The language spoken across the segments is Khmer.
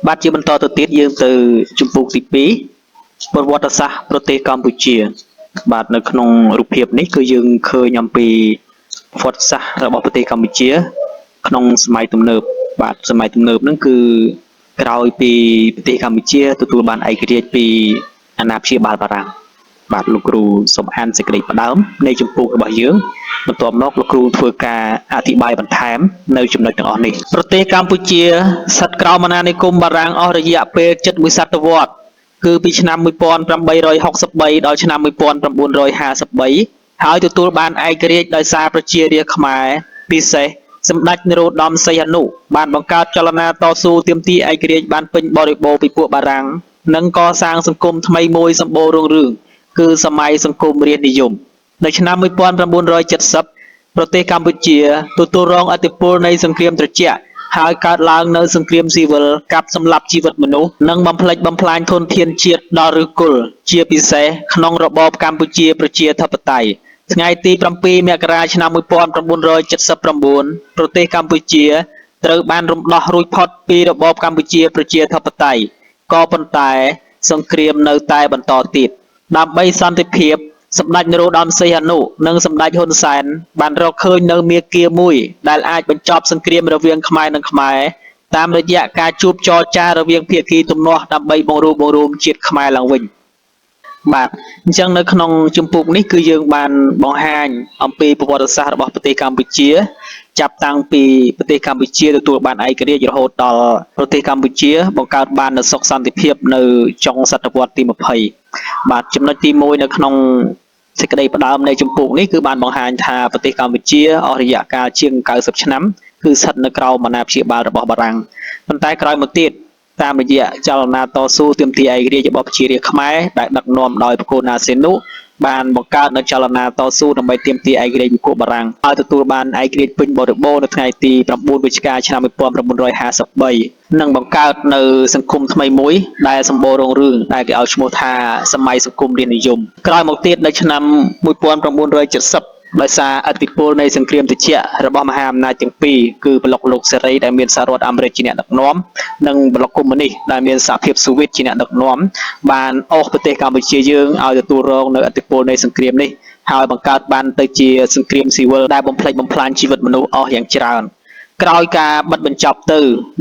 បាទជាបន្តទៅទៀតយើងទៅជំពូកទី2ប្រវត្តិសាស្ត្រប្រទេសកម្ពុជា បាទនៅក្នុងរូបភាពនេះគឺយើងឃើញអំពីប្រវត្តិសាស្ត្ររបស់ប្រទេសកម្ពុជា ក្នុងសម័យទំនើបបាទសម័យទំនើបហ្នឹងគឺក្រោយពីប្រទេសកម្ពុជាទទួលបានឯករាជ្យពីអាណាព្យាបាលបារាំងបាទលោកគ្រូសូមអានសេចក្តីផ្ដើមនៃជំពូករបស់យើងបន្ទាប់មកលោកគ្រូធ្វើការអធិប្បាយបន្ថែមនៅចំណុចទាំងអស់នេះប្រទេសកម្ពុជាស្ថិតក្រោមអាណានិគមបារាំងអស់រយៈពេលជិតមួយសតវត្សគឺពីឆ្នាំ1863ដល់ឆ្នាំ1953ហើយទទួលបានឯករាជ្យដោយសារប្រជារាស្ត្រខ្មែរពិសេសសម្ដេចនរោត្តមសីហនុបានបង្កើតចលនាតស៊ូទាមទារឯករាជ្យបានពេញបរិបូរណ៍ពីពួកបារាំងនិងកសាងសង្គមថ្មីមួយសម្បូររុងរឿងគឺសម័យសង្គមរាស្ត្រនិយមនៅឆ្នាំ1970ប្រទេសកម្ពុជាទទួលរងឥទ្ធិពលនៃសង្គ្រាមត្រជាក់ហើយកើតឡើងនៅសង្គ្រាមស៊ីវិលកាប់សម្លាប់ជីវិតមនុស្សនិងបំផ្លិចបំផ្លាញធនធានជាតិដល់ឫសគល់ជាពិសេសក្នុងរបបកម្ពុជាប្រជាធិបតេយ្យថ្ងៃទី7មករាឆ្នាំ1979ប្រទេសកម្ពុជាត្រូវបានរំដោះរួចផុតពីរបបកម្ពុជាប្រជាធិបតេយ្យក៏ប៉ុន្តែសង្គ្រាមនៅតែបន្តទៀតដើម្បីសន្តិភាពសម្ដេចនរោត្តមសីហនុនិងសម្ដេចហ៊ុនសែនបានរកឃើញនៅមាគ៌ាមួយដែលអាចបញ្ចប់សង្គ្រាមរវាងខ្មែរនិងខ្មែរតាមរយៈការជួបចរចារវាងភាគីទំនាស់ដើម្បីបង្រួបបង្រួមជាតិខ្មែរឡើងវិញបាទអញ្ចឹងនៅក្នុងជំពូកនេះគឺយើងបានបង្ហាញអំពីប្រវត្តិសាស្ត្ររបស់ប្រទេសកម្ពុជាចាប់តាំងពីប្រទេសកម្ពុជាទទួលបានឯករាជ្យរហូតដល់ប្រទេសកម្ពុជាបង្កើតបាននូវសុខសន្តិភាពនៅចុងសតវត្សទី20បាទចំណុចទី1នៅក្នុងសេចក្តីផ្ដើមនៃជំពូកនេះគឺបានបង្ហាញថាប្រទេសកម្ពុជាអស់រយៈកាលជាង90ឆ្នាំគឺស្ថិតនៅក្រោមអាណាព្យាបាលរបស់បារាំងប៉ុន្តែក្រោយមកទៀតតាមរយៈចលនាតស៊ូទាមទារឯករាជ្យរបស់ប្រជារាស្ត្រខ្មែរដែលដឹកនាំដោយប្រគល់ណាសេនុបានបង្កើតនូវចលនាតស៊ូដើម្បីទាមទារឯករាជ្យពីពួកបារាំងហើយទទួលបានឯករាជ្យពេញបរិបូរណ៍នៅថ្ងៃទី9វិច្ឆិកាឆ្នាំ1953និងបង្កើតនៅសង្គមថ្មីមួយដែលសម្បូររុងរឿងដែលគេឲ្យឈ្មោះថាសម័យសង្គមរាស្ត្រនិយមក្រោយមកទៀតនៅឆ្នាំ1970ដោយសារឥទ្ធិពលនៃសង្គ្រាមត្រជាក់របស់មហាអំណាចទាំងពីរគឺប្លុកលោកសេរីដែលមានសហរដ្ឋអាមេរិកជាអ្នកដឹកនាំនិងប្លុកកុម្មុយនីសដែលមានសហភាពសូវៀតជាអ្នកដឹកនាំបានអូសប្រទេសកម្ពុជាយើងឲ្យទទួលរងនៅឥទ្ធិពលនៃសង្គ្រាមនេះហើយបង្កើតបានទៅជាសង្គ្រាមស៊ីវិលដែលបំផ្លិចបំផ្លាញជីវិតមនុស្សអស់យ៉ាងច្រើនក្រោយការបិទបញ្ចប់ទៅ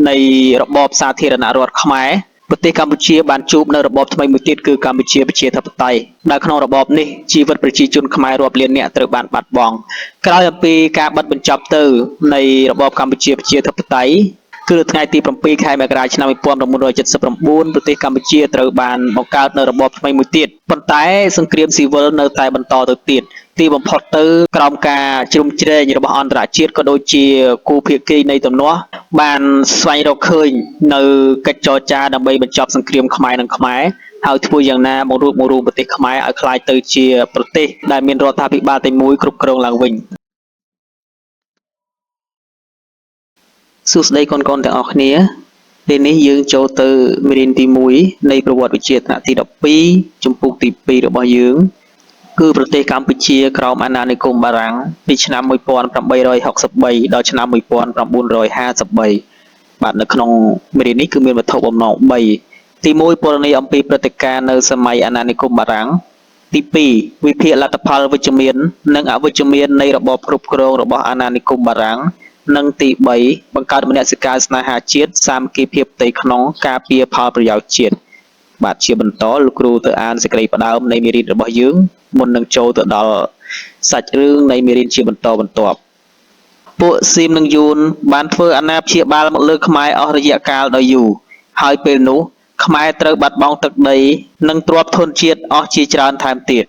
នៃរបបសាធារណរដ្ឋខ្មែរប្រទេសកម្ពុជាបានជួបនៅរបបថ្មីមួយទៀតគឺកម្ពុជាប្រជាធិបតេយ្យដែលក្នុងរបបនេះជីវិតប្រជាជនខ្មែររាប់លាននាក់ត្រូវបានបាត់បង់ក្រោយអំពីការបិទបញ្ចប់ទៅនៃរបបកម្ពុជាប្រជាធិបតេយ្យគឺថ្ងៃទី7ខែមករាឆ្នាំ1979ប្រទេសកម្ពុជាត្រូវបានបង្កើតនៅរបបថ្មីមួយទៀតប៉ុន្តែសង្គ្រាមស៊ីវិលនៅតែបន្តទៅទៀតទីបំផុតទៅក្រោមការជ្រោមជ្រែងរបស់អន្តរជាតិក៏ដូចជាគូភាគីនៃទំនាស់បានស្វែងរកឃើញនៅកិច្ចចរចាដើម្បីបញ្ចប់សង្គ្រាមខ្មែរនិងខ្មែរហើយធ្វើយ៉ាងណាបង្រួបបង្រួមប្រទេសខ្មែរឲ្យក្លាយទៅជាប្រទេសដែលមានរដ្ឋាភិបាលតែមួយគ្រប់គ្រងឡើងវិញសួស្តីកូនៗទាំងអស់គ្នាពេលនេះយើងចូលទៅមេរៀនទី1នៃប្រវត្តិវិទ្យាថ្នាក់ទី12ជំពូកទី2របស់យើងគឺប្រទេសកម្ពុជាក្រោមអាណានិគមបារាំងពីឆ្នាំ1863ដល់ឆ្នាំ1953បាទនៅក្នុងមេរៀននេះគឺមានវត្ថុបំណង3ទី1ពណ៌នាអំពីព្រឹត្តិការណ៍នៅសម័យអាណានិគមបារាំងទី2វិភាគលទ្ធផលវិជ្ជមាននិងអវិជ្ជមាននៃរបបគ្រប់គ្រងរបស់អាណានិគមបារាំងនិងទី3បង្កើតមនសិការស្នេហាជាតិសាមគ្គីភាពផ្ទៃក្នុងការពារផលប្រយោជន៍ជាតិបាទជាបន្តលោកគ្រូទៅអានសេចក្តីផ្ដើមនៃមេរៀនរបស់យើងមុននឹងចូលទៅដល់សាច់រឿងនៃមេរៀនជាបន្តបន្ទាប់ពួកស៊ីមនិងយួនបានធ្វើអាណាព្យាបាលមកលើខ្មែរអស់រយៈកាលដ៏យូរហើយពេលនោះខ្មែរត្រូវបាត់បង់ទឹកដីនិងទ្រព្យធនជាតិអស់ជាច្រើនថែមទៀត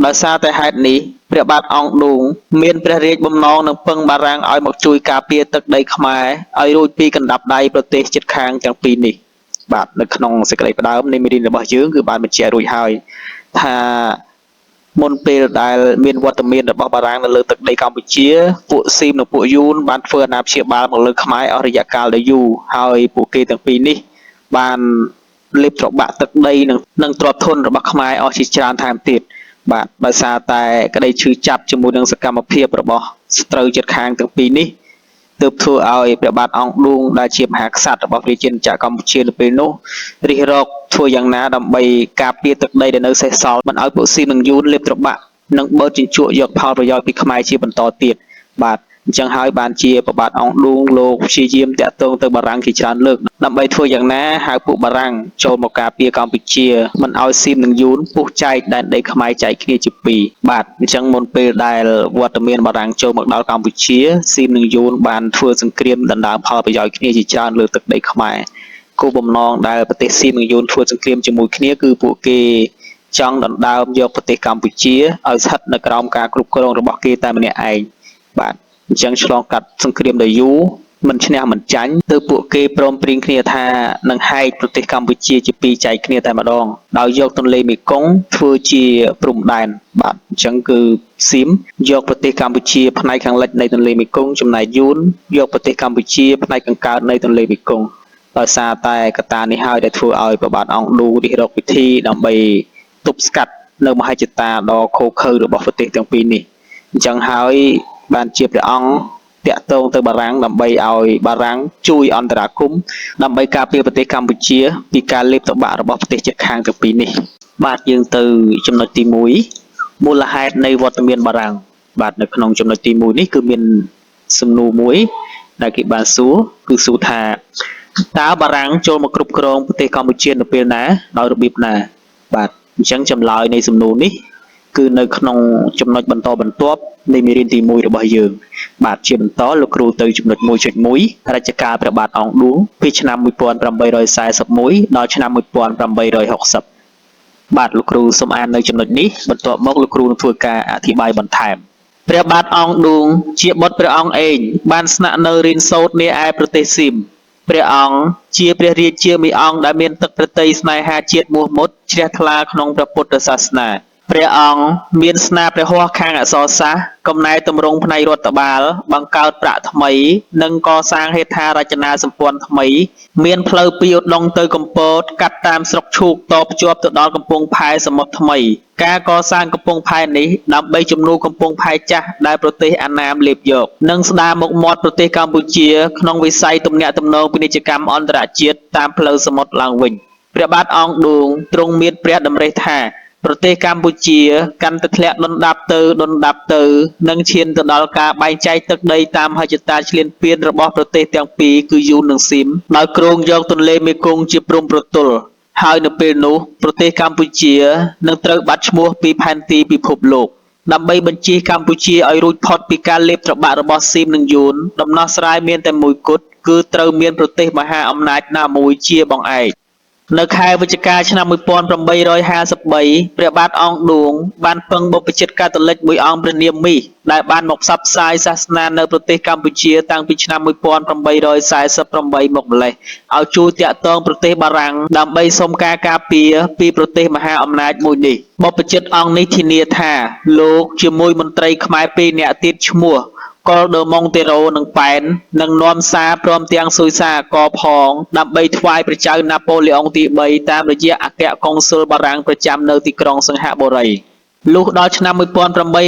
ដោយសារតែហេតុនេះព្រះបាទអង្គឌួងមានព្រះរាជបំណងនឹងពឹងបារាំងឲ្យមកជួយការពារទឹកដីខ្មែរឲ្យរួចពីកណ្ដាប់ដៃប្រទេសជិតខាងទាំងពីរនេះបាទនៅក្នុងសេចក្តីផ្ដើមនៃមេរៀនរបស់យើងគឺបានបញ្ជាក់រួចហើយថាមុនពេលដែលមានវត្តមានរបស់បារាំងនៅលើទឹកដីកម្ពុជាពួកស៊ីមនិងពួកយួនបានធ្វើអាណាព្យាបាលមកលើខ្មែរអស់រយៈកាលដ៏យូរហើយពួកគេទាំងពីរនេះបានលេបត្របាក់ទឹកដីនិងទ្រព្យធនរបស់ខ្មែរអស់ជាច្រើនថែមទៀតបាទដោយសារតែក្តីឈឺចាប់ជាមួយនឹងសកម្មភាពរបស់សត្រូវជិតខាងទាំងពីរនេះ ទើបធ្វើឲ្យព្រះបាទអង្គឌួងដែលជាមហាក្សត្ររបស់ប្រជាណាចក្រកម្ពុជានៅពេលនោះរិះរកធ្វើយ៉ាងណាដើម្បីការពារទឹកដីដែលនៅសេសសល់មិនឲ្យពួកស៊ីមនិងយួនលេបត្របាក់និងបឺតជញ្ជក់យកផលប្រយោជន៍ពីខ្មែរជាបន្តទៀតបាទអញ្ចឹងហើយបានជាព្រះបាទអង្គឌួងលោកព្យាយាមតាក់ទងទៅបារាំងជាច្រើនលើកដើម្បីធ្វើយ៉ាងណាហៅពួកបារាំងចូលមកការពារកម្ពុជាមិនឲ្យស៊ីមនិងយួនពុះចែកដែនដីខ្មែរចែកគ្នាជាពីរបាទអញ្ចឹងមុនពេលដែលវត្តមានបារាំងចូលមកដល់កម្ពុជាស៊ីមនិងយួនបានធ្វើសង្គ្រាមដណ្ដើមផលប្រយោជន៍គ្នាជាច្រើនលើទឹកដីខ្មែរគោលបំណងដែលប្រទេសស៊ីមនិងយួនធ្វើសង្គ្រាមជាមួយគ្នាគឺពួកគេចង់ដណ្ដើមយកប្រទេសកម្ពុជាឲ្យស្ថិតនៅក្រោមការគ្រប់គ្រងរបស់គេតែម្នាក់ឯងបាទអញ្ចឹងឆ្លងកាត់សង្គ្រាមដ៏យូរមិនឈ្នះមិនចាញ់ទើបពួកគេព្រមព្រៀងគ្នាថានឹងហែកប្រទេសកម្ពុជាជាពីរចែកគ្នាតែម្ដងដោយយកទន្លេមេគង្គធ្វើជាព្រំដែនបាទអញ្ចឹងគឺស៊ីមយកប្រទេសកម្ពុជាផ្នែកខាងលិចនៃទន្លេមេគង្គចំណែកយួនយកប្រទេសកម្ពុជាផ្នែកខាងកើតនៃទន្លេមេគង្គដោយសារតែកត្តានេះហើយដែលធ្វើឲ្យព្រះបាទអង្គឌូរិះរកវិធីដើម្បីទប់ស្កាត់នៅមហិច្ឆតាដ៏ឃោរឃៅរបស់ប្រទេសទាំងពីរនេះអញ្ចឹងហើយបានជាព្រះអង្គតាក់ទងទៅបារាំងដើម្បីឲ្យបារាំងជួយអន្តរាគមន៍ដើម្បីការពារប្រទេសកម្ពុជាពីការលេបត្របាក់របស់ប្រទេសជិតខាងទាំងពីរនេះបាទយើងទៅចំណុចទី1មូលហេតុនៃវត្តមានបារាំងបាទនៅក្នុងចំណុចទី1នេះគឺមានសំណួរមួយដែលគេបានសួរគឺសួរថាតើបារាំងចូលមកគ្រប់គ្រងប្រទេសកម្ពុជានៅពេលណាដោយរបៀបណាបាទអញ្ចឹងចម្លើយនៃសំណួរនេះគឺនៅក្នុងចំណុចបន្តបន្ទាប់នៃមេរៀនទី1របស់យើងបាទជាបន្តលោកគ្រូទៅចំណុច 1.1 រជ្ជកាលព្រះបាទអង្គឌួងពីឆ្នាំ1841ដល់ឆ្នាំ1860បាទលោកគ្រូសូមអាននៅចំណុចនេះបន្ទាប់មកលោកគ្រូនឹងធ្វើការអធិប្បាយបន្ថែមព្រះបាទអង្គឌួងជាបុត្រព្រះអង្គឯងបានស្នាក់នៅរៀនសូត្រនាឯប្រទេសស៊ីមព្រះអង្គជាព្រះរាជាមួយអង្គដែលមានទឹកព្រះទ័យស្នេហាជាតិមោះមុតជ្រះថ្លាក្នុងព្រះពុទ្ធសាសនាព្រះអង្គមានស្នាព្រះហស្ថខាងអក្សរសាស្ត្រកំណែទម្រង់ផ្នែករដ្ឋបាលបង្កើតប្រាក់ថ្មីនិងកសាងហេដ្ឋារចនាសម្ព័ន្ធថ្មីមានផ្លូវពីឧដុង្គទៅកំពតកាត់តាមស្រុកឈូកតភ្ជាប់ទៅដល់កំពង់ផែសមុទ្រថ្មីការកសាងកំពង់ផែនេះដើម្បីជំនួសកំពង់ផែចាស់ដែលប្រទេសអាណាមលេបយកនិងស្ដារមុខមាត់ប្រទេសកម្ពុជាក្នុងវិស័យទំនាក់ទំនងពាណិជ្ជកម្មអន្តរជាតិតាមផ្លូវសមុទ្រឡើងវិញព្រះបាទអង្គឌួងទ្រង់មានព្រះតម្រិះថាប្រទេសកម្ពុជាកាន់តែធ្លាក់ដុនដាបទៅដុនដាបទៅនិងឈានទៅដល់ការបែងចែកទឹកដីតាមមហិច្ឆតាឈ្លានពានរបស់ប្រទេសទាំងពីរគឺយួននិងស៊ីមដោយគ្រោងយកទន្លេមេគង្គជាព្រំប្រទល់ហើយនៅពេលនោះប្រទេសកម្ពុជានឹងត្រូវបាត់ឈ្មោះពីផែនទីពិភពលោកដើម្បីបញ្ចៀសកម្ពុជាឲ្យរួចផុតពីការលេបត្របាក់របស់ស៊ីមនិងយួនដំណោះស្រាយមានតែមួយគត់គឺត្រូវមានប្រទេសមហាអំណាចណាមួយជាបង្អែកនៅខែវិច្ឆិកាឆ្នាំ1853ព្រះបាទអង្គឌួងបានពឹងបព្វជិតកាតូលិកមួយអង្គព្រះនាមមីសដែលបានមកផ្សព្វផ្សាយសាសនានៅប្រទេសកម្ពុជាតាំងពីឆ្នាំ1848មកម្ល៉េះឲ្យជួយតាក់ទងប្រទេសបារាំងដើម្បីសុំការការពារពីប្រទេសមហាអំណាចមួយនេះបព្វជិតអង្គនេះធានាថាលោកជាមួយមន្ត្រីខ្មែរពីរនាក់ទៀតឈ្មោះកុលដឺម៉ុងតេរ៉ូនិងប៉ែននឹងនាំសារព្រមទាំងស៊ុយសារអាករផងដើម្បីថ្វាយព្រះចៅណាប៉ូឡេអុងទី3តាមរយៈអគ្គកុងស៊ុលបារាំងប្រចាំនៅទីក្រុងសិង្ហបុរីលុះដល់ឆ្នាំ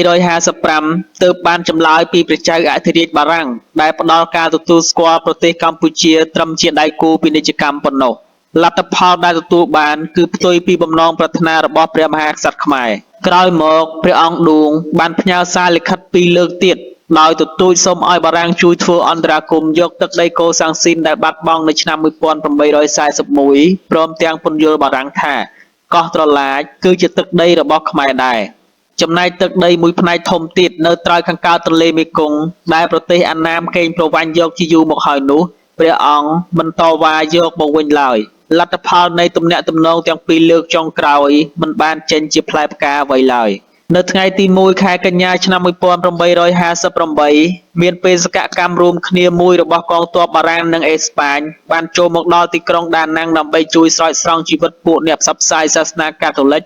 1855ទើបបានចម្លើយពីព្រះចៅអធិរាជបារាំងដែលផ្ដល់ការទទួលស្គាល់ប្រទេសកម្ពុជាត្រឹមជាដៃគូពាណិជ្ជកម្មប៉ុណ្ណោះលទ្ធផលដែលទទួលបានគឺផ្ទុយពីបំណងប្រាថ្នារបស់ព្រះមហាក្សត្រខ្មែរក្រោយមកព្រះអង្គឌួងបានផ្ញើសារលិខិតពីរលើកទៀតដោយទទូចសូមឲ្យបារាំងជួយធ្វើអន្តរាគមន៍យកទឹកដីកូសាំងស៊ីនដែលបាត់បង់នៅឆ្នាំ1841ព្រមទាំងពន្យល់បារាំងថាកោះត្រឡាចគឺជាទឹកដីរបស់ខ្មែរដែរចំណែកទឹកដីមួយផ្នែកធំទៀតនៅត្រើយខាងកើតទន្លេមេគង្គដែលប្រទេសអាណាមកេងប្រវ័ញ្ចយកជាយូរមកហើយនោះព្រះអង្គមិនតវ៉ាយកមកវិញឡើយលទ្ធផលនៃទំនាក់ទំនងទាំងពីរលើកចុងក្រោយមិនបានចេញជាផ្លែផ្កាអ្វីឡើយនៅថ្ងៃទី1ខែកញ្ញាឆ្នាំ1858មានបេសកកម្មរួមគ្នាមួយរបស់កងទ័ពបារាំងនិងអេស្ប៉ាញបានចូលមកដល់ទីក្រុងដាណាំងដើម្បីជួយស្រោចស្រង់ជីវិតពួកអ្នកផ្សព្វផ្សាយសាសនាកាតូលិក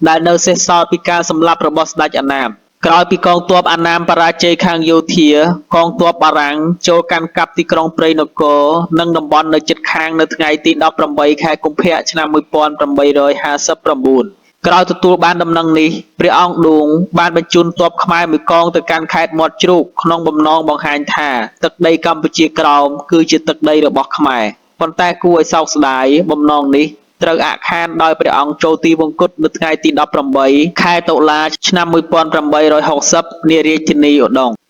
ដែលនៅសេសសល់ពីការសម្លាប់របស់ស្ដេចអាណាមក្រោយពីកងទ័ពអាណាមបរាជ័យខាងយោធាកងទ័ពបារាំងចូលកាន់កាប់ទីក្រុងព្រៃនគរនិងតំបន់នៅជិតខាងនៅថ្ងៃទី18ខែកុម្ភៈឆ្នាំ1859 ក្រោយទទួលបានដំណឹងនេះ ព្រះអង្គឌួងបានបញ្ជូនទ័ពខ្មែរមួយកងទៅកាន់ខេត្តមាត់ជ្រូកក្នុងបំណងបង្ហាញថា ទឹកដីកម្ពុជាក្រោមគឺជាទឹកដីរបស់ខ្មែរ ប៉ុន្តែគួរឲ្យសោកស្ដាយ បំណងនេះត្រូវអាក់ខានដោយព្រះអង្គចូលទិវង្គតនៅថ្ងៃទី១៨ ខែតុលា ឆ្នាំ១៨៦០ នារាជធានីឧដុង្គ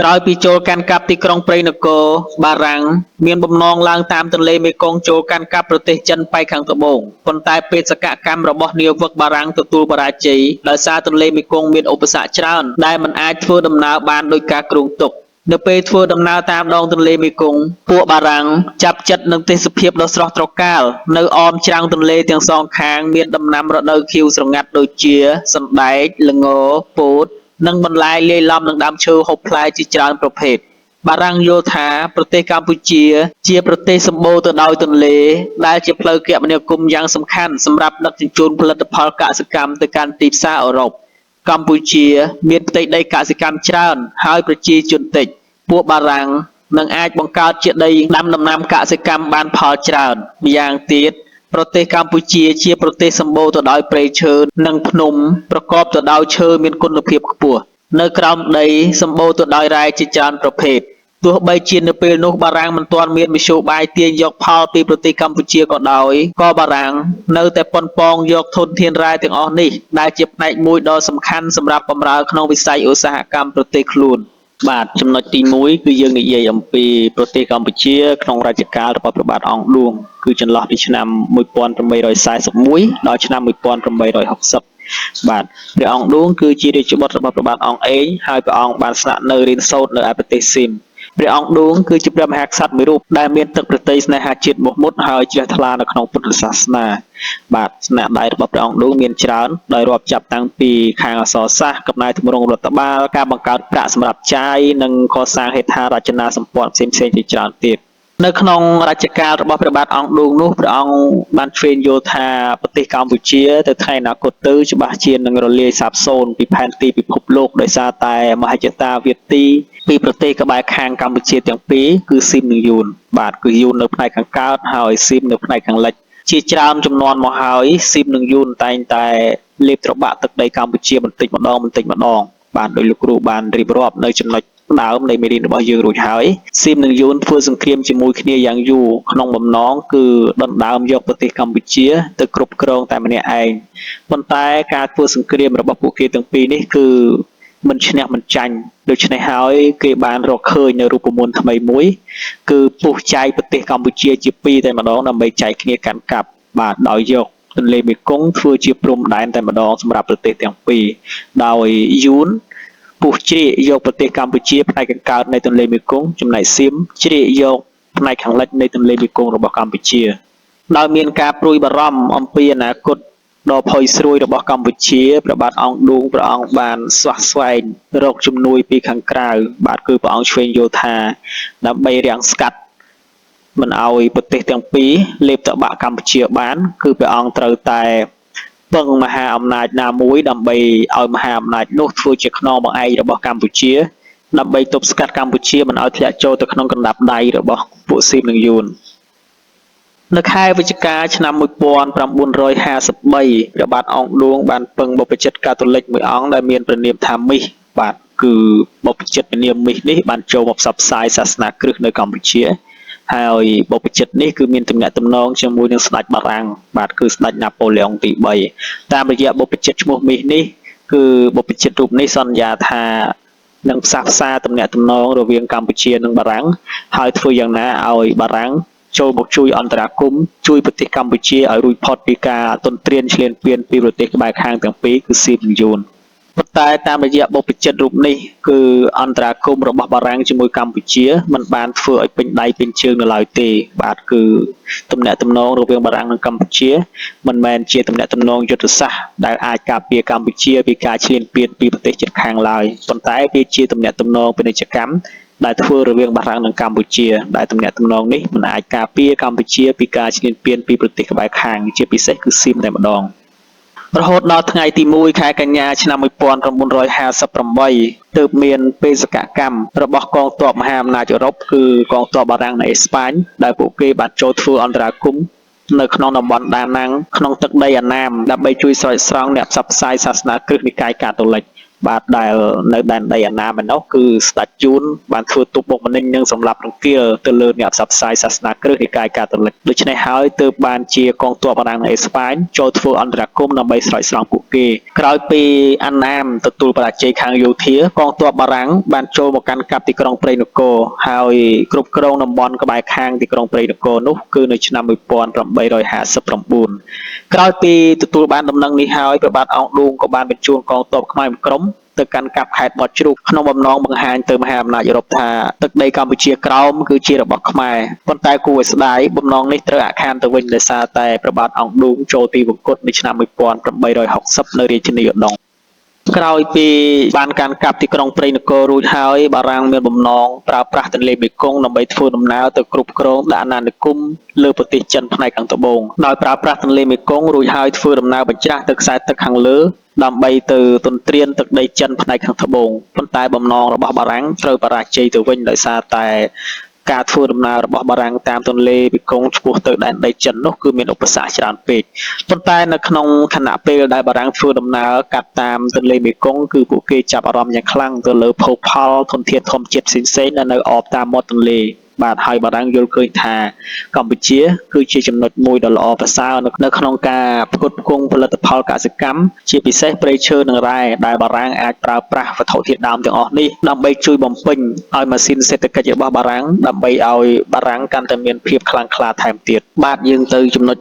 ក្រោយពីចូលកាន់កាប់ទីក្រុងព្រៃនគរ បារាំងមានបំណងឡើងតាមទន្លេមេគង្គចូលកាន់កាប់ប្រទេសចិនប៉ែកខាងត្បូង ប៉ុន្តែបេសកកម្មរបស់នាវិកបារាំងទទួលបរាជ័យ ដោយសារទន្លេមេគង្គមានឧបសគ្គច្រើន ដែលមិនអាចធ្វើដំណើរបានដូចការគ្រោងទុក នៅពេលធ្វើដំណើរតាមដងទន្លេមេគង្គ ពួកបារាំងចាប់ចិត្តនឹងទេសភាពដ៏ស្រស់ត្រកាល នៅអមច្រាំងទន្លេទាំងសងខាងមានដំណាំរដូវខៀវស្រងាត់ដូចជា សណ្តែក ល្ង ពោត និងបន្លែលាយឡំនឹងដើមឈើហូបផ្លែជាច្រើនប្រភេទ បារាំងយល់ថាប្រទេសកម្ពុជាជាប្រទេសសម្បូរទៅដោយទន្លេ ដែលជាផ្លូវគមនាគមន៍យ៉ាងសំខាន់សម្រាប់ដឹកជញ្ជូនផលិតផលកសិកម្មទៅកាន់ទីផ្សារអឺរ៉ុប កម្ពុជាមានផ្ទៃដីកសិកម្មច្រើន ហើយប្រជាជនតិច ពួកបារាំងនឹងអាចបង្កើតជាដីដាំដំណាំកសិកម្មបានផលច្រើន ម្យ៉ាងទៀត ប្រទេសកម្ពុជាជាប្រទេសសម្បូរទៅដោយព្រៃឈើ និងភ្នំប្រកបទៅដោយឈើមានគុណភាពខ្ពស់ នៅក្រោមដីសម្បូរទៅដោយរ៉ែជាច្រើនប្រភេទ ទោះបីជានៅពេលនោះបារាំងមិនទាន់មានមធ្យោបាយទាញយកផលពីប្រទេសកម្ពុជាក៏ដោយ ក៏បារាំងនៅតែប៉ុនប៉ងយកធនធានរ៉ែទាំងអស់នេះ ដែលជាផ្នែកមួយដ៏សំខាន់សម្រាប់បម្រើក្នុងវិស័យឧស្សាហកម្មប្រទេសខ្លួន បាទចំណុចទី1គឺយើងនិយាយអំពីប្រទេសកម្ពុជាក្នុងរជ្ជកាលរបស់ព្រះបាទអង្គឌួងគឺចន្លោះពីឆ្នាំ1841ដល់ឆ្នាំ1860បាទព្រះអង្គឌួងគឺជារាជបុត្ររបស់ព្រះបាទអង្គឯងហើយព្រះអង្គបានស្នាក់នៅរៀនសូត្រនៅឯប្រទេសសៀមព្រះអង្គឌួងគឺជាព្រះមហាក្សត្រមួយរូបដែលមានទឹកព្រះទ័យស្នេហាជាតិមោះមុតហើយជ្រះថ្លានៅក្នុងពុទ្ធសាសនាបាទស្នាដៃរបស់ព្រះអង្គឌួងមានច្រើនដោយរាប់ចាប់តាំងពីខាងអក្សរសាស្ត្រកំណែទម្រង់រដ្ឋបាលការបង្កើតប្រាក់សម្រាប់ចាយនិងកសាងហេដ្ឋារចនាសម្ព័ន្ធផ្សេងៗជាច្រើនទៀតនៅក្នុងរជ្ជកាលរបស់ព្រះបាទអង្គឌួងនោះព្រះអង្គបានឆ្វេងយល់ថាប្រទេសកម្ពុជាទៅថ្ងៃអនាគតទៅច្បាស់ជានឹងរលាយសាបសូន្យពីផែនទីពិភពលោកដោយសារតែមហិច្ឆតាវាទីពីប្រទេសក្បែរខាងកម្ពុជាទាំងពីរគឺស៊ីមនិងយួនបាទគឺយួននៅផ្នែកខាងកើតហើយស៊ីមនៅផ្នែកខាងលិចជាច្រើនចំនួនមកហើយស៊ីមនិងយួនតែងតែលេបត្របាក់ទឹកដីកម្ពុជាបន្តិចម្ដងបន្តិចម្ដងបាទដោយលោកគ្រូបានរៀបរាប់នៅចំណុចដើមនៃមេរៀនរបស់យើងរួចហើយស៊ីមនិងយួនធ្វើសង្គ្រាមជាមួយគ្នាយ៉ាងយូរក្នុងបំណងគឺដណ្ដើមយកប្រទេសកម្ពុជាទៅគ្រប់គ្រងតែម្នាក់ឯងប៉ុន្តែការធ្វើសង្គ្រាមរបស់ពួកគេទាំងពីរនេះគឺមិនឈ្នះមិនចាញ់ដូច្នេះហើយគេបានរកឃើញនៅរូបមន្តថ្មីមួយគឺពុះចែកប្រទេសកម្ពុជាជាពីរតែម្ដងដើម្បីចែកគ្នាកាន់កាប់បាទដោយយកទន្លេមេគង្គធ្វើជាព្រំដែនតែម្ដងសម្រាប់ប្រទេសទាំងពីរដោយយួនពុះជ្រៀកយកប្រទេសកម្ពុជាផ្នែកខាងកើតនៃទន្លេមេគង្គចំណែកសៀមជ្រៀកយកផ្នែកខាងលិចនៃទន្លេមេគង្គរបស់កម្ពុជាដោយមានការព្រួយបារម្ភអំពីអនាគតដ៏ផុយស្រួយរបស់កម្ពុជាព្រះបាទអង្គឌួងព្រះអង្គបានស្វះស្វែងរកជំនួយពីខាងក្រៅបាទគឺព្រះអង្គឆ្វេងយល់ថាដើម្បីរាំងស្កាត់មិនឲ្យប្រទេសទាំងពីរលេបត្របាក់កម្ពុជាបានគឺព្រះអង្គត្រូវតែពឹងមហាអំណាចណាមួយដើម្បីឲ្យមហាអំណាចនោះធ្វើជាខ្នងបង្អែករបស់កម្ពុជាដើម្បីទប់ស្កាត់កម្ពុជាមិនឲ្យធ្លាក់ចូលទៅក្នុងកណ្ដាប់ដៃរបស់ពួកសៀមនិងយួននៅខែវិច្ឆិកាឆ្នាំ1953ព្រះបាទអង្គឌួងបានពឹងបព្វជិតកាតូលិកមួយអង្គដែលមានព្រះនាមថាមីសបាទគឺបព្វជិតព្រះនាមមីសនេះបានចូលមកផ្សព្វផ្សាយសាសនាគ្រិស្តនៅកម្ពុជាហើយបព្វជិតនេះគឺមានទំនាក់ទំនងជាមួយនឹងស្ដេចបារាំងបាទគឺស្ដេចណាប៉ូឡេអុងទី3តាមរយៈបព្វជិតឈ្មោះមីសនេះគឺបព្វជិតរូបនេះសន្យាថានឹងផ្សះផ្សាទំនាក់ទំនងរវាងកម្ពុជានិងបារាំងហើយធ្វើយ៉ាងណាឲ្យបារាំងចូលមកជួយអន្តរាគមន៍ជួយប្រទេសកម្ពុជាឲ្យរួចផុតពីការទន្ទ្រានឈ្លានពានពីប្រទេសក្បែរខាងទាំងពីរគឺសៀមនិងយួនប៉ុន្តែតាមរយៈបព្វជិតរូបនេះគឺអន្តរាគមន៍របស់បារាំងជាមួយកម្ពុជាមិនបានធ្វើឲ្យពេញដៃពេញជើងនៅឡើយទេបាទគឺទំនាក់ទំនងរវាងបារាំងនិងកម្ពុជាមិនមែនជាទំនាក់ទំនងយុទ្ធសាស្ត្រដែលអាចការពារកម្ពុជាពីការឈ្លានពានពីប្រទេសជិតខាងឡើយប៉ុន្តែវាជាទំនាក់ទំនងពាណិជ្ជកម្មដែលធ្វើរវាងបារាំងនិងកម្ពុជាដែលទំនាក់ទំនងនេះមិនអាចការពារកម្ពុជាពីការឈ្លានពានពីប្រទេសក្បែរខាងជាពិសេសគឺសៀមតែម្ដងរហូតដល់ថ្ងៃទី1ខែកញ្ញាឆ្នាំ1958ទើបមានបេសកកម្មរបស់កងទ័ពមហាអំណាចអឺរ៉ុបគឺកងទ័ពបារាំងនិងអេស្ប៉ាញដែលពួកគេបានចូលធ្វើអន្តរាគមន៍ នៅក្នុងតំបន់ដាណាំងក្នុងទឹកដីអាណាមដើម្បីជួយស្រោចស្រង់អ្នកផ្សព្វផ្សាយសាសនាគ្រិស្តនិកាយកាតូលិកបាទដែលនៅដែនដីអាណាមឯណោះគឺស្ដេចយួនបានធ្វើទុកបុកម្នេញនិងសម្លាប់រង្គាលទៅលើអ្នកផ្សព្វផ្សាយសាសនាគ្រិស្តនិកាយកាតូលិកដូច្នេះហើយទើបបានជាកងទ័ពបារាំងនិងអេស្ប៉ាញចូលធ្វើអន្តរាគមន៍ដើម្បីស្រោចស្រង់ពួកគេក្រោយពីអាណាមទទួលបរាជ័យខាងយោធាកងទ័ពបារាំងបានចូលមកកាន់កាប់ទីក្រុងព្រៃនគរហើយគ្រប់គ្រងតំបន់ក្បែរខាងទីក្រុងព្រៃនគរនោះគឺនៅឆ្នាំ1859ក្រោយពីទទួលបានដំណឹងនេះហើយព្រះបាទអង្គឌួងក៏បានបញ្ជូនកងទ័ពខ្មែរមួយក្រុមទៅកាន់កាប់ខេត្តបត់ជ្រូកក្នុងបំណងបង្ហាញទៅមហាអំណាចអឺរ៉ុបថាទឹកដីកម្ពុជាក្រោមគឺជារបស់ខ្មែរប៉ុន្តែគួរឲ្យស្ដាយបំណងនេះត្រូវអាក់ខានទៅវិញដោយសារតែព្រះបាទអង្គឌួងចូលទីវង្គតនៅឆ្នាំ1860នៅរាជធានីឧដុង្គក្រោយពីបានកាន់កាប់ទីក្រុងព្រៃនគររួចហើយបារាំងមានបំណងប្រើប្រាស់ទន្លេមេគង្គដើម្បីធ្វើដំណើរទៅគ្រប់គ្រងដាក់អាណានិគមលើប្រទេសចិនផ្នែកខាងត្បូងដោយប្រើប្រាស់ទន្លេមេគង្គរួចហើយធ្វើដំណើរបញ្ច្រាសទៅខ្សែទឹកខាងលើដើម្បីទៅទន្ទ្រានទឹកដីចិនផ្នែកខាងត្បូងប៉ុន្តែបំណងរបស់បារាំងត្រូវបរាជ័យទៅវិញដោយសារតែការធ្វើដំណើររបស់បារាំងតាមទន្លេមេគង្គឆ្ពោះទៅដែនដីចិននោះគឺមានឧបសគ្គច្រើនពេកប៉ុន្តែនៅក្នុងខណៈពេលដែលបារាំងធ្វើដំណើរកាត់តាមទន្លេមេគង្គគឺពួកគេចាប់អារម្មណ៍យ៉ាងខ្លាំងទៅលើភោគផលធនធានធម្មជាតិផ្សេងៗដែលនៅអបតាមមាត់ទន្លេបាទហើយបារាំងយល់ឃើញថាកម្ពុជាគឺជាចំណុចមួយដ៏ល្អប្រសើរនៅក្នុងការផ្គត់ផ្គង់ផលិតផលកសិកម្មជាពិសេសព្រៃឈើនិងរ៉ែដែលបារាំងអាចប្រើប្រាស់វត្ថុធាតុដើមទាំងអស់នេះដើម្បីជួយបំពេញឲ្យម៉ាស៊ីនសេដ្ឋកិច្ចរបស់បារាំងដើម្បីឲ្យបារាំងកាន់តែមានភាពខ្លាំងក្លាថែមទៀតបាទយើងទៅចំណុច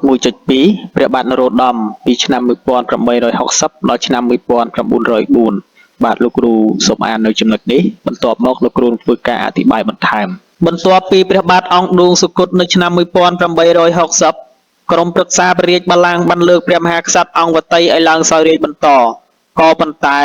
1.2 ព្រះបាទនរោត្តមពីឆ្នាំ1860ដល់ឆ្នាំ1904បាទលោកគ្រូសូមអាននៅចំណុចនេះបន្ទាប់មកលោកគ្រូនឹងធ្វើការអធិប្បាយបន្ថែមបន្ទាប់ពីព្រះបាទអង្គឌួងសុគតនៅឆ្នាំ1860ក្រុមប្រឹក្សាព្រះរាជបល្ល័ង្កបានលើកព្រះមហាក្សត្រអង្គវតីឲ្យឡើងសោយរាជបន្តក៏ប៉ុន្តែ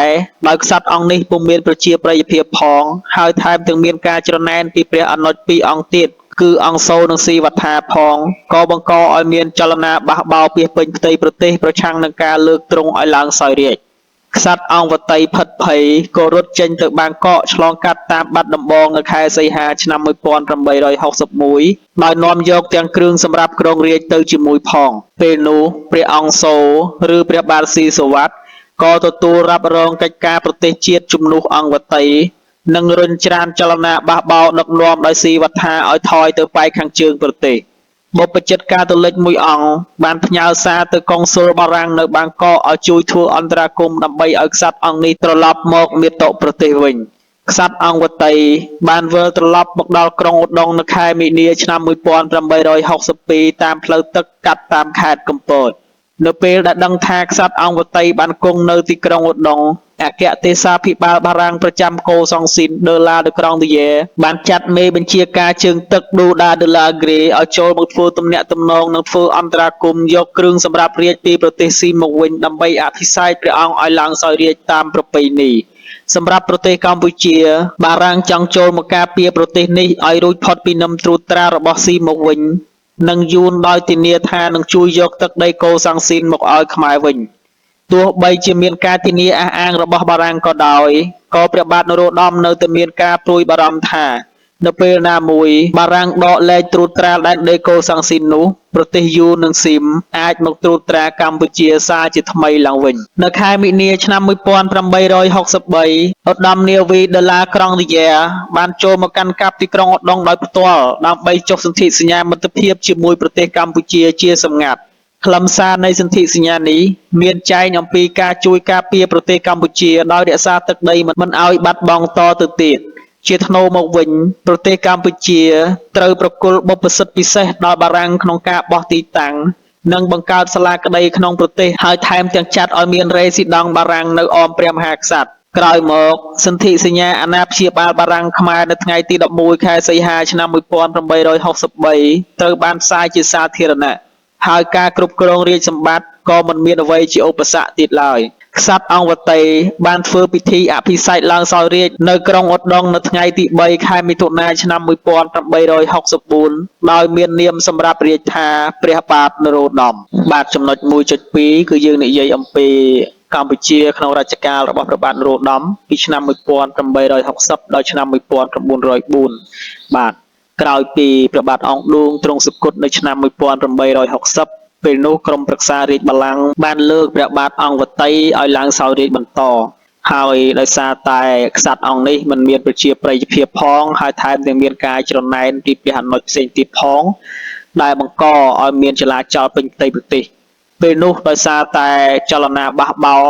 ដោយក្សត្រអង្គនេះពុំមានប្រជាប្រិយភាពផងហើយថែមទាំងមានការច្រណែនពីព្រះអនុជពីរអង្គទៀតគឺអង្គសូនិងស៊ីវត្ថាផងក៏បង្កឲ្យមានចលនាបះបោរពាសពេញផ្ទៃប្រទេសប្រឆាំងនឹងការលើកទ្រង់ឲ្យឡើងសោយរាជក្សត្រអង្គវតីភិតភ័យក៏រត់ចេញទៅបាងកកឆ្លងកាត់តាមបាត់ដំបងនៅខែសីហាឆ្នាំ1861ដោយនាំយកទាំងគ្រឿងសម្រាប់គ្រងរាជទៅជាមួយផងពេលនោះព្រះអង្គសូឬព្រះបាទស៊ីសុវត្ថិក៏ទទួលរ៉ាប់រងកិច្ចការប្រទេសជាតិជំនួសអង្គវតីនិងរុញច្រានចលនាបះបោរដឹកនាំដោយស៊ីវត្ថាឲ្យថយទៅប៉ែកខាងជើងប្រទេសបព្វជិតកាតូលិកមួយអង្គបានផ្ញើសារទៅកុងស៊ុលបារាំងនៅបាងកកឲ្យជួយធ្វើអន្តរាគមន៍ដើម្បីឲ្យក្សត្រអង្គនេះត្រឡប់មកមាតុប្រទេសវិញក្សត្រអង្គវតីបានវិលត្រឡប់មកដល់ក្រុងឧដុង្គនៅខែមីនាឆ្នាំ1862តាមផ្លូវទឹកកាត់តាមខេត្តកំពតនៅពេលដែលដឹងថាក្សត្រអង្គវតីបានគង់នៅទីក្រុងឧដុង្គអគ្គទេសាភិបាលបារាំងប្រចាំកូសង់ស៊ីនដឺឡាដឺក្រង់ឌីយ៉េបានចាត់មេបញ្ជាការជើងទឹកឌូដាដឺឡាក្រេឲ្យចូលមកធ្វើទំនាក់ទំនងនិងធ្វើអន្តរាគមន៍យកគ្រឿងសម្រាប់រាជពីប្រទេសស៊ីមមកវិញដើម្បីអភិសេកព្រះអង្គឲ្យឡើងសោយរាជតាមប្រពៃណីសម្រាប់ប្រទេសកម្ពុជាបារាំងចង់ចូលមកការពារប្រទេសនេះឲ្យរួចផុតពីនឹមត្រួតត្រារបស់ស៊ីមមកវិញនិងយួនដោយធានាថានឹងជួយយកទឹកដីកូសាំងស៊ីនមកឲ្យខ្មែរវិញទោះបីជាមានការធានាអះអាងរបស់បារាំងក៏ដោយក៏ព្រះបាទនរោត្តមនៅតែមានការព្រួយបារម្ភថានៅពេលណាមួយបារាំងដកលែងត្រួតត្រាដែនដីកូសាំងស៊ីននោះប្រទេសយួននិងស៊ីមអាចមកត្រួតត្រាកម្ពុជាសាជាថ្មីឡើងវិញនៅខែមីនាឆ្នាំ1863ឧត្តមនាវីដុល្លារក្រង់ឌីយ៉ែបានចូលមកកាន់កាប់ទីក្រុងឧដុង្គដោយផ្ទាល់ដើម្បីចុះសន្ធិសញ្ញាមិត្តភាពជាមួយប្រទេសកម្ពុជាជាសម្ងាត់ខ្លឹមសារនៃសន្ធិសញ្ញានេះមានចែងអំពីការជួយការពារប្រទេសកម្ពុជាដោយរក្សាទឹកដីមិនឲ្យបាត់បង់តទៅទៀតជាថ្នូរមកវិញប្រទេសកម្ពុជាត្រូវប្រគល់បុព្វសិទ្ធិពិសេសដល់បារាំងក្នុងការបោះទីតាំងនិងបង្កើតសាលាក្តីក្នុងប្រទេសហើយថែមទាំងចាត់ឲ្យមានរេស៊ីដង់បារាំងនៅអមព្រះមហាក្សត្រក្រោយមកសន្ធិសញ្ញាអាណាព្យាបាលបារាំងខ្មែរនៅថ្ងៃទី11ខែសីហាឆ្នាំ1863ត្រូវបានផ្សាយជាសាធារណៈហើយការគ្រប់គ្រងរាជសម្បត្តិក៏មិនមានអ្វីជាឧបសគ្គទៀតឡើយក្សត្រអង្គវតីបានធ្វើពិធីអភិសេកឡើងសោយរាជ្យនៅក្រុងឧដុង្គនៅថ្ងៃទី3ខែមិថុនាឆ្នាំ1864ដោយមាននាមសម្រាប់រាជថាព្រះបាទនរោត្តមបាទចំណុច 1.2 គឺយើងនិយាយអំពីកម្ពុជាក្នុងរជ្ជកាលរបស់ព្រះបាទនរោត្តមពីឆ្នាំ1860ដល់ឆ្នាំ1904បាទ ក្រោយពីព្រះបាទអង្គឌួងទ្រង់សុគតនៅឆ្នាំ1860ពេលនោះក្រុមប្រឹក្សារាជបល្ល័ង្កបានលើកព្រះបាទអង្គវតីឲ្យឡើងសោយរាជបន្តហើយដោយសារតែក្សត្រអង្គនេះមិនមានប្រជាប្រិយភាពផងហើយថែមទាំងមានការច្រណែនពីព្រះអនុជផ្សេងទៀតផងដែលបង្កឲ្យមានចលាចលពេញផ្ទៃប្រទេសពេលនោះដោយសារតែចលនាបះបោរ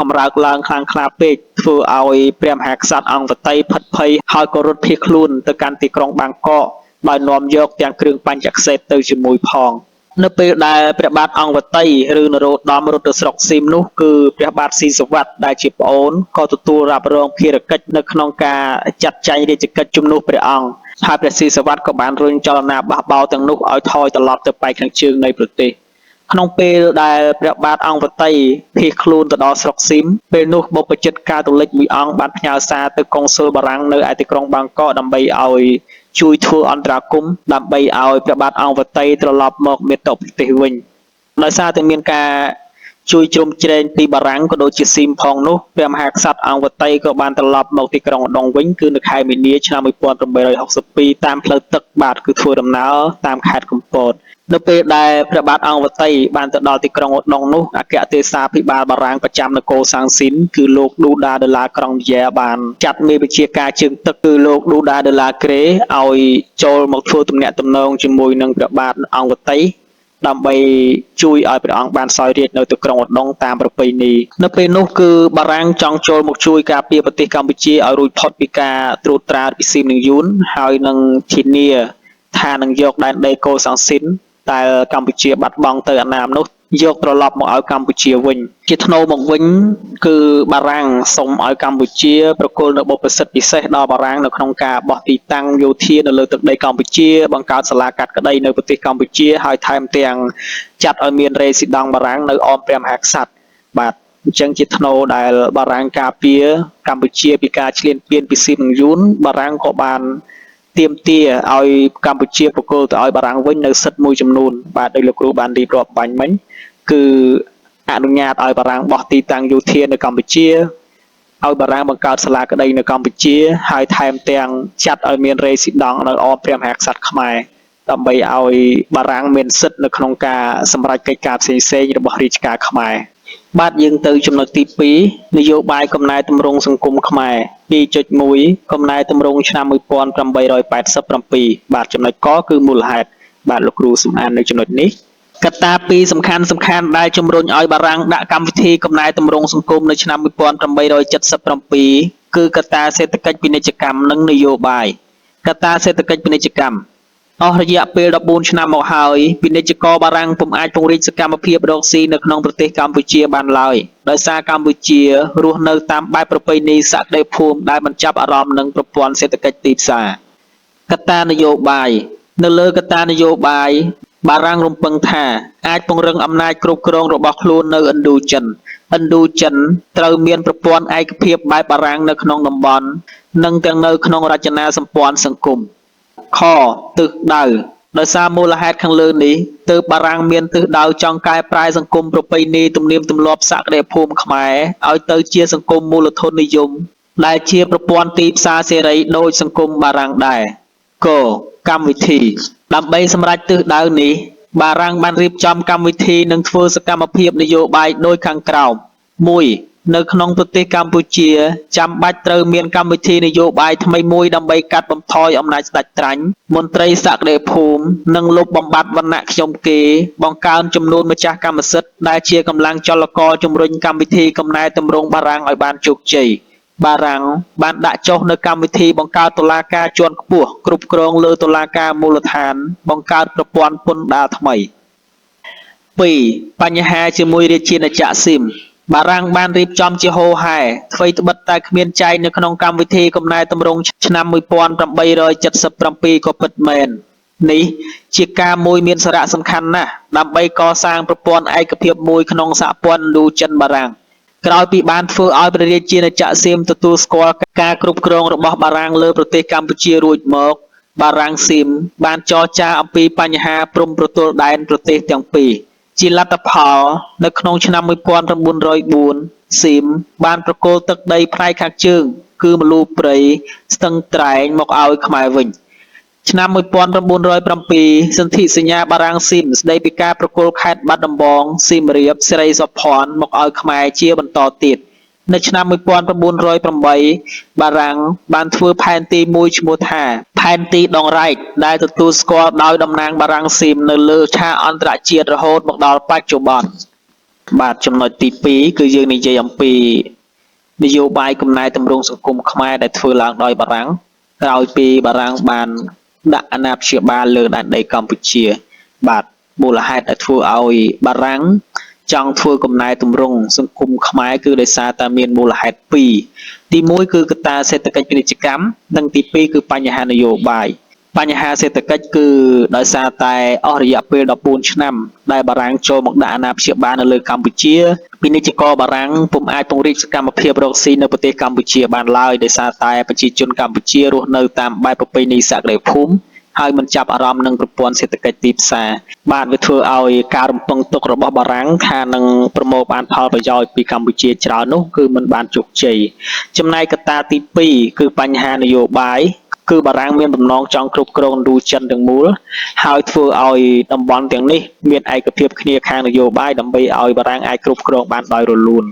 កម្រើកឡើងខ្លាំងក្លាពេកធ្វើឲ្យព្រះមហាក្សត្រអង្គវតីភិតភ័យហើយក៏រត់ភៀសខ្លួនទៅកាន់ទីក្រុងបាងកកដោយនាំយកទាំងគ្រឿងបញ្ចក្សេតទៅជាមួយផងនៅពេលដែលព្រះបាទអង្គវតីឬនរោត្តមរត់ទៅស្រុកស៊ីមនោះគឺព្រះបាទស៊ីសុវត្ថិដែលជាប្អូនក៏ទទួលរ៉ាប់រងភារកិច្ចនៅក្នុងការចាត់ចែងរាជកិច្ចជំនួសព្រះអង្គហើយព្រះស៊ីសុវត្ថិក៏បានរុញចលនាបះបោរទាំងនោះឲ្យថយត្រឡប់ទៅប៉ែកខាងជើងនៃប្រទេសក្នុងពេលដែលព្រះបាទអង្គវតីភៀសខ្លួនទៅដល់ស្រុកស៊ីមពេលនោះបព្វជិតកាតូលិកមួយអង្គបានផ្ញើសារទៅកុងស៊ុលបារាំងនៅឯទីក្រុងបាងកកដើម្បីឲ្យជួយធ្វើអន្តរាគមន៍ដើម្បីឲ្យព្រះបាទអង្គវតីត្រឡប់មកមាតុប្រទេសវិញដោយសារតែមានការជួយជ្រោមជ្រែងពីបារាំងក៏ដូចជាស៊ីមផងនោះព្រះមហាក្សត្រអង្គវតីក៏បានត្រឡប់មកទីក្រុងឧដុង្គវិញគឺនៅខែមីនាឆ្នាំ1862តាមផ្លូវទឹកបាទគឺធ្វើដំណើរតាមខេត្តកំពតនៅពេលដែលព្រះបាទអង្គវតីបានទៅដល់ទីក្រុងឧដុង្គនោះអគ្គទេសាភិបាលបារាំងប្រចាំនគរសាំងស៊ីនគឺលោកឌូដាដឺឡាក្រង់យ៉ែបានចាត់មេបញ្ជាការជើងទឹកគឺលោកឌូដាដឺឡាក្រេឲ្យចូលមកធ្វើទំនាក់ទំនងជាមួយនឹងព្រះបាទអង្គវតីដើម្បីជួយឲ្យព្រះអង្គបានសោយរាជ្យនៅទីក្រុងឧដុង្គតាមប្រពៃណីនៅពេលនោះគឺបារាំងចង់ចូលមកជួយការពារប្រទេសកម្ពុជាឲ្យរួចផុតពីការត្រួតត្រាពីស៊ីមនិងយួនហើយនឹងធានាថានឹងយកដែនដីកូសាំងស៊ីនដែលកម្ពុជាបាត់បង់ទៅអាណាមនោះយកត្រឡប់មកឲ្យកម្ពុជាវិញជាថ្នូរមកវិញគឺបារាំងសូមឲ្យកម្ពុជាប្រគល់នូវបុព្វសិទ្ធិពិសេសដល់បារាំងនៅក្នុងការបោះទីតាំងយោធានៅលើទឹកដីកម្ពុជាបង្កើតសាលាកាត់ក្តីនៅប្រទេសកម្ពុជាហើយថែមទាំងចាត់ឲ្យមានរេស៊ីដង់បារាំងនៅអមព្រះមហាក្សត្របាទអញ្ចឹងជាថ្នូរដែលបារាំងការពារកម្ពុជាពីការឈ្លានពានពីស៊ីមនិងយួនបារាំងក៏បានទាមទារឲ្យកម្ពុជាប្រគល់ទៅឲ្យបារាំងវិញនៅសិទ្ធិមួយចំនួនបាទដោយលោកគ្រូបានរៀបរាប់បាញ់មិញគឺអនុញ្ញាតឲ្យបារាំងបោះទីតាំងយោធានៅកម្ពុជាឲ្យបារាំងបង្កើតសាលាក្តីនៅកម្ពុជាហើយថែមទាំងចាត់ឲ្យមានរេស៊ីដង់នៅអមព្រះមហាក្សត្រខ្មែរដើម្បីឲ្យបារាំងមានសិទ្ធិនៅក្នុងការសម្រេចកិច្ចការផ្សេងៗរបស់រាជការខ្មែរបាទយើងទៅចំណុចទី2នយោបាយកំណែទម្រង់សង្គមខ្មែរ 2.1 កំណែទម្រង់ឆ្នាំ1887បាទចំណុចកគឺមូលហេតុបាទលោកគ្រូសំអាននៅចំណុចនេះកត្តាពីរសំខាន់ដែលជំរុញឲ្យបារាំងដាក់កម្មវិធីកំណែទម្រង់សង្គមនៅឆ្នាំ1877គឺកត្តាសេដ្ឋកិច្ចពាណិជ្ជកម្មនិងនយោបាយកត្តាសេដ្ឋកិច្ចពាណិជ្ជកម្មអស់រយៈពេល14ឆ្នាំមកហើយពាណិជ្ជករបារាំងពុំអាចពង្រីកសកម្មភាពរកស៊ីនៅក្នុងប្រទេសកម្ពុជាបានឡើយដោយសារកម្ពុជារស់នៅតាមបែបប្រពៃណីសក្តិភូមិដែលមិនចាប់អារម្មណ៍នឹងប្រព័ន្ធសេដ្ឋកិច្ចទីផ្សារកត្តានយោបាយនៅលើកត្តានយោបាយបារាំងរំពឹងថាអាចពង្រឹងអំណាចគ្រប់គ្រងរបស់ខ្លួននៅឥណ្ឌូចិនឥណ្ឌូចិនត្រូវមានប្រព័ន្ធឯកភាពបែបបារាំងនៅក្នុងតំបន់និងទាំងនៅក្នុងរចនាសម្ព័ន្ធសង្គមខទិសដៅដោយសារមូលហេតុខាងលើនេះទើបបារាំងមានទិសដៅចង់កែប្រែសង្គមប្រពៃណីទំនៀមទម្លាប់សក្តិភូមិខ្មែរឲ្យទៅជាសង្គមមូលធននិយមដែលជាប្រព័ន្ធទីផ្សារសេរីដូចសង្គមបារាំងដែរកកម្មវិធីដើម្បីសម្រេចទិសដៅនេះបារាំងបានរៀបចំកម្មវិធីនិងធ្វើសកម្មភាពនយោបាយដូចខាងក្រោម1នៅក្នុងប្រទេសកម្ពុជាចាំបាច់ត្រូវមានកម្មវិធីនយោបាយថ្មីមួយដើម្បីកាត់បន្ថយអំណាចស្ដេចត្រាញ់មន្ត្រីសក្តិភូមិនិងលុបបំបាត់វណ្ណៈខ្ញុំគេបង្កើនចំនួនម្ចាស់កម្មសិទ្ធិដែលជាកម្លាំងចលករជំរុញកម្មវិធីកំណែទម្រង់បារាំងឲ្យបានជោគជ័យបារាំងបានដាក់ចុះនៅកម្មវិធីបង្កើតតុលាការជាន់ខ្ពស់គ្រប់គ្រងលើតុលាការមូលដ្ឋានបង្កើតប្រព័ន្ធពន្ធដារថ្មី2បញ្ហាជាមួយរាជាណាចក្រស៊ីមបារាំងបានរៀបចំជាហូរហែថ្វីត្បិតតែគ្មានចែងនៅក្នុងកម្មវិធីកំណែទម្រង់ឆ្នាំ1877ក៏ពិតមែននេះជាការមួយមានសារៈសំខាន់ណាស់ដើម្បីកសាងប្រព័ន្ធឯកភាពមួយក្នុងសហព័ន្ធឥណ្ឌូចិនបារាំងក្រោយពីបានធ្វើឲ្យព្រះរាជាណាចក្រសៀមទទួលស្គាល់ការគ្រប់គ្រងរបស់បារាំងលើប្រទេសកម្ពុជារួចមកបារាំងសៀមបានចរចាអំពីបញ្ហាព្រំប្រទល់ដែនប្រទេសទាំងពីរជាលទ្ធផលនៅក្នុងឆ្នាំ1904សៀមបានប្រគល់ទឹកដីផ្នែកខាងជើងគឺម្លូព្រៃស្ទឹងត្រែងមកឲ្យខ្មែរវិញ ឆ្នាំ1907សន្ធិសញ្ញាបារាំងស៊ីមស្ដីពីការប្រគល់ខេត្តបាត់ដំបងសៀមរាបសិរីសោភ័ណមកឲ្យខ្មែរជាបន្តទៀតនៅឆ្នាំ1908បារាំងបានធ្វើផែនទីមួយឈ្មោះថាផែនទីដងរែកដែលទទួលស្គាល់ដោយតំណាងបារាំងស៊ីមនៅលើឆាកអន្តរជាតិរហូតមកដល់បច្ចុប្បន្នបាទចំណុចទី2គឺយើងនិយាយអំពីនយោបាយកំណែទម្រង់សង្គមខ្មែរដែលធ្វើឡើងដោយបារាំងក្រោយពីបារាំងបានដាក់អាណាព្យាបាលលើដែនដីកម្ពុជាបាទមូលហេតុដែលធ្វើឲ្យបារាំងចង់ធ្វើកំណែទម្រង់សង្គមខ្មែរគឺដោយសារតែមានមូលហេតុពីរទី1គឺកត្តាសេដ្ឋកិច្ចពាណិជ្ជកម្មនិងទី2គឺបញ្ហានយោបាយបញ្ហាសេដ្ឋកិច្ចគឺដោយសារតែអស់រយៈពេល14ឆ្នាំដែលបារាំងចូលមកដាក់អាណាព្យាបាលនៅលើកម្ពុជាពាណិជ្ជករបារាំងពុំអាចពង្រីកសកម្មភាពរកស៊ីនៅប្រទេសកម្ពុជាបានឡើយដោយសារតែប្រជាជនកម្ពុជារស់នៅតាមបែបប្រពៃណីសក្តិភូមិហើយមិនចាប់អារម្មណ៍នឹងប្រព័ន្ធសេដ្ឋកិច្ចទីផ្សារបាទវាធ្វើឲ្យការរំពឹងទុករបស់បារាំងថានឹងប្រមូលបានផលប្រយោជន៍ពីកម្ពុជាច្រើននោះគឺមិនបានជោគជ័យចំណែកកត្តាទី2គឺបញ្ហានយោបាយគឺបារាំងមានបំណងចង់គ្រប់គ្រងឥណ្ឌូចិនទាំងមូលហើយធ្វើឲ្យតំបន់ទាំងនេះមានឯកភាពគ្នាខាងនយោបាយដើម្បីឲ្យបារាំងអាចគ្រប់គ្រងបានដោយរលូន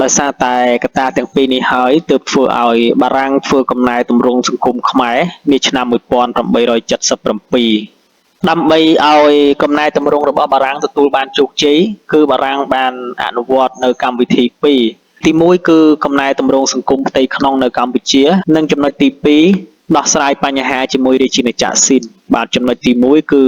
ដោយសារតែកត្តាទាំងពីរនេះហើយទើបធ្វើឲ្យបារាំងធ្វើកំណែទម្រង់សង្គមខ្មែរនាឆ្នាំ1877ដើម្បីឲ្យកំណែទម្រង់របស់បារាំងទទួលបានជោគជ័យគឺបារាំងបានអនុវត្តនៅកម្មវិធីពីរទី1គឺកំណែទម្រង់សង្គមផ្ទៃក្នុងនៅកម្ពុជានិងចំណុចទី2ដោះស្រាយបញ្ហាជាមួយរាជាណាចក្រស៊ីនបាទចំណុចទី1គឺ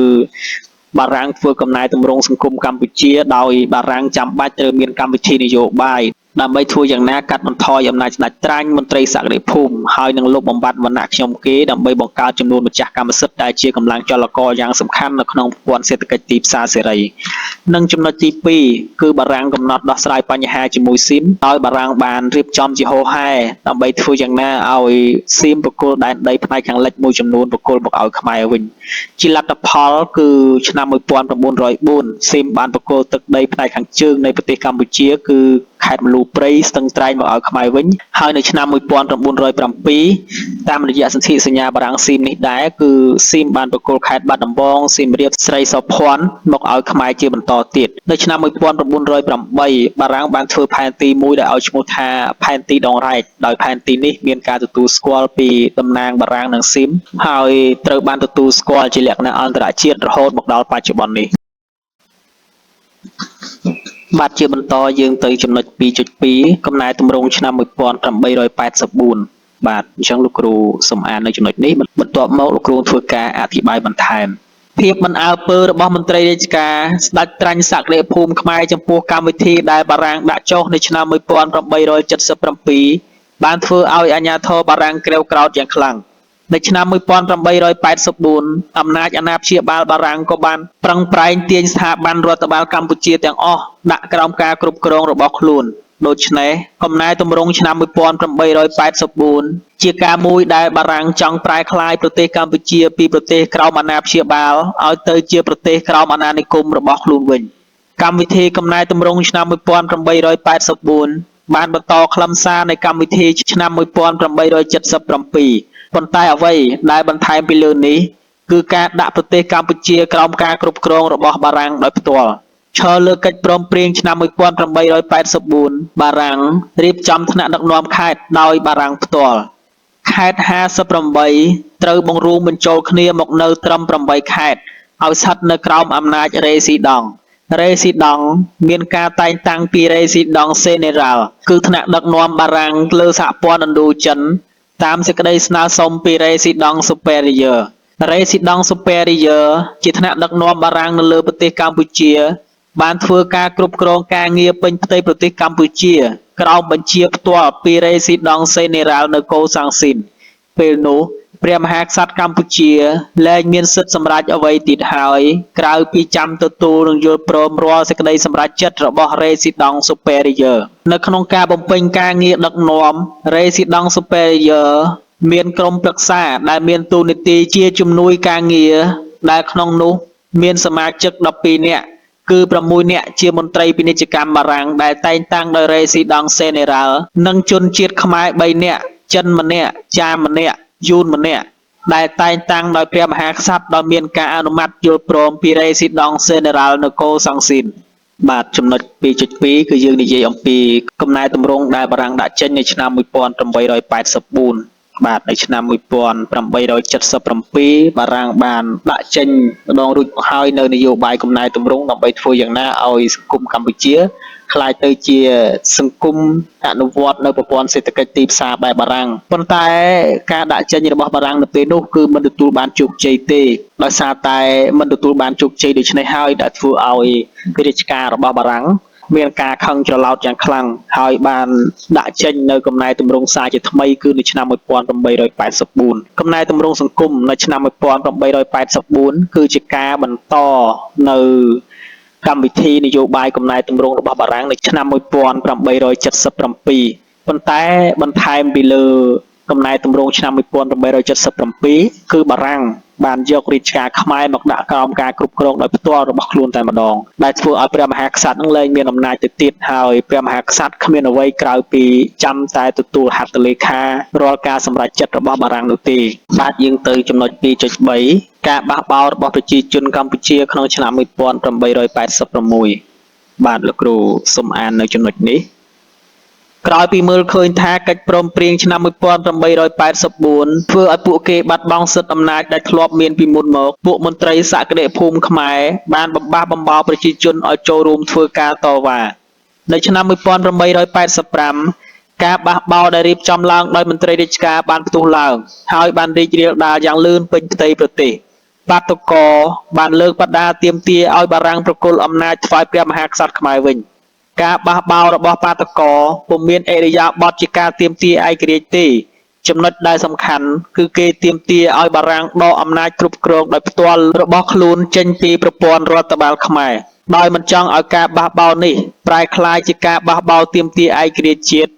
បារាំងធ្វើកំណែទម្រង់សង្គមកម្ពុជាដោយបារាំងចាំបាច់ត្រូវមានកម្មវិធីនយោបាយដើម្បីធ្វើយ៉ាងណាកាត់បន្ថយអំណាចស្ដេចត្រាញ់មន្ត្រីសក្តិភូមិហើយនឹងលុបបំបាត់វណ្ណៈខ្ញុំគេដើម្បីបង្កើតចំនួនម្ចាស់កម្មសិទ្ធិដែលជាកម្លាំងចលករយ៉ាងសំខាន់នៅក្នុងប្រព័ន្ធសេដ្ឋកិច្ចទីផ្សារសេរីនិងចំណុចទី2គឺបារាំងកំណត់ដោះស្រាយបញ្ហាជាមួយស៊ីមដោយបារាំងបានរៀបចំជាហូរហែដើម្បីធ្វើយ៉ាងណាឲ្យស៊ីមប្រគល់ដែនដីផ្នែកខាងលិចមួយចំនួនប្រគល់មកឲ្យខ្មែរវិញជាលទ្ធផលគឺឆ្នាំ1904ស៊ីមបានប្រគល់ទឹកដីផ្នែកខាងជើងនៃប្រទេសកម្ពុជាគឺខេត្តម្លូព្រៃស្ទឹងត្រែងមកឲ្យខ្មែរវិញហើយនៅឆ្នាំ1907តាមរយៈសន្ធិសញ្ញាបារាំងស៊ីមនេះដែរគឺស៊ីមបានប្រគល់ខេត្តបាត់ដំបងសៀមរាបស្រីសោភ័ណ្ឌមកឲ្យខ្មែរជាបន្តទៀតនៅឆ្នាំ1908បារាំងបានធ្វើផែនទីមួយដែលឲ្យឈ្មោះថាផែនទីដងរែកដោយផែនទីនេះមានការទទួលស្គាល់ពីតំណាងបារាំងនិងស៊ីមហើយត្រូវបានទទួលស្គាល់ជាលក្ខណៈអន្តរជាតិរហូតមកដល់បច្ចុប្បន្ននេះបាទជាបន្តយើងទៅចំណុច 2.2 កំណែទម្រង់ឆ្នាំ1884បាទអញ្ចឹងលោកគ្រូសូមអាននៅចំណុចនេះបន្ទាប់មកលោកគ្រូធ្វើការអធិប្បាយបន្ថែមភាពមិនអើពើរបស់មន្ត្រីរាជការស្ដេចត្រាញ់សក្តិភូមិខ្មែរចំពោះកម្មវិធីដែលបារាំងដាក់ចុះនៅឆ្នាំ1877បានធ្វើឲ្យអាជ្ញាធរបារាំងក្រេវក្រោធយ៉ាងខ្លាំងនៅឆ្នាំ1884អំណាចអាណាព្យាបាលបារាំងក៏បានប្រឹងប្រែងទាញស្ថាប័នរដ្ឋបាលកម្ពុជាទាំងអស់ដាក់ក្រោមការគ្រប់គ្រងរបស់ខ្លួនដូច្នេះកំណែទម្រង់ឆ្នាំ1884ជាការមួយដែលបារាំងចង់ប្រែក្លាយប្រទេសកម្ពុជាពីប្រទេសក្រោមអាណាព្យាបាលឲ្យទៅជាប្រទេសក្រោមអាណានិគមរបស់ខ្លួនវិញកម្មវិធីកំណែទម្រង់ឆ្នាំ1884បានបន្តខ្លឹមសារនៃកម្មវិធីឆ្នាំ1877ប៉ុន្តែអ្វីដែលបន្ថែមពីលើនេះគឺការដាក់ប្រទេសកម្ពុជាក្រោមការគ្រប់គ្រងរបស់បារាំងដោយផ្ទាល់ឈរលើកិច្ចព្រមព្រៀងឆ្នាំ1884បារាំងរៀបចំថ្នាក់ដឹកនាំខេត្តដោយបារាំងផ្ទាល់ខេត្ត58ត្រូវបង្រួមបញ្ចូលគ្នាមកនៅត្រឹម8ខេត្តឲ្យស្ថិតនៅក្រោមអំណាចរេស៊ីដង់រេស៊ីដង់មានការតែងតាំងពីរេស៊ីដង់សេនេរ៉ាល់គឺថ្នាក់ដឹកនាំបារាំងលើសហព័ន្ធឥណ្ឌូចិនតាមសេចក្តីស្នើសុំពីរេស៊ីដង់ស៊ូពែរីយ៉ឺរេស៊ីដង់ស៊ូពែរីយ៉ឺជាថ្នាក់ដឹកនាំបារាំងនៅលើប្រទេសកម្ពុជាបានធ្វើការគ្រប់គ្រងការងារពេញផ្ទៃប្រទេសកម្ពុជាក្រោមបញ្ជាផ្ទាល់ពីរេស៊ីដង់សេនេរ៉ាល់នៅកូសាំងស៊ីនពេលនោះព្រះមហាក្សត្រកម្ពុជាលែងមានសិទ្ធិសម្រេចអ្វីទៀតហើយក្រៅពីចាំទទួលនិងយល់ព្រមរាល់សេចក្តីសម្រេចចិត្តរបស់រេស៊ីដង់ស៊ូពែរីយ៉ឺនៅក្នុងការបំពេញការងារដឹកនាំរេស៊ីដង់ស៊ូពែរីយ៉ឺមានក្រុមប្រឹក្សាដែលមានតួនាទីជាជំនួយការងារដែលក្នុងនោះមានសមាជិក12នាក់គឺ6នាក់ជាមន្ត្រីពាណិជ្ជកម្មបារាំងដែលតែងតាំងដោយរេស៊ីដង់សេនេរ៉ាល់និងជនជាតិខ្មែរ3នាក់ចិនម្នាក់ចាមម្នាក់យួនម្នាក់ ដែលតែងតាំងដោយព្រះមហាក្សត្រដោយមានការអនុម័តយល់ព្រមពីរ៉េស៊ីដង់សេនេរ៉ាល់នគរសាំងស៊ីនបាទចំណុច2.2គឺយើងនិយាយអំពីកំណែទម្រង់ដែលបារាំងដាក់ចេញនៅឆ្នាំ1884បាទនៅឆ្នាំ1877បារាំងបានដាក់ចេញម្ដងរួចមកហើយនៅនយោបាយកំណែទម្រង់ដើម្បីធ្វើយ៉ាងណាឲ្យសង្គមកម្ពុជាក្លាយទៅជាសង្គមអនុវត្តនៅប្រព័ន្ធសេដ្ឋកិច្ចទីផ្សារបែបបារាំងប៉ុន្តែការដាក់ចេញរបស់បារាំងនៅពេលនោះគឺមិនទទួលបានជោគជ័យទេដោយសារតែមិនទទួលបានជោគជ័យដូច្នេះហើយដែលធ្វើឲ្យរាជការរបស់បារាំងមានការខឹងច្រឡោតយ៉ាងខ្លាំងហើយបានដាក់ចេញនៅកំណែទម្រង់សារជាថ្មីគឺនៅឆ្នាំ1884កំណែទម្រង់សង្គមនៅឆ្នាំ1884គឺជាការបន្តនៅកម្មវិធីនយោបាយកំណែទម្រង់របស់បារាំងនៅឆ្នាំ1877ប៉ុន្តែបន្ថែមពីលើកំណែទម្រង់ឆ្នាំ1877គឺបារាំងបានយករាជការខ្មែរមកដាក់ក្រោមការគ្រប់គ្រងដោយផ្ទាល់របស់ខ្លួនតែម្ដងដែលធ្វើឲ្យព្រះមហាក្សត្រនឹងលែងមានអំណាចទៅទៀតហើយព្រះមហាក្សត្រគ្មានអ្វីក្រៅពីចាំតែទទួលហត្ថលេខារាល់ការសម្រេចចិត្តរបស់បារាំងនោះទេបាទយើងទៅចំណុច2.3ការបះបោររបស់ប្រជាជនកម្ពុជាក្នុងឆ្នាំ1886បាទលោកគ្រូសូមអាននៅចំណុចនេះក្រោយពីមើលឃើញថាកិច្ចព្រមព្រៀងឆ្នាំ1884ធ្វើឲ្យពួកគេបាត់បង់សិទ្ធិអំណាចដែលធ្លាប់មានពីមុនមកពួកមន្ត្រីសក្តិភូមិខ្មែរបានបំបះបំបោប្រជាជនឲ្យចូលរួមធ្វើការតវ៉ានៅឆ្នាំ1885ការបះបោរដែលរៀបចំឡើងដោយមន្ត្រីរាជការបានផ្ទុះឡើងហើយបានរីករាលដាលយ៉ាងលឿនពេញផ្ទៃប្រទេសបាតុករបានលើកបដាទាមទារឲ្យបារាំងប្រគល់អំណាចថ្វាយព្រះមហាក្សត្រខ្មែរវិញការបះបោររបស់បាតុករពុំមានឥរិយាបថជាការទាមទារឯករាជ្យទេចំណុចដែលសំខាន់គឺគេទាមទារឲ្យបារាំងដកអំណាចគ្រប់គ្រងដោយផ្ទាល់របស់ខ្លួនចេញពីប្រព័ន្ធរដ្ឋបាលខ្មែរដោយមិនចង់ឲ្យការបះបោរនេះប្រែក្លាយជាការបះបោរទាមទារឯករាជ្យជាតិ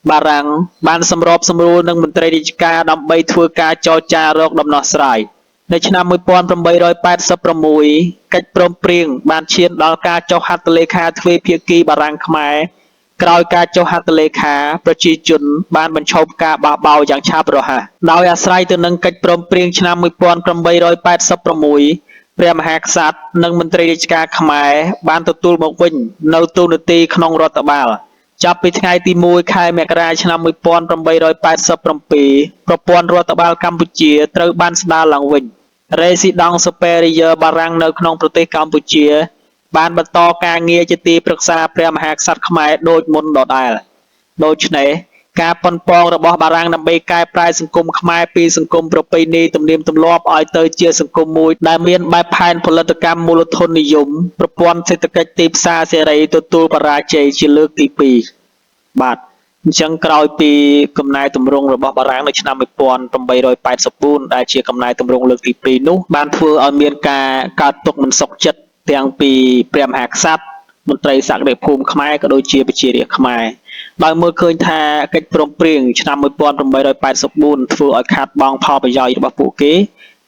បារាំងបានសម្របសម្រួលនឹងមន្ត្រីរាជការដើម្បីធ្វើការចរចារកដំណោះស្រាយនៅឆ្នាំ1886កិច្ចព្រមព្រៀងបានឈានដល់ការចុះហត្ថលេខាទ្វេភាគីបារាំងខ្មែរក្រោយការចុះហត្ថលេខាប្រជាជនបានបញ្ឈប់ការបះបោរយ៉ាងឆាប់រហ័សដោយអាស្រ័យទៅនឹងកិច្ចព្រមព្រៀងឆ្នាំ1886ព្រះមហាក្សត្រនិងមន្ត្រីរាជការខ្មែរបានទទួលមកវិញនៅតួនាទីក្នុងរដ្ឋបាលចាប់ពីថ្ងៃទី1ខែមករាឆ្នាំ1887ប្រព័ន្ធរដ្ឋបាលកម្ពុជាត្រូវបានស្ដារឡើងវិញរ៉េស៊ីដង់ស៊ូពេរីយ៉ឺបារាំងនៅក្នុងប្រទេសកម្ពុជាបានបន្តការងារជាទីប្រឹក្សាព្រះមហាក្សត្រខ្មែរដូចមុនដដែលដូច្នេះការប៉ុនប៉ងរបស់បារាំងដើម្បីកែប្រែសង្គមខ្មែរពីសង្គមប្រពៃណីទំនៀមទម្លាប់ឲ្យទៅជាសង្គមមួយដែលមានបែបផែនផលិតកម្មមូលធននិយមប្រព័ន្ធសេដ្ឋកិច្ចទីផ្សារសេរីទទួលបរាជ័យជាលើកទី2បាទអញ្ចឹងក្រោយពីកំណែទម្រង់របស់បារាំងនៅឆ្នាំ1884ដែលជាកំណែទម្រង់លើកទី2នោះបានធ្វើឲ្យមានការកើតទុក្ខមិនសុខចិត្តទាំងពីព្រះមហាក្សត្រមន្ត្រីសក្តិភូមិខ្មែរក៏ដូចជាប្រជារាស្ត្រខ្មែរដោយមើលឃើញថាកិច្ចព្រមព្រៀងឆ្នាំ1884ធ្វើឲ្យខាតបង់ផលប្រយោជន៍របស់ពួកគេ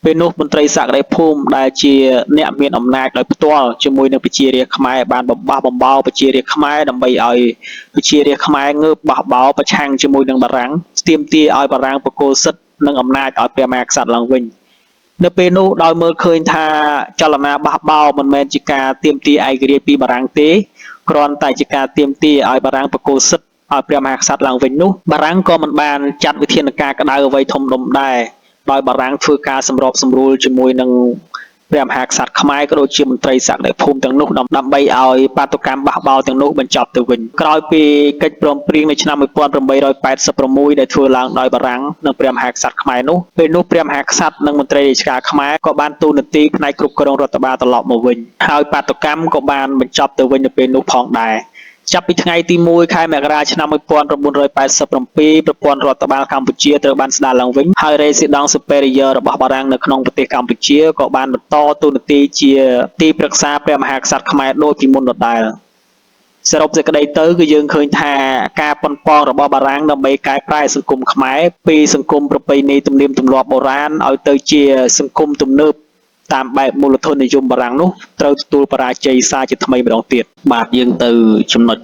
ពេលនោះមន្ត្រីសក្តិភូមិដែលជាអ្នកមានអំណាចដោយផ្ទាល់ជាមួយនឹងប្រជារាស្ត្រខ្មែរបានបំបះបំបោប្រជារាស្ត្រខ្មែរដើម្បីឲ្យប្រជារាស្ត្រខ្មែរងើបបះបោប្រឆាំងជាមួយនឹងបារាំងទាមទារឲ្យបារាំងប្រគល់សិទ្ធិនិងអំណាចឲ្យព្រះមហាក្សត្រឡើងវិញនៅពេលនោះដោយមើលឃើញថាចលនាបះបោមិនមែនជាការទាមទារឯករាជ្យពីបារាំងទេគ្រាន់តែជាការទាមទារឲ្យបារាំងប្រគល់សិទ្ធិឲ្យព្រះមហាក្សត្រឡើងវិញនោះបារាំងក៏មិនបានចាត់វិធានការក្តៅអ្វីធំដុំដែរដោយបារាំងធ្វើការសម្របសម្រួលជាមួយនឹងព្រះមហាក្សត្រខ្មែរក៏ដូចជាមន្ត្រីសក្តិភូមិទាំងនោះដើម្បីឲ្យបាតុកម្មបះបោរទាំងនោះបញ្ចប់ទៅវិញក្រោយពីកិច្ចព្រមព្រៀងនៅឆ្នាំ1886ដែលធ្វើឡើងដោយបារាំងនិងព្រះមហាក្សត្រខ្មែរនោះពេលនោះព្រះមហាក្សត្រនិងមន្ត្រីរាជការខ្មែរក៏បានទូនាទីផ្នែកគ្រប់គ្រងរដ្ឋបាលត្រឡប់មកវិញហើយបាតុកម្មក៏បានបញ្ចប់ទៅវិញនៅពេលនោះផងដែរចាប់ពីថ្ងៃទី1ខែមករាឆ្នាំ1987ប្រព័ន្ធរដ្ឋបាលកម្ពុជាត្រូវបានស្ដារឡើងវិញហើយរ៉េស៊ីដង់ស៊ូពេរីយ៉ឺរបស់បារាំងនៅក្នុងប្រទេសកម្ពុជាក៏បានបន្តតួនាទីជាទីប្រឹក្សាព្រះមហាក្សត្រខ្មែរដូចពីមុនដដែលសរុបសេចក្តីទៅគឺយើងឃើញថាការប៉ុនប៉ងរបស់បារាំងដើម្បីកែប្រែសង្គមខ្មែរពីសង្គមប្រពៃណីទំនៀមទម្លាប់បុរាណឲ្យទៅជាសង្គមទំនើបតាមបែបមូលធននិយមបារាំងនោះត្រូវទទួលបរាជ័យសារជាថ្មីម្ដងទៀតបាទយើងទៅចំណុច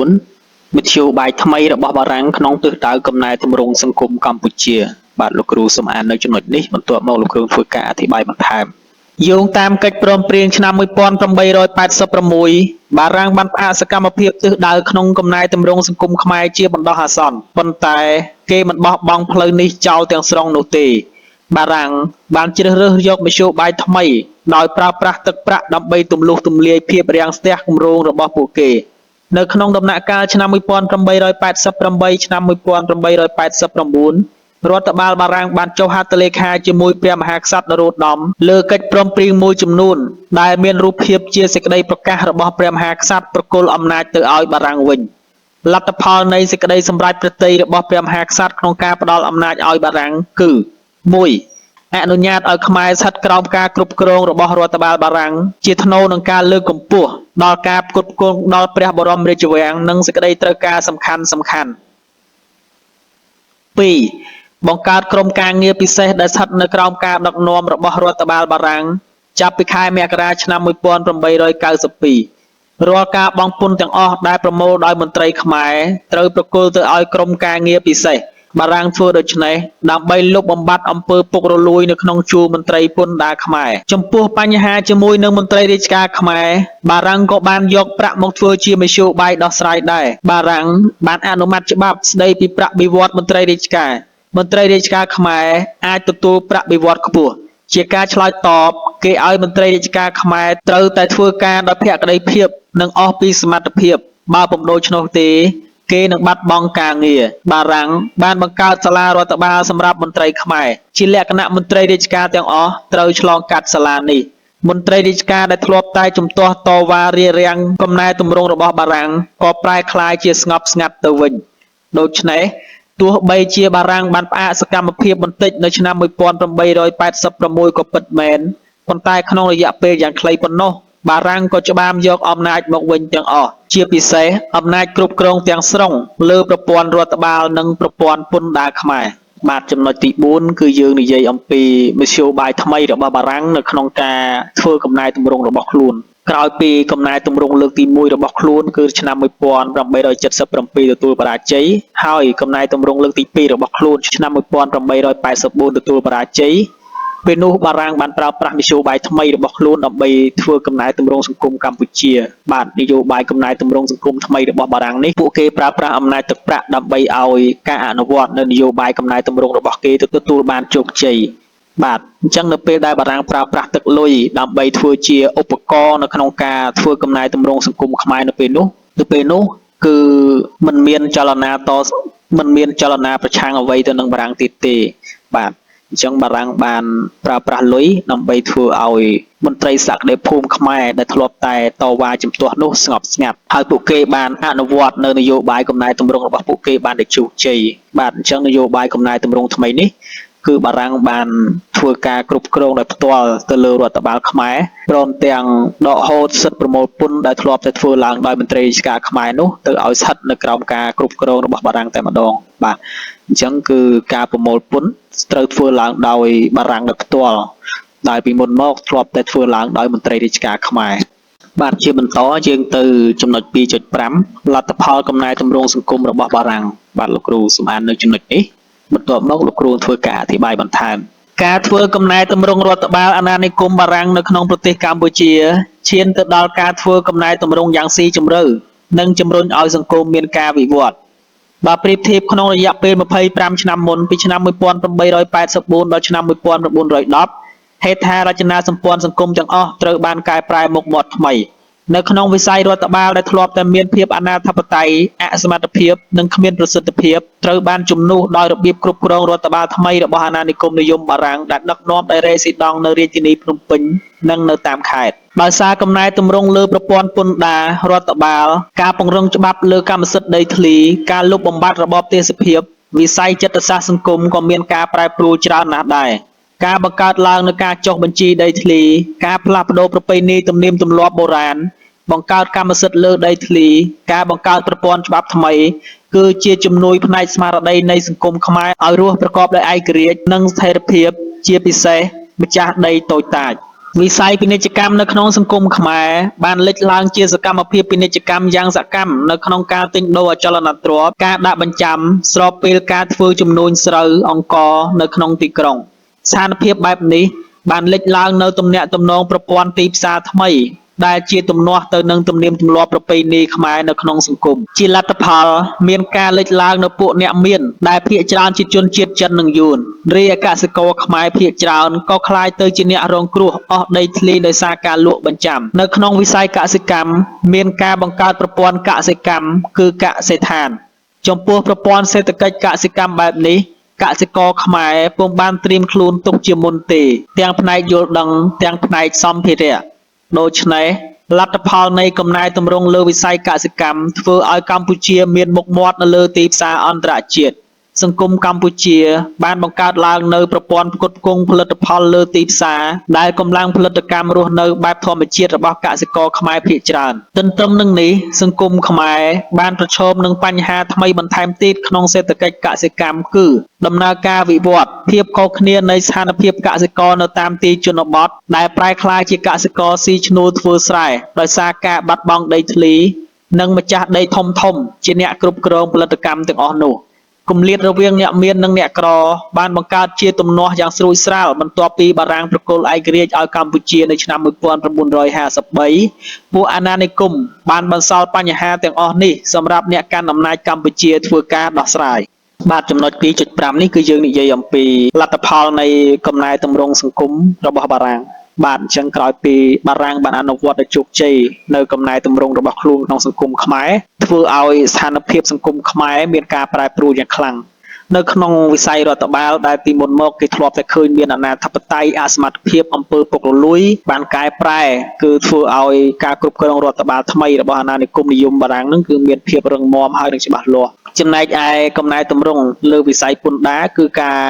2.4 មធ្យោបាយថ្មីរបស់បារាំងក្នុងទិសដៅកំណែទម្រង់សង្គមកម្ពុជាបាទលោកគ្រូសូមអាននៅចំណុចនេះបន្ទាប់មកលោកគ្រូធ្វើការអធិប្បាយបន្ថែមយោងតាមកិច្ចព្រមព្រៀងឆ្នាំ1886បារាំងបានផ្អាកសកម្មភាពទិសដៅក្នុងកំណែទម្រង់សង្គមខ្មែរជាបណ្ដោះអាសន្នប៉ុន្តែគេមិនបោះបង់ផ្លូវនេះចោលទាំងស្រុងនោះទេបារាំងបានជ្រើសរើសយកមធ្យោបាយថ្មីដោយប្រើប្រាស់ទឹកប្រាក់ដើម្បីទម្លុះទម្លាយភាពរាំងស្ទះគម្រោងរបស់ពួកគេនៅក្នុងដំណាក់កាលឆ្នាំ1888ឆ្នាំ1889រដ្ឋបាលបារាំងបានចុះហត្ថលេខាជាមួយព្រះមហាក្សត្រនរោត្តមលើកិច្ចព្រមព្រៀងមួយចំនួនដែលមានរូបភាពជាសេចក្តីប្រកាសរបស់ព្រះមហាក្សត្រប្រគល់អំណាចទៅឲ្យបារាំងវិញលទ្ធផលនៃសេចក្តីសម្រេចព្រះទ័យរបស់ព្រះមហាក្សត្រក្នុងការផ្ដល់អំណាចឲ្យបារាំងគឺ1អនុញ្ញាតឲ្យខ្មែរស្ថិតក្រោមការគ្រប់គ្រងរបស់រដ្ឋបាលបារាំងជាថ្នូរនឹងការលើកកម្ពស់ដល់ការផ្គត់ផ្គង់ដល់ព្រះបរមរាជវាំងនិងសេចក្តីត្រូវការសំខាន់សំខាន់2បង្កើតក្រុមការងារពិសេសដែលស្ថិតនៅក្រោមការដឹកនាំរបស់រដ្ឋបាលបារាំងចាប់ពីខែមករាឆ្នាំ1892រាល់ការបង់ពន្ធទាំងអស់ដែលប្រមូលដោយមន្ត្រីខ្មែរត្រូវប្រគល់ទៅឲ្យក្រុមការងារពិសេសបារាំងធ្វើដូច្នេះដើម្បីលុបបំបាត់អំពើពុករលួយនៅក្នុងជួរមន្ត្រីពន្ធដារខ្មែរចំពោះបញ្ហាជាមួយនឹងមន្ត្រីរាជការខ្មែរបារាំងក៏បានយកប្រាក់មកធ្វើជាមធ្យោបាយដោះស្រាយដែរបារាំងបានអនុម័តច្បាប់ស្តីពីប្រាក់បៀវត្សមន្ត្រីរាជការមន្ត្រីរាជការខ្មែរអាចទទួលប្រាក់បៀវត្សខ្ពស់ជាការឆ្លើយតបគេឲ្យមន្ត្រីរាជការខ្មែរត្រូវតែធ្វើការដោយភក្តីភាពនិងអស់ពីសមត្ថភាពបើពុំដូច្នោះទេគេនឹងបាត់បង់ការងារបារាំងបានបង្កើតសាលារដ្ឋបាលសម្រាប់មន្ត្រីខ្មែរជាលក្ខណៈមន្ត្រីរាជការទាំងអស់ត្រូវឆ្លងកាត់សាលានេះមន្ត្រីរាជការដែលធ្លាប់តែជំទាស់តវ៉ារារាំងកំណែទម្រង់របស់បារាំងក៏ប្រែក្លាយជាស្ងប់ស្ងាត់ទៅវិញដូច្នេះទោះបីជាបារាំងបានផ្អាកសកម្មភាពបន្តិចនៅឆ្នាំ1886ក៏ពិតមែនប៉ុន្តែក្នុងរយៈពេលយ៉ាងខ្លីប៉ុណ្ណោះបារាំងក៏ច្បាមយកអំណាចមកវិញទាំងអស់ជាពិសេសអំណាចគ្រប់គ្រងទាំងស្រុងលើប្រព័ន្ធរដ្ឋបាលនិងប្រព័ន្ធពន្ធដារខ្មែរបាទចំណុចទី4គឺយើងនិយាយអំពីមធ្យោបាយថ្មីរបស់បារាំងនៅក្នុងការធ្វើកំណែទម្រង់របស់ខ្លួនក្រោយពីកំណែទម្រង់លើកទី1របស់ខ្លួនគឺឆ្នាំ1877ទទួលបរាជ័យហើយកំណែទម្រង់លើកទី2របស់ខ្លួនឆ្នាំ1884ទទួលបរាជ័យពេលនោះបារាំងបានប្រើប្រាស់មធ្យោបាយថ្មីរបស់ខ្លួនដើម្បីធ្វើកំណែទម្រង់សង្គមកម្ពុជាបាទនយោបាយកំណែទម្រង់សង្គមថ្មីរបស់បារាំងនេះពួកគេប្រើប្រាស់អំណាចទឹកប្រាក់ដើម្បីឲ្យការអនុវត្តនៅនយោបាយកំណែទម្រង់របស់គេទទួលបានជោគជ័យបាទអញ្ចឹងនៅពេលដែលបារាំងប្រើប្រាស់ទឹកលុយដើម្បីធ្វើជាឧបករណ៍នៅក្នុងការធ្វើកំណែទម្រង់សង្គមខ្មែរនៅពេលនោះគឺមិនមានចលនាតមិនមានចលនាប្រឆាំងអ្វីទៅនឹងបារាំងទៀតទេបាទអញ្ចឹងបារាំងបានប្រើប្រាស់លុយដើម្បីធ្វើឲ្យមន្ត្រីសក្តិភូមិខ្មែរដែលធ្លាប់តែតវ៉ាជំទាស់នោះស្ងប់ស្ងាត់ហើយពួកគេបានអនុវត្តនៅនយោបាយកំណែទម្រង់របស់ពួកគេបានដោយជោគជ័យបាទអញ្ចឹងនយោបាយកំណែទម្រង់ថ្មីនេះគឺបារាំងបានធ្វើការគ្រប់គ្រងដោយផ្ទាល់ទៅលើរដ្ឋបាលខ្មែរព្រមទាំងដកហូតសិទ្ធិប្រមូលពន្ធដែលធ្លាប់តែធ្វើឡើងដោយមន្ត្រីរាជការខ្មែរនោះទៅឲ្យស្ថិតនៅក្រោមការគ្រប់គ្រងរបស់បារាំងតែម្ដងបាទអញ្ចឹងគឺការប្រមូលពន្ធត្រូវធ្វើឡើងដោយបារាំងដោយផ្ទាល់ដែលពីមុនមកធ្លាប់តែធ្វើឡើងដោយមន្ត្រីរាជការខ្មែរបាទជាបន្តយើងទៅចំណុច 2.5 លទ្ធផលកំណែទម្រង់សង្គមរបស់បារាំងបាទលោកគ្រូសូមអាននៅចំណុចនេះបន្ទាប់មកលោកគ្រូធ្វើការអធិប្បាយបន្ថែមការធ្វើកំណែទម្រង់រដ្ឋបាលអាណានិគមបារាំងនៅក្នុងប្រទេសកម្ពុជាឈានទៅដល់ការធ្វើកំណែទម្រង់យ៉ាងស៊ីជម្រៅនិងជំរុញឲ្យសង្គមមានការវិវត្តន៍បើប្រៀបធៀបក្នុងរយៈពេល25ឆ្នាំមុនពីឆ្នាំ1884ដល់ឆ្នាំ1910ហេដ្ឋារចនាសម្ព័ន្ធសង្គមទាំងអស់ត្រូវបានកែប្រែមុខមាត់ថ្មីនៅក្នុងវិស័យរដ្ឋបាលដែលធ្លាប់តែមានភាពអនាធិបតេយ្យអសមត្ថភាពនិងគ្មានប្រសិទ្ធភាពត្រូវបានជំនួសដោយរបៀបគ្រប់គ្រងរដ្ឋបាលថ្មីរបស់អាណានិគមនិយមបារាំងដែលដឹកនាំដោយរេស៊ីដង់នៅរាជធានីភ្នំពេញនិងនៅតាមខេត្តដោយសារកំណែទម្រង់លើប្រព័ន្ធពន្ធដាររដ្ឋបាលការពង្រឹងច្បាប់លើកម្មសិទ្ធិដីធ្លីការលុបបំបាត់របបទេសភាពវិស័យចិត្តសាស្ត្រសង្គមក៏មានការប្រែប្រួលច្រើនណាស់ដែរការបង្កើតឡើងនូវការចុះបញ្ជីដីធ្លីការផ្លាស់ប្ដូរប្រពៃណីទំនៀមទម្លាប់បុរាណបង្កើតកម្មសិទ្ធិលើដីធ្លីការបង្កើតប្រព័ន្ធច្បាប់ថ្មីគឺជាជំនួយផ្នែកស្មារតីនៃសង្គមខ្មែរឲ្យរស់ប្រកបដោយឯករាជ្យនិងស្ថិរភាពជាពិសេសម្ចាស់ដីតូចតាច វិស័យពាណិជ្ជកម្មនៅក្នុងសង្គមខ្មែរបានលេចឡើងជាសកម្មភាពពាណិជ្ជកម្មយ៉ាងសកម្មនៅក្នុងការទិញដូរអចលនទ្រព្យ ការដាក់បញ្ចាំ ស្របពេលការធ្វើជំនួញស្រូវ អង្ករនៅក្នុងទីក្រុង ស្ថានភាពបែបនេះបានលេចឡើងនូវទំនាក់ទំនងប្រព័ន្ធទីផ្សារថ្មីដែលជាទំនាស់ទៅនឹងទំនៀមទម្លាប់ប្រពៃណីខ្មែរនៅក្នុងសង្គម ជាលទ្ធផលមានការលេចឡើងនូវពួកអ្នកមានដែលភាគច្រើនជាជនជាតិចិននិងយួន រីឯកសិករខ្មែរភាគច្រើនក៏ក្លាយទៅជាអ្នករងគ្រោះអស់ដីធ្លីដោយសារការលក់បញ្ចាំ នៅក្នុងវិស័យកសិកម្មមានការបង្កើតប្រព័ន្ធកសិកម្មគឺកសិដ្ឋាន ចំពោះប្រព័ន្ធសេដ្ឋកិច្ចកសិកម្មបែបនេះ កសិករខ្មែរពុំបានត្រៀមខ្លួនទុកជាមុនទេ ទាំងផ្នែកយល់ដឹង ទាំងផ្នែកសម្ភារៈ ដូច្នេះ លទ្ធផលនៃកំណែទម្រង់លើវិស័យកសិកម្មធ្វើឲ្យកម្ពុជាមានមុខមាត់នៅលើទីផ្សារអន្តរជាតិ សង្គមកម្ពុជាបានបង្កើតឡើងនូវប្រព័ន្ធផ្គត់ផ្គង់ផលិតផលលើទីផ្សារ ដែលកម្លាំងផលិតកម្មរស់នៅបែបធម្មជាតិរបស់កសិករខ្មែរភាគច្រើន ទន្ទឹមនឹងនេះ សង្គមខ្មែរបានប្រឈមនឹងបញ្ហាថ្មីបន្ថែមទៀតក្នុងសេដ្ឋកិច្ចកសិកម្មគឺ ដំណើរការវិវត្តន៍ ភាពខុសគ្នានៃស្ថានភាពកសិករនៅតាមទីជនបទ ដែលប្រែក្លាយជាកសិករស៊ីឈ្នួលធ្វើស្រែដោយសារការបាត់បង់ដីធ្លី និងម្ចាស់ដីធំៗជាអ្នកគ្រប់គ្រងផលិតកម្មទាំងអស់នោះ គម្លាតរវាងអ្នកមាននិងអ្នកក្របានបង្កើតជាទំនាស់យ៉ាងស្រួចស្រាល់បន្ទាប់ពីបារាំងប្រគល់ឯករាជ្យឲ្យកម្ពុជានៅឆ្នាំ1953ពួកអាណានិគមបានបន្សល់បញ្ហាទាំងអស់នេះសម្រាប់អ្នកកាន់អំណាចកម្ពុជាធ្វើការដោះស្រាយបាទចំណុច2.5នេះគឺយើងនិយាយអំពីលទ្ធផលនៃកំណែទម្រង់សង្គមរបស់បារាំងបាទអញ្ចឹងក្រោយពីបារាំងបានអនុវត្តដោយជោគជ័យនៅកំណែទម្រង់របស់ខ្លួនក្នុងសង្គមខ្មែរធ្វើឲ្យស្ថានភាពសង្គមខ្មែរមានការប្រែប្រួលយ៉ាងខ្លាំងនៅក្នុងវិស័យរដ្ឋបាលដែលពីមុនមកគេធ្លាប់តែឃើញមានអាណាធិបតេយ្យអសមត្ថភាពអំពើពុករលួយបានកែប្រែគឺធ្វើឲ្យការគ្រប់គ្រងរដ្ឋបាលថ្មីរបស់អាណានិគមនិយមបារាំងនឹងគឺមានភាពរឹងមាំហើយនិងច្បាស់លាស់ចំណែកឯកំណែទម្រង់លើវិស័យពន្ធដារគឺការ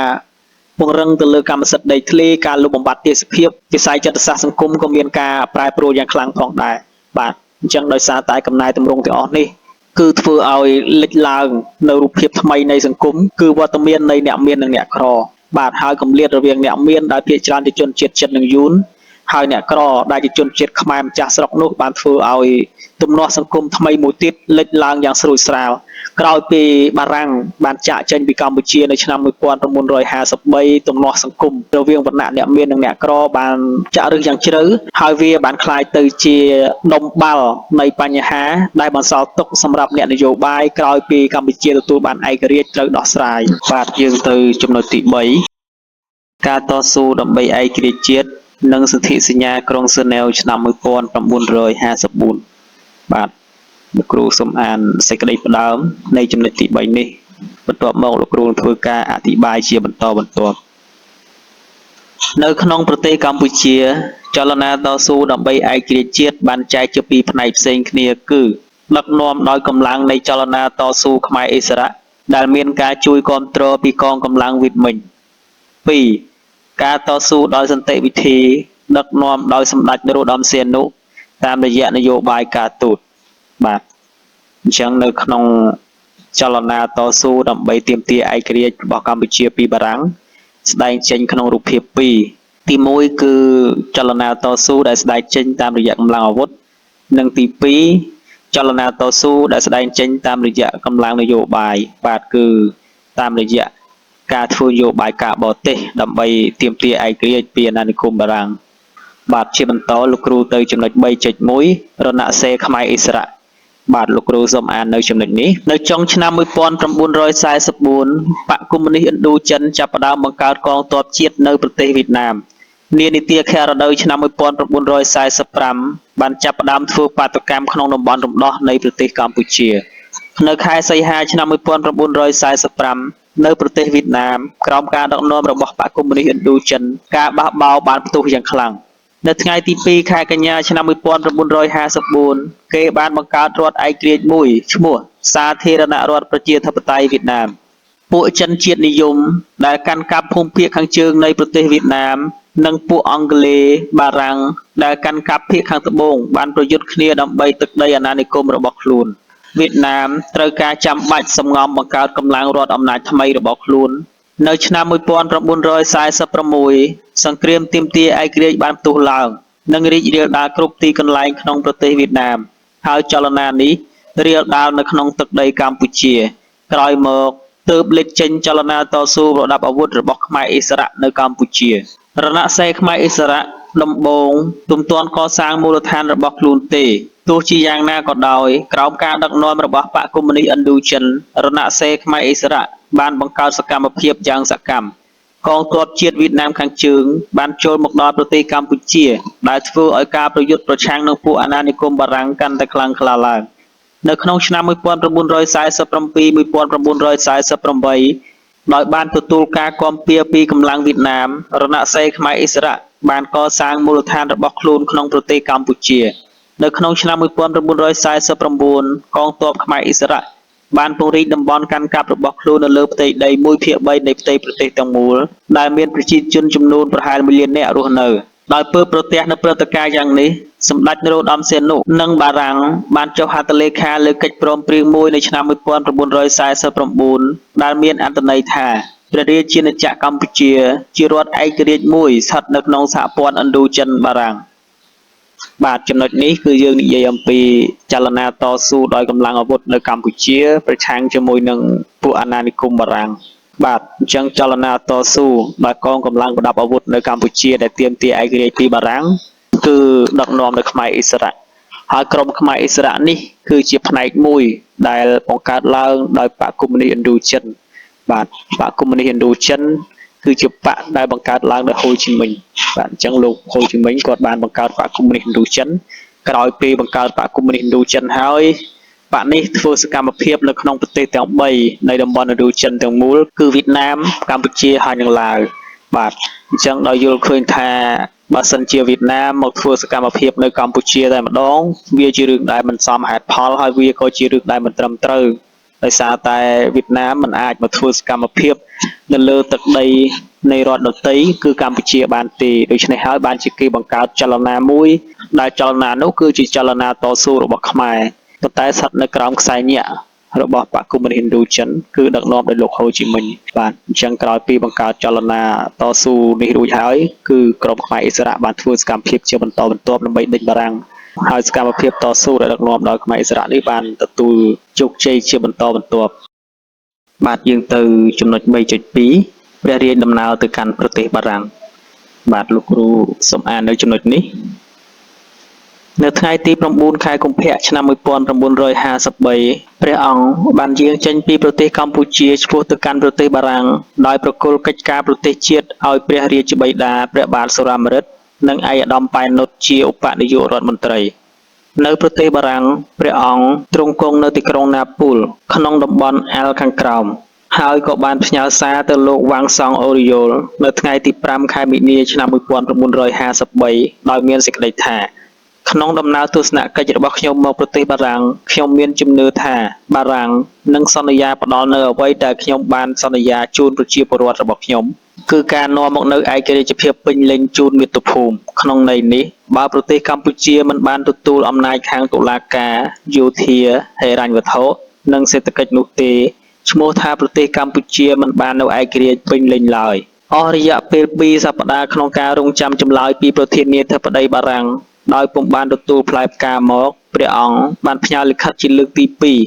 ពង្រឹងទៅលើកម្មសិទ្ធិដីធ្លីការលុបបំបាត់ទេសភាពវិស័យចិត្តសាស្ត្រសង្គមក៏មានការប្រែប្រួលយ៉ាងខ្លាំងផងដែរបាទអញ្ចឹងដោយសារតែកំណែទម្រង់ទាំងអស់នេះគឺធ្វើឲ្យលេចឡើងនៅរូបភាពថ្មីនៃសង្គមគឺវត្តមាននៃអ្នកមាននិងអ្នកក្របាទហើយគម្លាតរវាងអ្នកមានដែលភាគច្រើនជាជនជាតិចិននិងយួនហើយអ្នកក្រដែលជាជនជាតិខ្មែរម្ចាស់ស្រុកនោះបានធ្វើឲ្យទំនាស់សង្គមថ្មីមួយទៀតលេចឡើងយ៉ាងស្រួចស្រាលក្រោយពីបារាំងបានចាកចេញពីកម្ពុជានៅឆ្នាំ1953ទំនាស់សង្គមរវាងវណ្ណៈអ្នកមាននិងអ្នកក្របានចាក់ឫសយ៉ាងជ្រៅហើយវាបានក្លាយទៅជាដុំបាល់នៃបញ្ហាដែលបន្សល់ទុកសម្រាប់អ្នកនយោបាយក្រោយពីកម្ពុជាទទួលបានឯករាជ្យត្រូវដោះស្រាយបាទយើងទៅចំណុចទី3ការតស៊ូដើម្បីឯករាជ្យជាតិនិងសន្ធិសញ្ញាក្រុងហ្សឺណែវឆ្នាំ1954បាទលោកគ្រូសូមអានសេចក្តីផ្ដើមនៃចំណុចទី3នេះបន្ទាប់មកលោកគ្រូនឹងធ្វើការអធិប្បាយជាបន្តបន្ទាប់នៅក្នុងប្រទេសកម្ពុជាចលនាតស៊ូដើម្បីឯករាជ្យជាតិបានចែកជាពីរផ្នែកផ្សេងគ្នាគឺដឹកនាំដោយកម្លាំងនៃចលនាតស៊ូខ្មែរឥស្សរៈដែលមានការជួយគាំទ្រពីកងកម្លាំងវៀតមិញ2ការតស៊ូដោយសន្តិវិធីដឹកនាំដោយសម្ដេចនរោត្តមសីហនុតាមរយៈនយោបាយការទូតបាទអញ្ចឹងនៅក្នុងចលនាតស៊ូដើម្បីទាមទារឯករាជ្យរបស់កម្ពុជាពីបារាំងស្ដែងចេញក្នុងរូបភាពពីរទី1គឺចលនាតស៊ូដែលស្ដែងចេញតាមរយៈកម្លាំងអាវុធនិងទី2ចលនាតស៊ូដែលស្ដែងចេញតាមរយៈកម្លាំងនយោបាយបាទគឺតាមរយៈការធ្វើនយោបាយការបរទេសដើម្បីទាមទារឯករាជ្យពីអាណានិគមបារាំងបាទជាបន្តលោកគ្រូទៅចំណុច 3.1 រណសិរ្សខ្មែរឥស្សរៈបាទលោកគ្រូសូមអាននៅចំណុចនេះនៅចុងឆ្នាំ1944បកកុម្មុយនីសឥណ្ឌូចិនចាប់ផ្ដើមបង្កើតកងទ័ពជាតិនៅប្រទេសវៀតណាមនានីតិខរដូវឆ្នាំ1945បានចាប់ផ្ដើមធ្វើបាតុកម្មក្នុងតំបន់រំដោះនៃប្រទេសកម្ពុជានៅខែសីហាឆ្នាំ1945នៅប្រទេសវៀតណាមក្រោមការដឹកនាំរបស់បកកុម្មុយនីសឥណ្ឌូចិនការបះបោរបានផ្ទុះយ៉ាងខ្លាំងនៅថ្ងៃទី2ខែកញ្ញាឆ្នាំ1954គេបានបង្កើតរដ្ឋឯករាជ្យមួយឈ្មោះសាធារណរដ្ឋប្រជាធិបតេយ្យវៀតណាមពួកចិនជាតិនិយមដែលកាន់កាប់ភូមិភាគខាងជើងនៃប្រទេសវៀតណាមនិងពួកអង់គ្លេសបារាំងដែលកាន់កាប់ភាគខាងត្បូងបានប្រយុទ្ធគ្នាដើម្បីទឹកដីអាណានិគមរបស់ខ្លួនវៀតណាមត្រូវការចាំបាច់សំងំបង្កើតកម្លាំងរដ្ឋអំណាចថ្មីរបស់ខ្លួន នៅឆ្នាំ1946សង្គ្រាមទាមទារឯករាជ្យបានផ្ទុះឡើង និងរីករាលដាលគ្រប់ទីកន្លែងក្នុងប្រទេសវៀតណាម ហើយចលនានេះរាលដាលនៅក្នុងទឹកដីកម្ពុជា ក្រោយមកទើបលេចចេញចលនាតស៊ូប្រដាប់អាវុធរបស់ខ្មែរឥស្សរៈនៅកម្ពុជា រណសិរ្សខ្មែរឥស្សរៈដំបូងពុំទាន់កសាងមូលដ្ឋានរបស់ខ្លួនទេ ទោះជាយ៉ាងណាក៏ដោយ ក្រោមការដឹកនាំរបស់បក្សកុម្មុយនីស្តឥណ្ឌូចិន រណសិរ្សខ្មែរឥស្សរៈបានបង្កើតសកម្មភាពយ៉ាងសកម្មកងទ័ពជាតិវៀតណាមខាងជើងបានចូលមកដល់ប្រទេសកម្ពុជា ដែលធ្វើឲ្យការប្រយុទ្ធប្រឆាំងនឹងពួកអាណានិគមបារាំងកាន់តែខ្លាំងក្លាឡើង នៅក្នុងឆ្នាំ1947-1948ដោយបានទទួលការគាំពារពីកម្លាំងវៀតណាម រណសិរ្សខ្មែរឥស្សរៈបានកសាងមូលដ្ឋានរបស់ខ្លួនក្នុងប្រទេសកម្ពុជា នៅក្នុងឆ្នាំ1949កងទ័ពខ្មែរឥស្សរៈបានពង្រីកតំបន់កាន់កាប់របស់ខ្លួននៅលើផ្ទៃដី1/3នៃផ្ទៃប្រទេសទាំងមូល ដែលមានប្រជាជនចំនួនប្រហែល1លាននាក់រស់នៅ ដោយពើបប្រទះនូវព្រឹត្តិការណ៍យ៉ាងនេះ សម្ដេចនរោត្តមសីហនុ និងបារាំងបានចុះហត្ថលេខាលើកិច្ចព្រមព្រៀងមួយនៅឆ្នាំ1949ដែលមានអត្ថន័យថា ព្រះរាជាណាចក្រកម្ពុជាជារដ្ឋឯករាជ្យមួយស្ថិតនៅក្នុងសហព័ន្ធឥណ្ឌូចិនបារាំង បាទចំណុចនេះគឺយើងនិយាយអំពីចលនាតស៊ូដោយកម្លាំងអាវុធនៅកម្ពុជាប្រឆាំងជាមួយនឹងពួកអាណានិគមបារាំងបាទអញ្ចឹងចលនាតស៊ូដោយកងកម្លាំងប្រដាប់អាវុធនៅកម្ពុជាដែលទាមទារឯករាជ្យពីបារាំងគឺដឹកនាំដោយខ្មែរឥស្សរៈហើយក្រុមខ្មែរឥស្សរៈនេះគឺជាផ្នែកមួយដែលបង្កើតឡើងដោយបក្សកុម្មុយនីស្តឥណ្ឌូចិនបាទបក្សកុម្មុយនីស្តឥណ្ឌូចិនគឺជាបក្សដែលបង្កើតឡើងដោយហូជីមិញបាទអញ្ចឹងលោកហូជីមិញគាត់បានបង្កើតបក្សកុម្មុយនីស្តឥណ្ឌូចិនក្រោយពេលបង្កើតបក្សកុម្មុយនីស្តឥណ្ឌូចិនហើយបក្សនេះធ្វើសកម្មភាពនៅក្នុងប្រទេសទាំង3នៃតំបន់ឥណ្ឌូចិនទាំងមូលគឺវៀតណាមកម្ពុជាហើយនិងឡាវបាទអញ្ចឹងដោយយល់ឃើញថាបើសិនជាវៀតណាមមកធ្វើសកម្មភាពនៅកម្ពុជាតែម្ដងវាជារឿងដែលមិនសមហេតុផលហើយវាក៏ជារឿងដែលមិនត្រឹមត្រូវដោយសារតែវៀតណាមមិនអាចមកធ្វើសកម្មភាពនៅលើទឹកដីនៃរដ្ឋដទៃគឺកម្ពុជាបានទេដូច្នេះហើយបានជាគេបង្កើតចលនាមួយដែលចលនានោះគឺជាចលនាតស៊ូរបស់ខ្មែរប៉ុន្តែស្ថិតនៅក្រោមខ្សែញាក់របស់បក្សកុម្មុយនីស្តឥណ្ឌូចិនគឺដឹកនាំដោយលោកហូជីមិញបាទអញ្ចឹងក្រោយពីបង្កើតចលនាតស៊ូនេះរួចហើយគឺក្រុមខ្មែរឥស្សរៈបានធ្វើសកម្មភាពជាបន្តបន្ទាប់ដើម្បីដេញបារាំងហើយសកម្មភាពតស៊ូដែលដឹកនាំដោយខ្មែរឥស្សរៈនេះបានទទួលជោគជ័យជាបន្តបន្ទាប់បាទយើងទៅចំណុច3.2ព្រះរាជដំណើរទៅកាន់ប្រទេសបារាំងបាទលោកគ្រូសូមអាននៅចំណុចនេះនៅថ្ងៃទី9ខែកុម្ភៈឆ្នាំ1953ព្រះអង្គបានយាងចេញពីប្រទេសកម្ពុជាឆ្ពោះទៅកាន់ប្រទេសបារាំងដោយប្រគល់កិច្ចការប្រទេសជាតិឲ្យព្រះរាជបិតាព្រះបាទសុរាម្រិតនិងឯកឧត្តមប៉ែននុតជាឧបនាយករដ្ឋមន្ត្រីនៅប្រទេសបារាំងព្រះអង្គទ្រង់គង់នៅទីក្រុងណាពូលក្នុងតំបន់អាល់ខាងក្រោមហើយក៏បានផ្ញើសារទៅលោកវ៉ាងសង់អូរីយ៉ូលនៅថ្ងៃទី5ខែមីនាឆ្នាំ1953ដោយមានសេចក្តីថាក្នុងដំណើរទស្សនកិច្ចរបស់ខ្ញុំមកប្រទេសបារាំងខ្ញុំមានជំនឿថាបារាំងនឹងសន្យាផ្ដល់នូវអ្វីដែលខ្ញុំបានសន្យាជូនប្រជាពលរដ្ឋរបស់ខ្ញុំគឺការនាំមកនូវឯករាជ្យភាពពេញលេញជូនមាតុភូមិក្នុងន័យនេះបើប្រទេសកម្ពុជាមិនបានទទួលអំណាចខាងតុលាការយោធាហិរញ្ញវត្ថុនិងសេដ្ឋកិច្ចនោះទេឈ្មោះថាប្រទេសកម្ពុជាមិនបាននូវឯករាជ្យពេញលេញឡើយអស់រយៈពេល2សប្តាហ៍ក្នុងការរង់ចាំចម្លើយពីប្រធានាធិបតីបារាំងដោយពុំបានទទួលផ្លែផ្កាមកព្រះអង្គបានផ្ញើលិខិតជាលើកទី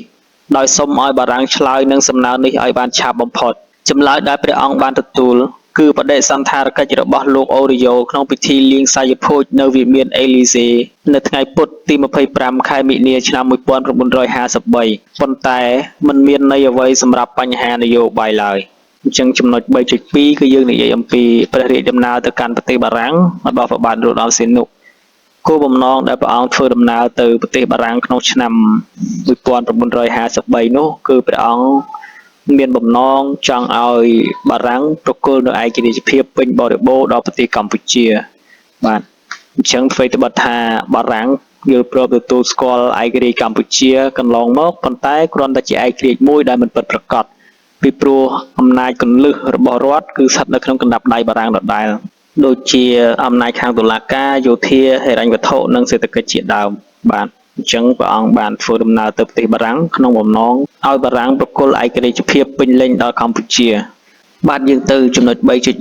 2ដោយសុំឲ្យបារាំងឆ្លើយនឹងសំណើនេះឲ្យបានឆាប់បំផុតចម្លើយដែលព្រះអង្គបានទទួលគឺបដិសណ្ឋារកិច្ចរបស់លោកអូរីយ៉ូក្នុងពិធីលាងសាយភោជនៅវិមានអេលីសេនៅថ្ងៃពុធទី25ខែមីនាឆ្នាំ1953ប៉ុន្តែមិនមានន័យអ្វីសម្រាប់បញ្ហានយោបាយឡើយអញ្ចឹងចំណុច3.2គឺយើងនិយាយអំពីព្រះរាជដំណើរទៅកាន់ប្រទេសបារាំងរបស់ព្រះបាទនរោត្តមសីហនុគោលបំណងដែលព្រះអង្គធ្វើដំណើរទៅប្រទេសបារាំងក្នុងឆ្នាំ1953នោះគឺព្រះអង្គមានបំណងចង់ឲ្យបារាំងប្រគល់នូវឯករាជ្យភាពពេញបរិបូរណ៍ដល់ប្រទេសកម្ពុជាបាទអញ្ចឹងអ្វីត្បិតថាបារាំងយល់ព្រមទទួលស្គាល់ឯករាជ្យកម្ពុជាកន្លងមកប៉ុន្តែគ្រាន់តែជាឯករាជ្យមួយដែលមិនពិតប្រាកដពីព្រោះអំណាចគន្លឹះរបស់រដ្ឋគឺស្ថិតនៅក្នុងកណ្ដាប់ដៃបារាំងដដែលដូចជាអំណាចខាងតុលាការយោធាហិរញ្ញវត្ថុនិងសេដ្ឋកិច្ចជាដើមបាទអញ្ចឹងព្រះអង្គបានធ្វើដំណើរទៅប្រទេសបារាំងក្នុងបំណងឲ្យបារាំងប្រគល់ឯករាជ្យភាពពេញលេញដល់កម្ពុជា បាទយើងទៅចំណុច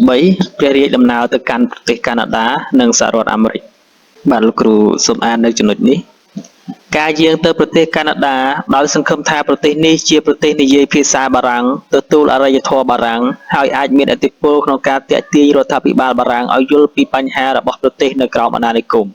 3.3ព្រះរាជដំណើរទៅកាន់ប្រទេសកាណាដានិងសហរដ្ឋអាមេរិកបាទលោកគ្រូសូមអាននៅចំណុចនេះការយាងទៅប្រទេសកាណាដាដោយសង្ឃឹមថាប្រទេសនេះជាប្រទេសនិយាយភាសាបារាំងទទួលអរិយធម៌បារាំងហើយអាចមានឥទ្ធិពលក្នុងការទាក់ទាញរដ្ឋាភិបាលបារាំងឲ្យយល់ពីបញ្ហារបស់ប្រទេសនៅក្រោមអាណានិគម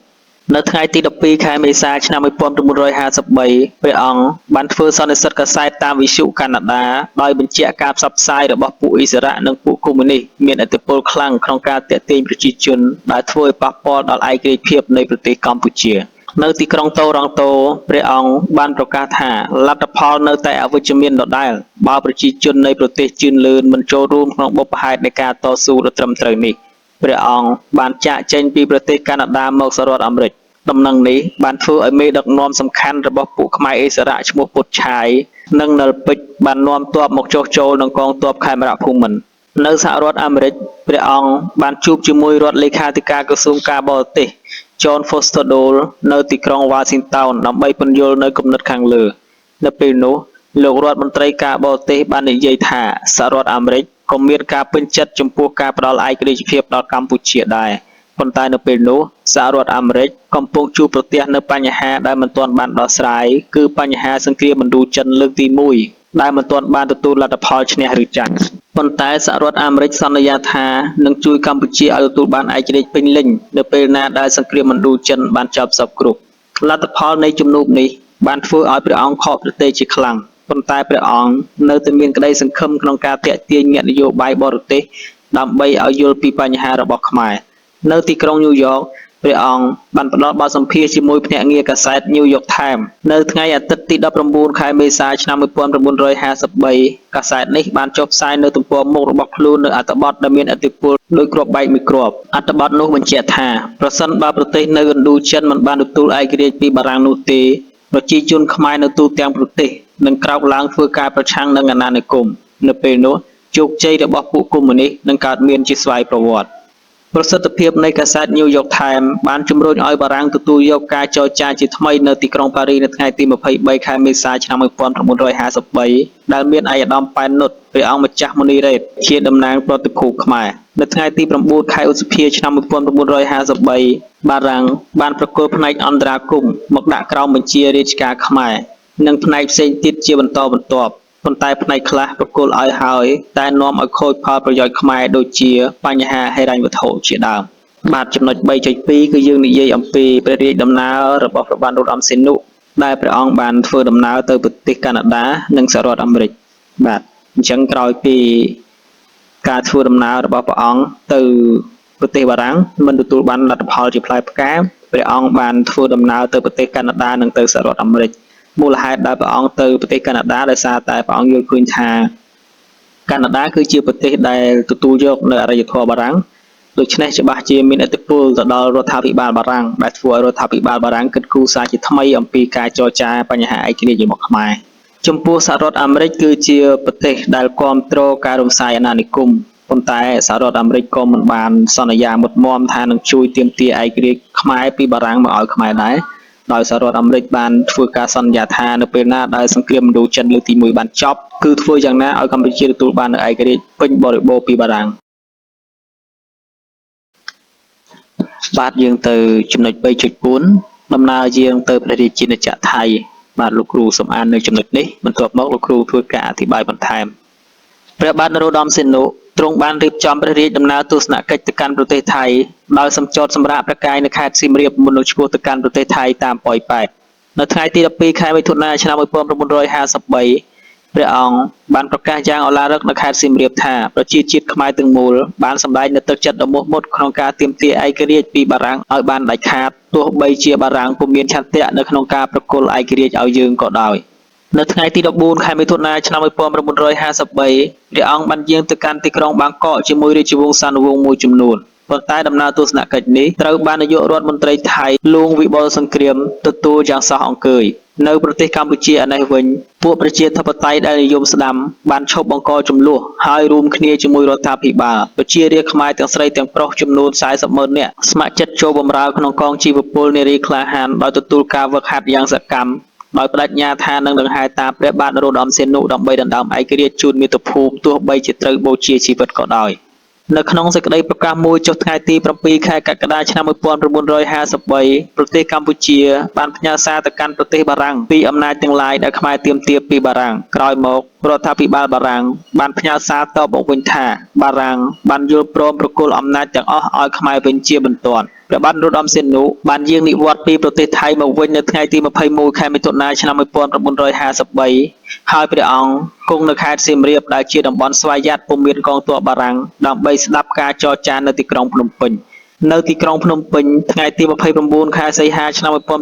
នៅថ្ងៃទី12ខែមេសាឆ្នាំ1953ព្រះអង្គបានធ្វើសន្និសីទកាសែតតាមវិទ្យុកាណាដាដោយបញ្ជាក់ការផ្សព្វផ្សាយរបស់ពួកអ៊ីសរ៉ានិងពួកកុម្មុយនីស្តមានឥទ្ធិពលខ្លាំងក្នុងការទាក់ទាញប្រជាជនដែលធ្វើឲ្យប៉ះពាល់ដល់ឯករាជ្យភាពនៃប្រទេសកម្ពុជានៅទីក្រុងតូរ៉ង់តូព្រះអង្គបានប្រកាសថាលទ្ធផលនៅតែអវិជ្ជមានដដែលបើប្រជាជននៃប្រទេសជឿនលឿនមិនចូលរួមក្នុងបុព្វហេតុនៃការតស៊ូដ៏ត្រឹមត្រូវនេះព្រះអង្គបានចាកចេញពីប្រទេសកាណាដាមកសហរដ្ឋអាមេរិកដំណឹងនេះបានធ្វើឲ្យមេដឹកនាំសំខាន់របស់ពួកខ្មែរអ៊ីសរ៉ាឈ្មោះពុតឆាយនិងនិលពេជ្របាននាំទ័ពមកចុះចូលនឹងកងទ័ពខេមរភូមិន្ទនៅសហរដ្ឋអាមេរិកព្រះអង្គបានជួបជាមួយរដ្ឋលេខាធិការក្រសួងការបរទេស John Foster Dulles នៅទីក្រុងវ៉ាស៊ីនតោនដើម្បីពន្យល់នូវគំនិតខាងលើនៅពេលនោះលោករដ្ឋមន្ត្រីការបរទេសបាននិយាយថាសហរដ្ឋអាមេរិកក៏មានការពេញចិត្តចំពោះការផ្ដល់ឯករាជ្យភាពដល់កម្ពុជាដែរប៉ុន្តែនៅពេលនោះសហរដ្ឋអាមេរិកកំពុងជួបប្រទះនូវបញ្ហាដែលមិនទាន់បានដោះស្រាយគឺបញ្ហាសង្គ្រាមឥណ្ឌូចិនលើកទី1ដែលមិនទាន់បានទទួលលទ្ធផលឈ្នះឬចាញ់ប៉ុន្តែសហរដ្ឋអាមេរិកសន្យាថានឹងជួយកម្ពុជាឲ្យទទួលបានឯករាជ្យពេញលេញនៅពេលណាដែលសង្គ្រាមឥណ្ឌូចិនបានចប់សព្វគ្រប់លទ្ធផលនៃជំនួបនេះបានធ្វើឲ្យព្រះអង្គខកព្រះទ័យជាខ្លាំងប៉ុន្តែព្រះអង្គនៅតែមានក្តីសង្ឃឹមក្នុងការទាក់ទាញអ្នកនយោបាយបរទេសដើម្បីឲ្យយល់ពីបញ្ហារបស់ខ្មែរនៅទីក្រុងញូវយ៉កព្រះអង្គបានផ្ដល់បទសម្ភាសន៍ជាមួយភ្នាក់ងារកាសែត New York Times នៅថ្ងៃអាទិត្យទី19ខែមេសាឆ្នាំ1953កាសែតនេះបានចុះផ្សាយនៅទំព័រមុខរបស់ខ្លួននៅអត្ថបទដែលមានឥទ្ធិពលដូចគ្រាប់បែកមួយគ្រាប់អត្ថបទនោះបញ្ជាក់ថាប្រសិនបើប្រទេសនៅឥណ្ឌូចិនមិនបានទទួលឯករាជ្យពីបារាំងនោះទេប្រជាជនខ្មែរនៅទូទាំងប្រទេសនឹងក្រោកឡើងធ្វើការប្រឆាំងនឹងអាណានិគមនៅពេលនោះជោគជ័យរបស់ពួកកុម្មុយនីស្តនឹងកើតមានជាស្វ័យប្រវត្តិប្រសិទ្ធភាពនៃកាសែត New York Times បានជំរុញឲ្យបារាំងទទួលយកការចរចាជាថ្មីនៅទីក្រុងប៉ារីសនៅថ្ងៃទី23ខែមេសាឆ្នាំ1953ដែលមានឯកឧត្តមប៉ែននុតព្រះអង្គម្ចាស់មុនីរ៉េតជាតំណាងប្រតិភូខ្មែរនៅថ្ងៃទី9ខែឧសភាឆ្នាំ1953បារាំងបានប្រគល់ផ្នែកអន្តរាគមន៍មកដាក់ក្រោមបញ្ជារាជការខ្មែរនិងផ្នែកផ្សេងទៀតជាបន្តបន្ទាប់ប៉ុន្តែផ្នែកខ្លះប្រគល់ឲ្យហើយតែនាំឲ្យខូចផលប្រយោជន៍ខ្មែរដូចជាបញ្ហាហិរញ្ញវត្ថុជាដើមបាទចំណុច3.2គឺយើងនិយាយអំពីព្រះរាជដំណើររបស់ព្រះបាទនរោត្តមសីហនុដែលព្រះអង្គបានធ្វើដំណើរទៅប្រទេសកាណាដានិងសហរដ្ឋអាមេរិកបាទអញ្ចឹងក្រោយពីការធ្វើដំណើររបស់ព្រះអង្គទៅប្រទេសបារាំងមិនទទួលបានលទ្ធផលជាផ្លែផ្កាព្រះអង្គបានធ្វើដំណើរទៅប្រទេសកាណាដានិងទៅសហរដ្ឋអាមេរិកមូលហេតុដែលព្រះអង្គទៅប្រទេសកាណាដាដោយសារតែព្រះអង្គយល់ឃើញថាកាណាដាគឺជាប្រទេសដែលទទួលយកនៅអរិយធម៌បារាំងដូច្នេះច្បាស់ជាមានឥទ្ធិពលទៅដល់រដ្ឋាភិបាលបារាំងដែលធ្វើឲ្យរដ្ឋាភិបាលបារាំងគិតគូរសារជាថ្មីអំពីការចរចាបញ្ហាឯករាជ្យរបស់ខ្មែរចំពោះសហរដ្ឋអាមេរិកគឺជាប្រទេសដែលគាំទ្រការរំសាយអាណានិគមប៉ុន្តែសហរដ្ឋអាមេរិកក៏មិនបានសន្យាមុតមមថានឹងជួយទាមទារឯករាជ្យខ្មែរពីបារាំងមកឲ្យខ្មែរដែរដោយសហរដ្ឋអាមេរិកបានធ្វើការសន្យាថានៅពេលណាដែលសង្គ្រាមឥណ្ឌូចិនលើកទី1បានចប់គឺធ្វើយ៉ាងណាឲ្យកម្ពុជាទទួលបាននូវឯករាជ្យពេញបរិបូរណ៍ពីបារាំងបាទយើងទៅចំណុច3.4ដំណើរយាងទៅព្រះរាជាណាចក្រថៃបាទលោកគ្រូសូមអាននៅចំណុចនេះបន្ទាប់មកលោកគ្រូធ្វើការអធិប្បាយបន្ថែមព្រះបាទនរោត្តមសីហនុទ្រង់បានរៀបចំព្រះរាជដំណើរទស្សនកិច្ចទៅកាន់ប្រទេសថៃដោយសំចតសម្រាកព្រះកាយនៅខេត្តសៀមរាបមុននឹងឆ្ពោះទៅកាន់ប្រទេសថៃតាមប៉ោយប៉ែតនៅថ្ងៃទី12ខែមិថុនាឆ្នាំ1953ព្រះអង្គបានប្រកាសយ៉ាងឱឡារិកនៅខេត្តសៀមរាបថាប្រជាជាតិខ្មែរទាំងមូលបានសម្ដែងនូវទឹកចិត្តដ៏មោះមុតក្នុងការទាមទារឯករាជ្យពីបារាំងឲ្យបានដាច់ខាតទោះបីជាបារាំងពុំមានឆន្ទៈនៅក្នុងការប្រគល់ឯករាជ្យឲ្យយើងក៏ដោយនៅថ្ងៃទី14ខែមិថុនាឆ្នាំ1953ព្រះអង្គបានយាងទៅកាន់ទីក្រុងបាងកកជាមួយរាជវង្សានុវង្សមួយចំនួនប៉ុន្តែដំណើរទស្សនកិច្ចនេះត្រូវបាននាយករដ្ឋមន្ត្រីថៃលួងវិបុលសង្គ្រាមទទួលយ៉ាងសោះអង្គើយនៅប្រទេសកម្ពុជាឯនេះវិញពួកប្រជាធិបតេយ្យដែលនិយមស្ដាំបានឈប់បង្កជម្លោះហើយរួមគ្នាជាមួយរដ្ឋាភិបាលប្រជារាស្ត្រខ្មែរទាំងស្រីទាំងប្រុសចំនួន40ម៉ឺននាក់ស្ម័គ្រចិត្តចូលបម្រើក្នុងកងជីវពលនារីក្លាហានដោយទទួលការហ្វឹកហាត់យ៉ាងសកម្ម ដោយប្តេជ្ញាថានឹងដង្ហែតាមព្រះបាទនរោត្តមសីហនុដើម្បីដណ្តើមឯករាជ្យជូនមាតុភូមិទោះបីជាត្រូវបូជាជីវិតក៏ដោយ។ នៅក្នុងសេចក្តីប្រកាសមួយចុះថ្ងៃទី ៧ ខែកក្កដា ឆ្នាំ ១៩៥៣ ប្រទេសកម្ពុជាបានផ្ញើសារទៅកាន់ប្រទេសបារាំងពីអំណាចទាំងឡាយដែលខ្មែរទាមទារពីបារាំង ក្រោយមករដ្ឋាភិបាលបារាំងបានផ្ញើសារតបមកវិញថា បារាំងបានយល់ព្រមប្រគល់អំណាចទាំងអស់ឲ្យខ្មែរវិញជាបន្ទាន់។ ព្រះបាទនរោត្តមសីហនុបានយាងនិវត្តន៍ពីប្រទេសថៃមកវិញនៅថ្ងៃទី ២១ ខែមិថុនា ឆ្នាំ ១៩៥៣ ហើយព្រះអង្គគង់នៅខេត្តសៀមរាបដែលជាតំបន់ស្វយ័តពុំមានកងទ័ពបារាំង ដើម្បីស្តាប់ការចរចានៅទីក្រុងភ្នំពេញ។ នៅទីក្រុងភ្នំពេញ ថ្ងៃទី ២៩ ខែសីហា ឆ្នាំ ១៩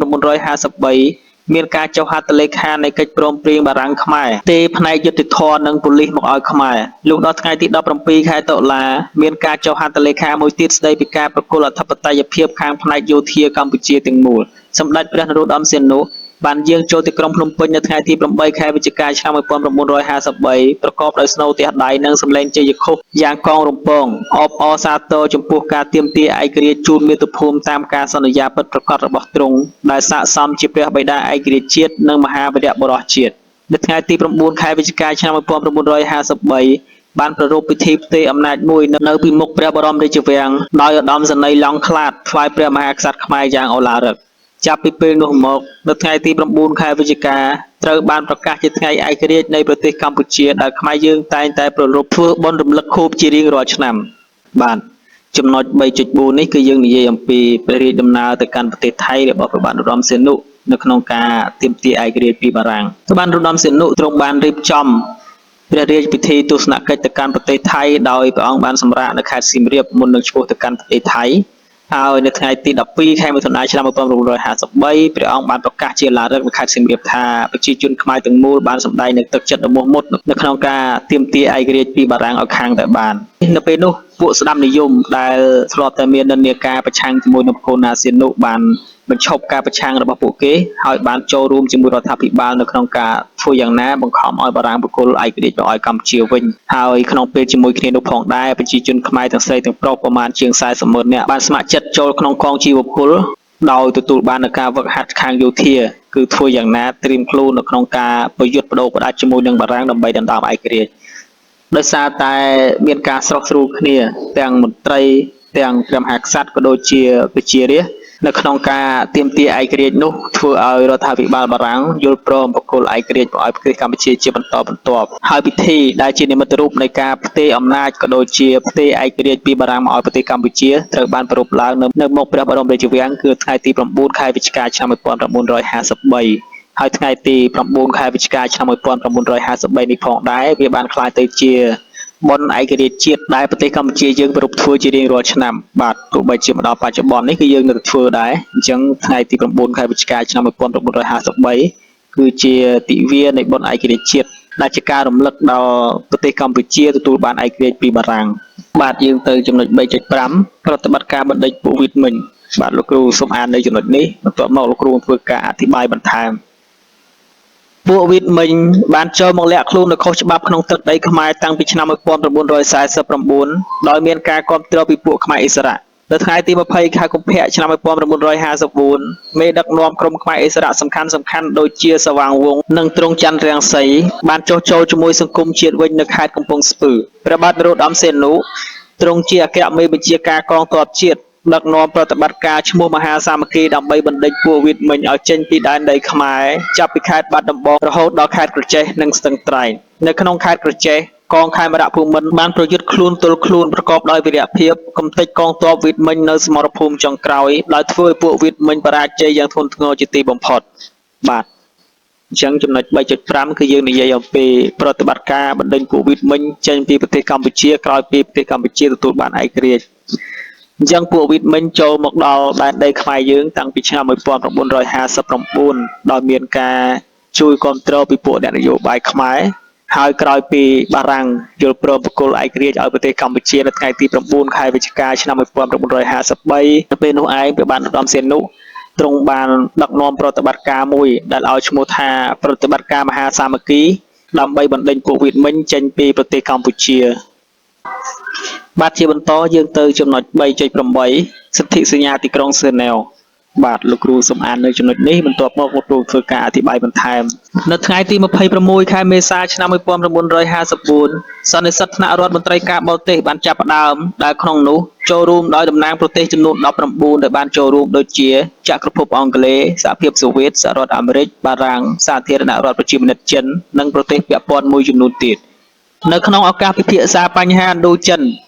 ៥៣ មានការចុះហត្ថលេខានៃកិច្ចព្រមព្រៀងបារាំង-ខ្មែរ ផ្ទេរផ្នែកយុត្តិធម៌និងប៉ូលិសមកឲ្យខ្មែរ។ លុះដល់ថ្ងៃទី ១៧ ខែតុលា មានការចុះហត្ថលេខាមួយទៀតស្តីពីការប្រគល់អធិបតេយ្យភាពខាងផ្នែកយោធាកម្ពុជាទាំងមូល។ សម្តេចព្រះនរោត្តមសីហនុបានយាងចូលទីក្រុងភ្នំពេញនៅថ្ងៃទី ៨ ខែវិច្ឆិកា ឆ្នាំ ១៩៥៣ ប្រកបដោយស្នូរទះដៃនិងសំឡេងជ័យឃោសយ៉ាងកងរំពង អបអរសាទរចំពោះការទាមទារឯករាជ្យជូនមាតុភូមិតាមការសន្យាពិតប្រាកដរបស់ទ្រង់ ដែលស័ក្តិសមជាព្រះបិតាឯករាជ្យជាតិ និងមហាវីរបុរសជាតិ។ នៅថ្ងៃទី ៩ ខែវិច្ឆិកា ឆ្នាំ ១៩៥៣ បានប្រារព្ធពិធីផ្ទេរអំណាចមួយនៅពីមុខព្រះបរមរាជវាំង ដោយឧត្តមសេនីយ៍ឡុង ខ្លាត ថ្វាយព្រះមហាក្សត្រខ្មែរយ៉ាងឱឡារិក។ ចាប់ពីពេលនោះមក នៅថ្ងៃទី ៩ ខែវិច្ឆិកា ត្រូវបានប្រកាសជាថ្ងៃឯករាជ្យនៃប្រទេសកម្ពុជាដែលខ្មែរយើងតែងតែប្រារព្ធធ្វើបុណ្យរំលឹកខួបជារៀងរាល់ឆ្នាំ។ បាទ ចំណុច 3.4 នេះគឺយើងនិយាយអំពីព្រះរាជដំណើរទៅកាន់ប្រទេសថៃរបស់ព្រះបាទនរោត្តមសីហនុនៅក្នុងការទាមទារឯករាជ្យពីបារាំង។ ព្រះបាទនរោត្តមសីហនុទ្រង់បានរៀបចំព្រះរាជពិធីទស្សនកិច្ចទៅកាន់ប្រទេសថៃដោយព្រះអង្គបានសម្រាកនៅខេត្តសៀមរាបមុននឹងឆ្ពោះទៅកាន់ប្រទេសថៃ ហើយនៅថ្ងៃទី 12 ខែមិថុនា ឆ្នាំ ១៩៥៣ ព្រះអង្គបានប្រកាសជាឡារឹកនៅខេត្តសៀមរាបថា ប្រជាជនខ្មែរទាំងមូលបានសម្ដែងនូវទឹកចិត្តដ៏មោះមុតនៅក្នុងការទាមទារឯករាជ្យពីបារាំងឲ្យខាងតែបាន។ នៅពេលនោះពួកស្ដាំនិយមដែលធ្លាប់តែមាននិន្នាការប្រឆាំងជាមួយនឹងកូណាសៀនុបានបញ្ឈប់ការប្រឆាំងរបស់ពួកគេ ហើយបានចូលរួមជាមួយរដ្ឋាភិបាលនៅក្នុងការធ្វើយ៉ាងណាបង្ខំឲ្យបារាំងប្រគល់ឯករាជ្យមកឲ្យកម្ពុជាវិញ។ ហើយក្នុងពេលជាមួយគ្នានោះផងដែរ ប្រជាជនខ្មែរទាំងស្រីទាំងប្រុសប្រមាណជាង ៤០ ម៉ឺននាក់បានស្ម័គ្រចិត្តចូលក្នុងកងជីវពលដោយទទួលបាននូវការហ្វឹកហាត់ខាងយោធា គឺធ្វើយ៉ាងណាត្រៀមខ្លួននៅក្នុងការប្រយុទ្ធប្ដូរផ្តាច់ជាមួយនឹងបារាំងដើម្បីដណ្ដើមឯករាជ្យ។ ដោយសារតែមានការស្រុះស្រួលគ្នាទាំងមន្ត្រីទាំងព្រះមហាក្សត្រក៏ដូចជាប្រជារាស្ត្រនៅក្នុងការទាមទារឯករាជ្យនោះធ្វើឲ្យរដ្ឋាភិបាលបារាំងយល់ព្រមប្រគល់ឯករាជ្យមកឲ្យប្រទេសកម្ពុជាជាបន្តបន្ទាប់ ហើយពិធីដែលជានិមិត្តរូបនៃការផ្ទេរអំណាចក៏ដូចជាផ្ទេរឯករាជ្យពីបារាំងមកឲ្យប្រទេសកម្ពុជាត្រូវបានប្រារព្ធឡើងនៅមុខព្រះបរមរាជវាំងគឺថ្ងៃទី ៩ ខែវិច្ឆិកា ឆ្នាំ ១៩៥៣ ហើយថ្ងៃទី ៩ ខែវិច្ឆិកា ឆ្នាំ ១៩៥៣ នេះផងដែរ វាបានក្លាយទៅជាបុណ្យឯករាជ្យជាតិដែលប្រទេសកម្ពុជាយើងប្រារព្ធធ្វើជារៀងរាល់ឆ្នាំ។ បាទ ទោះបីជាមកដល់បច្ចុប្បន្ននេះគឺយើងនៅតែធ្វើដែរ។ អញ្ចឹងថ្ងៃទី ៩ ខែវិច្ឆិកា ឆ្នាំ ១៩៥៣ គឺជាទិវានៃបុណ្យឯករាជ្យជាតិដែលជាការរំលឹកដល់ប្រទេសកម្ពុជាទទួលបានឯករាជ្យពីបារាំង។ បាទ យើងទៅចំណុច 3.5 ប្រតិបត្តិការបណ្ដេញពួកវីតមិញ។ បាទ លោកគ្រូសូមអាននៅចំណុចនេះ បន្ទាប់មកលោកគ្រូធ្វើការអធិប្បាយបន្ថែម។ ពួកវីតមិញបានចូលមកលាក់ខ្លួននៅខុសច្បាប់ក្នុងទឹកដីខ្មែរតាំងពីឆ្នាំ ១៩៤៩ ដោយមានការគាំទ្រពីពួកខ្មែរឥស្សរៈ។ នៅថ្ងៃទី ២០ ខែកុម្ភៈ ឆ្នាំ ១៩៥៤ មេដឹកនាំក្រុមខ្មែរឥស្សរៈសំខាន់ៗដូចជាសវាងវង្ស និងទ្រង់ច័ន្ទរង្សីបានចុះចូលជាមួយសង្គមជាតិវិញនៅខេត្តកំពង់ស្ពឺ។ ព្រះបាទនរោត្តមសីហនុទ្រង់ជាអគ្គមេបញ្ជាការកងទ័ពជាតិ ដឹកនាំប្រតិបត្តិការឈ្មោះមហាសាមគ្គីដើម្បីបណ្ដេញពួកវីតមិញឲ្យចេញពីដែនដីខ្មែរ ចាប់ពីខេត្តបាត់ដំបងរហូតដល់ខេត្តក្រចេះនិងស្ទឹងត្រែង។ នៅក្នុងខេត្តក្រចេះ កងខេមរភូមិន្ទបានប្រយុទ្ធខ្លួនទល់ខ្លួនប្រកបដោយវីរភាព កម្ទេចកងទ័ពវីតមិញនៅសមរភូមិចុងក្រោយ ដោយធ្វើឲ្យពួកវីតមិញបរាជ័យយ៉ាងធ្ងន់ធ្ងរជាទីបំផុត។ បាទ អញ្ចឹងចំណុច 3.5 គឺយើងនិយាយអំពីប្រតិបត្តិការបណ្ដេញពួកវីតមិញចេញពីប្រទេសកម្ពុជាក្រោយពីប្រទេសកម្ពុជាទទួលបានឯករាជ្យ។ អញ្ចឹងពួកវីតមិញចូលមកដល់ដែនដីខ្មែរយើងតាំងពីឆ្នាំ ១៩៥៩ ដោយមានការជួយគាំទ្រពីពួកអ្នកនយោបាយខ្មែរ ហើយក្រោយពីបារាំងយល់ព្រមប្រគល់ឯករាជ្យឲ្យប្រទេសកម្ពុជានៅថ្ងៃទី ៩ ខែវិច្ឆិកា ឆ្នាំ ១៩៥៣ នៅពេលនោះឯងព្រះបាទនរោត្តមសីហនុទ្រង់បានដឹកនាំប្រតិបត្តិការមួយដែលឲ្យឈ្មោះថាប្រតិបត្តិការមហាសាមគ្គីដើម្បីបណ្ដេញពួកវីតមិញចេញពីប្រទេសកម្ពុជា។ បាទ ជាបន្តយើងទៅចំណុច 3.8 សន្ធិសញ្ញាទីក្រុងហ្សឺណែវ។ បាទលោកគ្រូសូមអាននៅចំណុចនេះបន្ទាប់មកលោកគ្រូធ្វើការអធិប្បាយបន្ថែមនៅថ្ងៃទី26ខែមេសាឆ្នាំ1954សន្និសីទថ្នាក់រដ្ឋមន្ត្រីការបរទេសបានចាប់ផ្ដើមដែលក្នុងនោះចូលរួមដោយតំណាងប្រទេសចំនួន19ដែលបានចូលរួមដូចជាចក្រភពអង់គ្លេសសហភាពសូវៀតសហរដ្ឋអាមេរិកបារាំងសាធារណរដ្ឋប្រជាមានិតចិននិងប្រទេសពាក់ព័ន្ធមួយចំនួនទៀតនៅក្នុងឱកាសពិភាក្សាបញ្ហាឥណ្ឌូចិន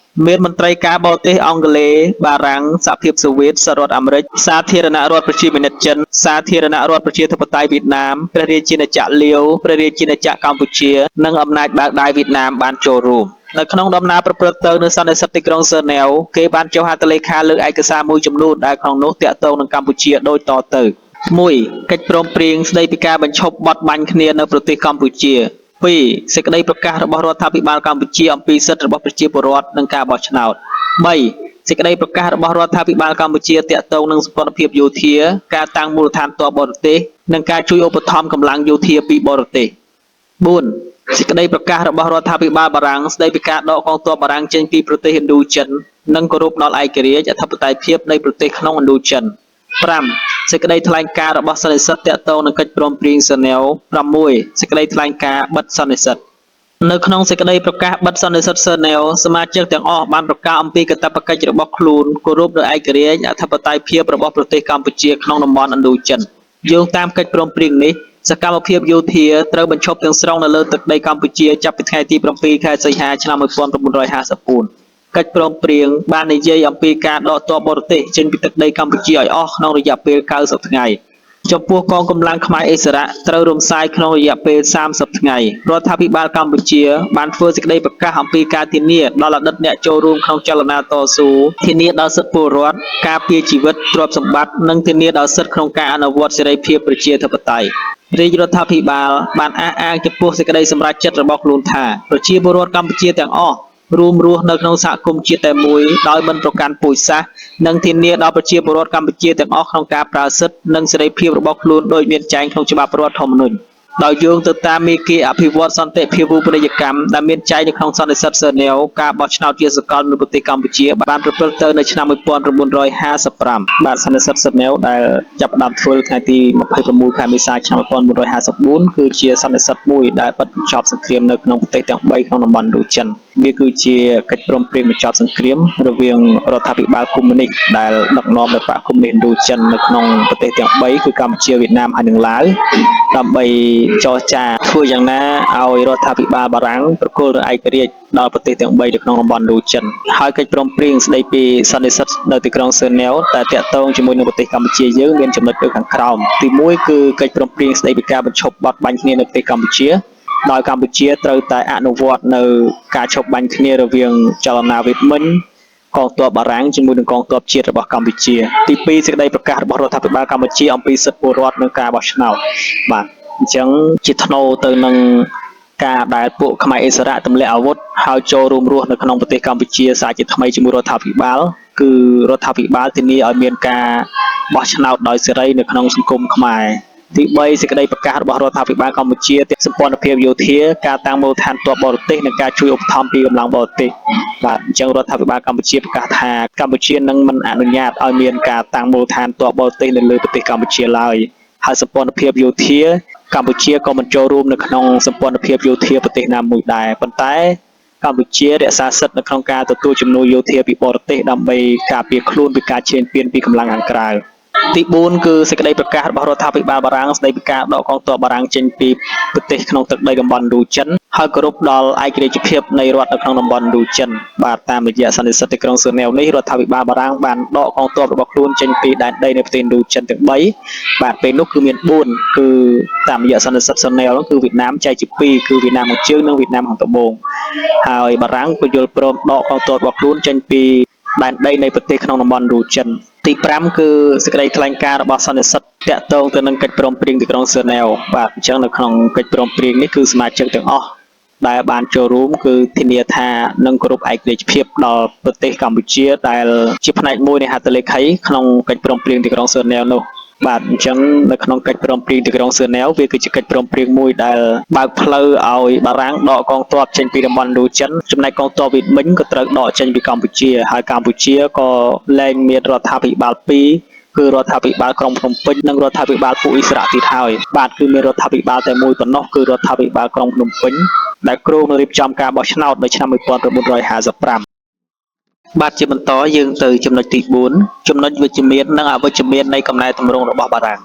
មានមន្ត្រីការបរទេសអង់គ្លេសបារាំងសហភាពសូវៀតសហរដ្ឋអាមេរិកសាធារណរដ្ឋប្រជាមានិតចិនសាធារណរដ្ឋប្រជាធិបតេយ្យវៀតណាមព្រះរាជាណាចក្រលាវព្រះរាជាណាចក្រកម្ពុជានិងអំណាចបើកដៃវៀតណាមបានចូលរួមនៅក្នុងដំណើរប្រព្រឹត្តទៅនៅសន្និសីទទីក្រុងហ្សឺណែវគេបានចុះហត្ថលេខាលើឯកសារមួយចំនួនដែលក្នុងនោះទាក់ទងនឹងកម្ពុជាដូចតទៅ1កិច្ចព្រមព្រៀងស្តីពីការបញ្ឈប់បទបាញ់គ្នានៅប្រទេសកម្ពុជា2សេចក្តីប្រកាសរបស់រដ្ឋាភិបាលកម្ពុជាអំពីសិទ្ធិរបស់ប្រជាពលរដ្ឋនិងការបោះឆ្នោត3សេចក្តីប្រកាសរបស់រដ្ឋាភិបាលកម្ពុជាទាក់ទងនឹងសម្ព័ន្ធភាពយោធាការតាំងមូលដ្ឋានទ័ពបរទេសនិងការជួយឧបត្ថម្ភកម្លាំងយោធាពីបរទេស4សេចក្តីប្រកាសរបស់រដ្ឋាភិបាលបារាំងស្តីពីការដកកងទ័ពបារាំងចេញពីប្រទេសឥណ្ឌូចិននិងគោរពដល់ឯករាជ្យអធិបតេយ្យភាពនៃប្រទេសក្នុងឥណ្ឌូចិន5សេចក្តីថ្លែងការណ៍របស់សន្និសីទទាក់ទងនឹងកិច្ចព្រមព្រៀងហ្សឺណែវ6សេចក្តីថ្លែងការណ៍បិទសន្និសីទនៅក្នុងសេចក្តីប្រកាសបិទសន្និសីទហ្សឺណែវសមាជិកទាំងអស់បានប្រកាសអំពីកាតព្វកិច្ចរបស់ខ្លួនគោរពនូវឯករាជ្យអធិបតេយ្យភាពរបស់ប្រទេសកម្ពុជាក្នុងតំបន់ឥណ្ឌូចិនយោងតាមកិច្ចព្រមព្រៀងនេះសកម្មភាពយោធាត្រូវបញ្ឈប់ទាំងស្រុងនៅលើទឹកដីកម្ពុជាចាប់ពីថ្ងៃទី7ខែសីហាឆ្នាំ1954កិច្ចព្រមព្រៀងបាននិយាយអំពីការដកទ័ពបរទេសចេញពីទឹកដីកម្ពុជាឲ្យអស់ក្នុងរយៈពេល90ថ្ងៃចំពោះកងកម្លាំងខ្មែរឥស្សរៈត្រូវរំសាយក្នុងរយៈពេល30ថ្ងៃរដ្ឋាភិបាលកម្ពុជាបានធ្វើសេចក្តីប្រកាសអំពីការធានាដល់អតីតអ្នកចូលរួមក្នុងចលនាតស៊ូធានាដល់សិទ្ធិពលរដ្ឋការពារជីវិតទ្រព្យសម្បត្តិនិងធានាដល់សិទ្ធិក្នុងការអនុវត្តសេរីភាពប្រជាធិបតេយ្យរាជរដ្ឋាភិបាលបានអះអាងចំពោះសេចក្តីសម្រេចចិត្តរបស់ខ្លួនថាប្រជាពលរដ្ឋកម្ពុជាទាំងអស់រួមរស់នៅក្នុងសហគមន៍ជាតិតែមួយដោយមិនប្រកាន់ពូជសាសន៍និងធានាដល់ប្រជាពលរដ្ឋកម្ពុជាទាំងអស់ក្នុងការប្រើសិទ្ធិនិងសេរីភាពរបស់ខ្លួនដោយមានចែងក្នុងច្បាប់រដ្ឋធម្មនុញ្ញដោយយោងទៅតាមមាគ៌ាអភិវឌ្ឍសន្តិភាវូបនីយកម្មដែលមានចែងនៅក្នុងសន្និសីទហ្សឺណែវការបោះឆ្នោតជាសកលនៅប្រទេសកម្ពុជាបានប្រព្រឹត្តទៅនៅឆ្នាំ1955បាទសន្និសីទហ្សឺណែវដែលចាប់ផ្ដើមធ្វើថ្ងៃទី26ខែមេសាឆ្នាំ1954គឺជាសន្និសីទមួយដែលបិទបញ្ចប់សង្គ្រាមនៅក្នុងប្រទេសទាំង3ក្នុងតំបន់ឥណ្ឌូចិនវាគឺជាកិច្ចព្រមព្រៀងបញ្ចប់សង្គ្រាមរវាងរដ្ឋាភិបាលកុម្មុយនីស្តដែលដឹកនាំដោយបក្សកុម្មុយនីស្តឥណ្ឌូចិននៅក្នុងប្រទេសទាំង3គឺកម្ពុជាវៀតណាមហើយនិងឡាវដើម្បីចរចាធ្វើយ៉ាងណាឲ្យរដ្ឋាភិបាលបារាំងប្រគល់នូវឯករាជ្យដល់ប្រទេសទាំង3នៅក្នុងតំបន់ឥណ្ឌូចិនហើយកិច្ចព្រមព្រៀងស្តីពីសន្និសីទនៅទីក្រុងហ្សឺណែវដែលទាក់ទងជាមួយនឹងប្រទេសកម្ពុជាយើងមានចំណុចដូចខាងក្រោមទី1គឺកិច្ចព្រមព្រៀងស្តីពីការបញ្ឈប់បទបាញ់គ្នានៅប្រទេសកម្ពុជាដោយកម្ពុជាត្រូវតែអនុវត្តនៅការឈប់បាញ់គ្នារវាងចលនាវៀតមិញកងទ័ពបារាំងជាមួយនឹងកងទ័ពជាតិរបស់កម្ពុជាទី2សេចក្តីប្រកាសរបស់រដ្ឋាភិបាលកម្ពុជាអំពីសិទ្ធិពលរដ្ឋនិងការបោះឆ្នោតបាទអញ្ចឹងជាថ្នូរទៅនឹងការដែលពួកខ្មែរឥស្សរៈទម្លាក់អាវុធហើយចូលរួមរស់នៅក្នុងប្រទេសកម្ពុជាសាជាថ្មីជាមួយរដ្ឋាភិបាលគឺរដ្ឋាភិបាលធានាឲ្យមានការបោះឆ្នោតដោយសេរីនៅក្នុងសង្គមខ្មែរទី3សេចក្តីប្រកាសរបស់រដ្ឋាភិបាលកម្ពុជាសម្ព័ន្ធភាពយោធាការតាំងមូលដ្ឋានទ័ពបរទេសនិងការជួយឧបត្ថម្ភពីកម្លាំងបរទេសបាទអញ្ចឹងរដ្ឋាភិបាលកម្ពុជាប្រកាសថាកម្ពុជានឹងមិនអនុញ្ញាតឲ្យមានការតាំងមូលដ្ឋានទ័ពបរទេសនៅលើប្រទេសកម្ពុជាឡើយហើយសម្ព័ន្ធភាពយោធាកម្ពុជាក៏មិនចូលរួមនៅក្នុងសម្ព័ន្ធភាពយោធាប្រទេសណាមួយដែរប៉ុន្តែកម្ពុជារក្សាសិទ្ធិនៅក្នុងការទទួលជំនួយយោធាពីបរទេសដើម្បីការពារខ្លួនពីការឈ្លានពានពីកម្លាំងខាងក្រៅទី4គឺសេចក្តីប្រកាសរបស់រដ្ឋាភិបាលបារាំងស្តីពីការដកកងទ័ពបារាំងចេញពីប្រទេសក្នុងទឹកដីតំបន់ឥណ្ឌូចិនហើយគោរពដល់ឯករាជ្យភាពនៃរដ្ឋនៅក្នុងតំបន់ឥណ្ឌូចិនបាទតាមរយៈសន្និសីទទីក្រុងហ្សឺណែវនេះរដ្ឋាភិបាលបារាំងបានដកកងទ័ពរបស់ខ្លួនចេញពីដែនដីនៃប្រទេសឥណ្ឌូចិនទាំង3បាទពេលនោះគឺមាន4គឺតាមរយៈសន្និសីទហ្សឺណែវនោះគឺវៀតណាមចែកជា2គឺវៀតណាមខាងជើងនិងវៀតណាមខាងត្បូងហើយបារាំងក៏យល់ព្រមដកកងទ័ពរបស់ខ្លួនចេញពីដែនដីនៃប្រទេសក្នុងតំបន់ឥណ្ឌូចិនទី5គឺសេចក្តីថ្លែងការណ៍របស់សន្និសីទទាក់ទងទៅនឹងកិច្ចព្រមព្រៀងទីក្រុងហ្សឺណែវបាទអញ្ចឹងនៅក្នុងកិច្ចព្រមព្រៀងនេះគឺសមាជិកទាំងអស់ដែលបានចូលរួមគឺធានាថានឹងគោរពឯករាជ្យភាពដល់ប្រទេសកម្ពុជាដែលជាផ្នែកមួយនៃហត្ថលេខីក្នុងកិច្ចព្រមព្រៀងទីក្រុងហ្សឺណែវនោះបាទអញ្ចឹងនៅក្នុងកិច្ចព្រមព្រៀងទីក្រុងហ្សឺណែវវាគឺជាកិច្ចព្រមព្រៀងមួយដែលបើកផ្លូវឲ្យបារាំងដកកងទ័ពចេញពីតំបន់ឥណ្ឌូចិនចំណែកកងទ័ពវៀតមិញក៏ត្រូវដកចេញពីកម្ពុជាហើយកម្ពុជាក៏លែងមានរដ្ឋាភិបាលពីរ គឺរដ្ឋាភិបាលក្រុងភ្នំពេញនិងរដ្ឋាភិបាលពួកអ៊ីស្រាអែលទៀតហើយបាទគឺមានរដ្ឋាភិបាលតែមួយប៉ុណ្ណោះគឺរដ្ឋាភិបាលក្រុងភ្នំពេញដែលគ្រោងនឹងរៀបចំការបោះឆ្នោតនៅឆ្នាំ1955បាទជាបន្តយើងទៅចំណុចទី4ចំណុចវិជ្ជមាននិងអវិជ្ជមាននៃកំណែទម្រង់របស់បារាំង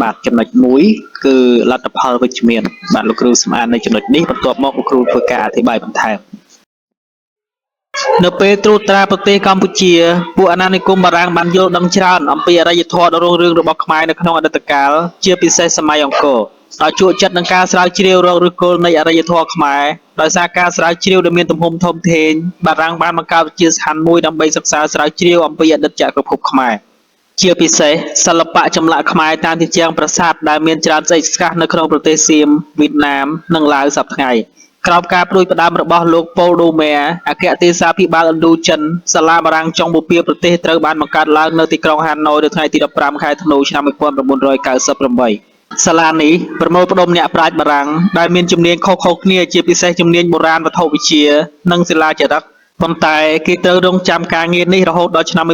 បាទចំណុច1គឺលទ្ធផលវិជ្ជមានបាទលោកគ្រូស្មាននៅចំណុចនេះបន្ទាប់មកលោកគ្រូធ្វើការអធិប្បាយបន្ថែមនៅពេលត្រួតត្រាប្រទេសកម្ពុជាពួកអាណានិគមបារាំងបានយល់ដឹងច្រើនអំពីអរិយធម៌ដ៏រុងរឿងរបស់ខ្មែរនៅក្នុងអតីតកាលជាពិសេសសម័យអង្គរដោយជក់ចិត្តនឹងការស្រាវជ្រាវរកឫសគល់នៃអរិយធម៌ខ្មែរដោយសារការស្រាវជ្រាវដែលមានទំហំធំធេងបារាំងបានបង្កើតវិទ្យាស្ថានមួយដើម្បីសិក្សាស្រាវជ្រាវអំពីអតីតចក្រភពខ្មែរជាពិសេសសិល្បៈចម្លាក់ខ្មែរតាមជញ្ជាំងប្រាសាទដែលមានច្រើនស្អេកស្កះនៅក្នុងប្រទេសសៀមវៀតណាមនិងឡាវសព្វថ្ងៃក្រោមការផ្ដួចផ្ដើមរបស់លោកប៉ូលដូមែអគ្គទេសាភិបាលឥណ្ឌូចិនសាលាបារាំងចុងបូព៌ាប្រទេសត្រូវបានបង្កើតឡើងនៅទីក្រុងហាណូយនៅថ្ងៃទី15ខែធ្នូឆ្នាំ1998សាលានេះប្រមូលផ្ដុំអ្នកប្រាជ្ញបារាំងដែលមានជំនាញខុសៗគ្នាជាពិសេសជំនាញបុរាណវត្ថុវិទ្យានិងសិលាចារឹកប៉ុន្តែគេត្រូវរង់ចាំការងារនេះរហូតដល់ឆ្នាំ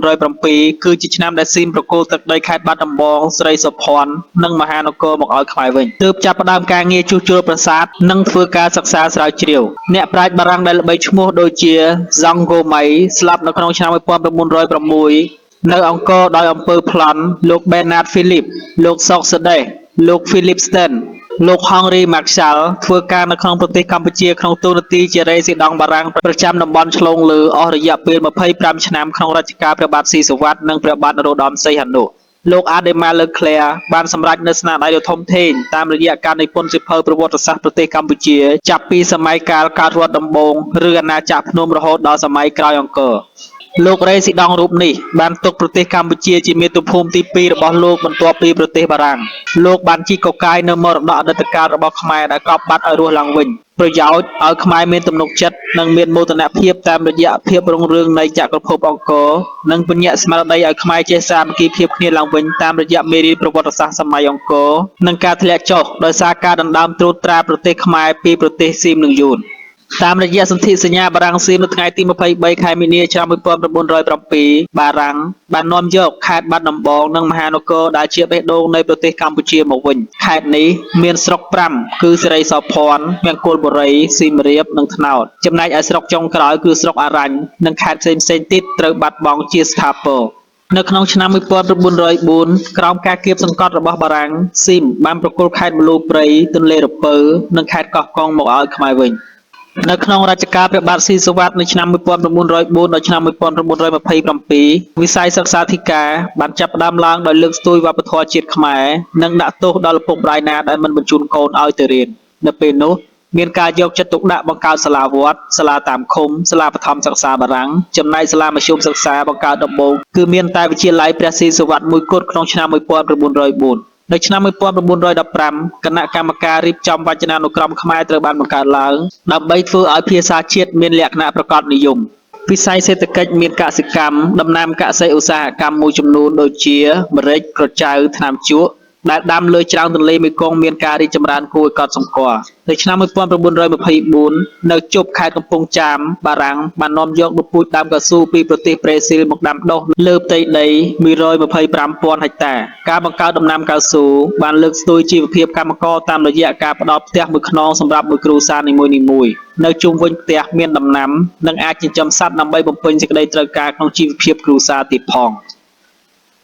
1907គឺជាឆ្នាំដែលស៊ីមប្រគល់ទឹកដីខេត្តបាត់ដំបងស្រីសុភ័ណ្ឌនិងមហានគរមកឲ្យខ្មែរវិញទើបចាប់ផ្ដើមការងារជួសជុលប្រាសាទនិងធ្វើការសិក្សាស្រាវជ្រាវអ្នកប្រាជ្ញបារាំងដែលល្បីឈ្មោះដូចជាហ្សង់ហ្គោម៉ៃស្លាប់នៅក្នុងឆ្នាំ1906នៅអង្គរដោយអំពើប្លន់លោកបេណាតហ្វីលីបលោកសុកសេដេសលោកហ្វីលីបស្តិនលោកហងរីម៉ាក់សាល់ធ្វើការនៅក្នុងប្រទេសកម្ពុជាក្នុងតួនាទីជារេស៊ីដង់បារាំងប្រចាំតំបន់ឆ្លងលើអស់រយៈពេល25ឆ្នាំក្នុងរជ្ជកាលព្រះបាទស៊ីសុវត្ថិនិងព្រះបាទនរោត្តមសីហនុលោកអាដេម៉ាលើក្លែបានសម្រេចនៅស្នាដៃដ៏ធំធេងតាមរយៈការនិពន្ធសៀវភៅប្រវត្តិសាស្ត្រប្រទេសកម្ពុជាចាប់ពីសម័យកាលកើតរដ្ឋដំបូងឬអាណាចក្រភ្នំរហូតដល់សម័យក្រោយអង្គរលោករេស៊ីដង់រូបនេះបានទុកប្រទេសកម្ពុជាជាមាតុភូមិទី2របស់លោកបន្ទាប់ពីប្រទេសបារាំងលោកបានជីកកកាយនៅមរតកអតីតកាលរបស់ខ្មែរដែលកប់បាត់ឲ្យរស់ឡើងវិញប្រយោជន៍ឲ្យខ្មែរមានទំនុកចិត្តនិងមានមោទនភាពតាមរយៈភាពរុងរឿងនៃចក្រភពអង្គរនិងពញ្ញាស្មារតីឲ្យខ្មែរចេះសាមគ្គីភាពគ្នាឡើងវិញតាមរយៈមេរៀនប្រវត្តិសាស្ត្រសម័យអង្គរនិងការធ្លាក់ចុះដោយសារការដណ្ដើមត្រួតត្រាប្រទេសខ្មែរពីប្រទេសសៀមនិងយួនតាមរយៈសន្ធិសញ្ញាបារាំងសៀមនៅថ្ងៃទី23ខែមីនាឆ្នាំ1907បារាំងបាននាំយកខេត្តបាត់ដំបងនិងមហានគរដែលជាបេះដូងនៃប្រទេសកម្ពុជាមកវិញខេត្តនេះមានស្រុក5គឺសិរីសោភ័ណ្ឌមង្គលបុរីសៀមរាបនិងត្នោតចំណែកឯស្រុកចុងក្រោយគឺស្រុកអារញ្ញនិងខេត្តផ្សេងៗទៀតត្រូវបាត់បង់ជាស្ថាពរនៅក្នុងឆ្នាំ1904ក្រោមការគៀបសង្កត់របស់បារាំងស៊ីមបានប្រគល់ខេត្តម្លូព្រៃទន្លេរពៅនិងខេត្តកោះកុងមកឲ្យខ្មែរវិញនៅក្នុងរជ្ជកាលព្រះបាទស៊ីសុវត្ថិនៅឆ្នាំ1904ដល់ឆ្នាំ1927វិស័យសិក្សាធិការបានចាប់ផ្ដើមឡើងដោយលើកស្ទួយវប្បធម៌ជាតិខ្មែរនិងដាក់ទោសដល់ឪពុកម្ដាយណាដែលមិនបញ្ជូនកូនឲ្យទៅរៀននៅពេលនោះមានការយកចិត្តទុកដាក់បង្កើតសាលាវត្តសាលាតាមឃុំសាលាបឋមសិក្សាបារាំងចំណែកសាលាមធ្យមសិក្សាបង្កើតដំបូងគឺមានតែវិទ្យាល័យព្រះស៊ីសុវត្ថិមួយគត់ក្នុងឆ្នាំ1904នៅឆ្នាំ1915គណៈកម្មការរៀបចំវចនានុក្រមខ្មែរត្រូវបានបង្កើតឡើងដើម្បីធ្វើឲ្យភាសាជាតិមានលក្ខណៈប្រកបនិយមវិស័យសេដ្ឋកិច្ចមានកសិកម្មដំណាំកសិឧស្សាហកម្មមួយចំនួនដូចជាម្រេចក្រចៅថ្នាំជក់ដែលដាំលើច្រាំងទន្លេមេគង្គមានការរីកចម្រើនគួរឲ្យកត់សម្គាល់នៅឆ្នាំ1924នៅជប់ខេត្តកំពង់ចាមបារាំងបាននាំយកពូជដើមកៅស៊ូពីប្រទេសប្រេស៊ីលមកដាំដុះលើផ្ទៃដី125,000ហិកតាការបង្កើតដំណាំកៅស៊ូបានលើកស្ទួយជីវភាពកម្មករតាមរយៈការផ្ដល់ផ្ទះមួយខ្នងសម្រាប់មួយគ្រួសារនីមួយៗនៅជុំវិញផ្ទះមានដំណាំនិងអាចចិញ្ចឹមសត្វដើម្បីបំពេញសេចក្តីត្រូវការក្នុងជីវភាពគ្រួសារទៀតផង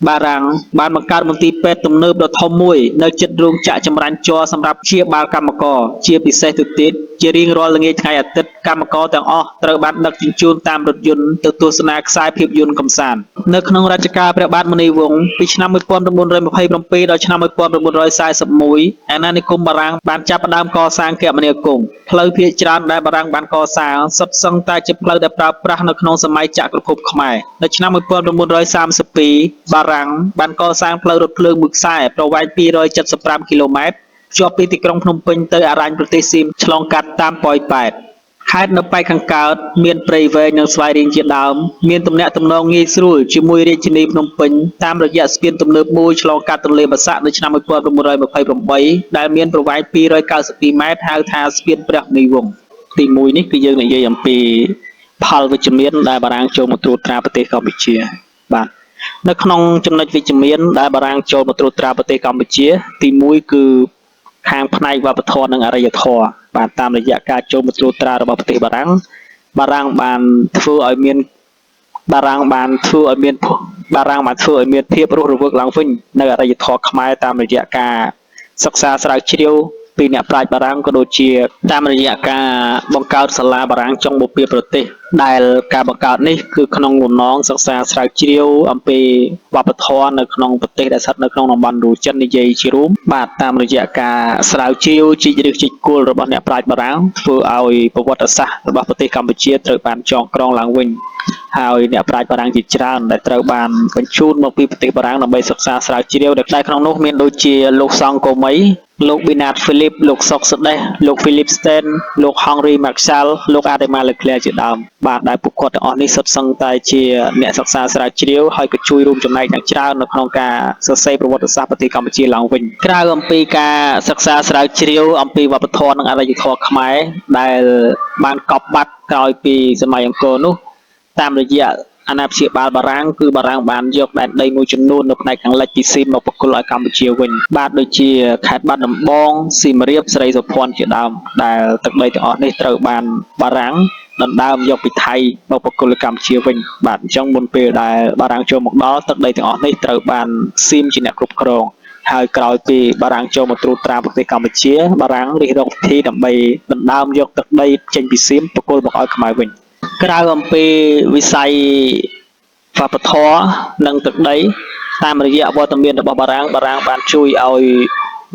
បារាំងបានបង្កើតមន្ទីរពេទ្យទំនើបដ៏ធំមួយនៅជិតរោងចក្រចម្រាញ់ជ័រសម្រាប់ព្យាបាលកម្មករជាពិសេសទៅទៀតជារៀងរាល់ល្ងាចថ្ងៃអាទិត្យកម្មករទាំងអស់ត្រូវបានដឹកជញ្ជូនតាមរថយន្តទៅទស្សនាខ្សែភាពយន្តកម្សាន្តនៅក្នុងរជ្ជកាលព្រះបាទមុនីវង្សពីឆ្នាំ1927ដល់ឆ្នាំ1941អាណានិគមបារាំងបានចាប់ផ្ដើមកសាងគមនាគមន៍ផ្លូវភាគច្រើនដែលបារាំងបានកសាងសុទ្ធសឹងតែជាផ្លូវដែលប្រើប្រាស់នៅក្នុងសម័យចក្រភពខ្មែរនៅឆ្នាំ1932បារាំងបានកសាងផ្លូវរថភ្លើងមួយខ្សែប្រវែង275គីឡូម៉ែត្រភ្ជាប់ពីទីក្រុងភ្នំពេញទៅអារញ្ញប្រទេសសៀមឆ្លងកាត់តាមប៉ោយប៉ែតខេត្តនៅប៉ែកខាងកើតមានព្រៃវែងនិងស្វាយរៀងជាដើមមានទំនាក់ទំនងងាយស្រួលជាមួយរាជធានីភ្នំពេញតាមរយៈស្ពានទំនើបមួយឆ្លងកាត់ទន្លេបាសាក់នៅឆ្នាំ1928ដែលមានប្រវែង292ម៉ែត្រហៅថាស្ពានព្រះមុនីវង្សទី1នេះគឺយើងនិយាយអំពីផលវិជ្ជមានដែលបារាំងចូលមកត្រួតត្រាប្រទេសកម្ពុជាបាទ នៅក្នុងចំណុចវិជ្ជមានដែលបារាំងចូលមកត្រួតត្រាប្រទេសកម្ពុជា ទី1គឺខាងផ្នែកវប្បធម៌និងអរិយធម៌បាទតាមរយៈការចូលមកត្រួតត្រារបស់ប្រទេសបារាំងបារាំងបានធ្វើឲ្យមានបារាំងបានធ្វើឲ្យមានបារាំងបានធ្វើឲ្យមានភាពរស់រវើកឡើងវិញនៅអរិយធម៌ខ្មែរតាមរយៈការសិក្សាស្រាវជ្រាវពីអ្នកប្រាជ្ញបារាំងក៏ដូចជាតាមរយៈការបង្កើតសាលាបារាំងចុងបូព៌ាប្រទេសដែលការបង្កើតនេះគឺក្នុងបំណងសិក្សាស្រាវជ្រាវអំពីវប្បធម៌នៅក្នុងប្រទេសដែលស្ថិតនៅក្នុងតំបន់ឥណ្ឌូចិននិយាយជារួមបាទតាមរយៈការស្រាវជ្រាវជីកឫសជីកគល់របស់អ្នកប្រាជ្ញបារាំងធ្វើឲ្យប្រវត្តិសាស្ត្ររបស់ប្រទេសកម្ពុជាត្រូវបានចងក្រងឡើងវិញហើយអ្នកប្រាជ្ញបារាំងជាច្រើនដែលត្រូវបានបញ្ជូនមកពីប្រទេសបារាំងដើម្បីសិក្សាស្រាវជ្រាវដែលក្នុងនោះមានដូចជាលោកសង់កូមីលោកប៊ីណាតហ្វីលីបលោកសុកសដេសលោកហ្វីលីបស្តេនលោកហង់រីម៉ាក់សាល់លោកអាដេម៉ាឡឺក្លែជាដើមបាទដែលពួកគាត់ទាំងអស់នេះសុទ្ធសឹងតែជាអ្នកសិក្សាស្រាវជ្រាវហើយក៏ជួយរួមចំណែកយ៉ាងច្រើននៅក្នុងការសរសេរប្រវត្តិសាស្ត្រប្រទេសកម្ពុជាឡើងវិញក្រៅអំពីការសិក្សាស្រាវជ្រាវអំពីវប្បធម៌និងអរិយធម៌ខ្មែរដែលបានកប់បាត់ក្រោយពីសម័យអង្គរនោះតាមរយៈអាណាព្យាបាលបារាំងគឺបារាំងបានយកដែនដីមួយចំនួននៅផ្នែកខាងលិចពីស៊ីមមកប្រគល់ឲ្យកម្ពុជាវិញបាទដូចជាខេត្តបាត់ដំបងសៀមរាបស្រីសុភ័ណ្ឌជាដើមដែលទឹកដីទាំងអស់នេះត្រូវបានបារាំងដណ្ដើមយកពីថៃមកប្រគល់ឲ្យកម្ពុជាវិញបាទអញ្ចឹងមុនពេលដែលបារាំងចូលមកដល់ទឹកដីទាំងអស់នេះត្រូវបានសៀមជាអ្នកគ្រប់គ្រងហើយក្រោយពីបារាំងចូលមកត្រួតត្រាប្រទេសកម្ពុជាបារាំងរិះរកវិធីដើម្បីដណ្ដើមយកទឹកដីចេញពីសៀមប្រគល់មកឲ្យខ្មែរវិញក្រៅអំពីវិស័យវប្បធម៌និងទឹកដីតាមរយៈវត្តមានរបស់បារាំងបារាំងបានជួយឲ្យ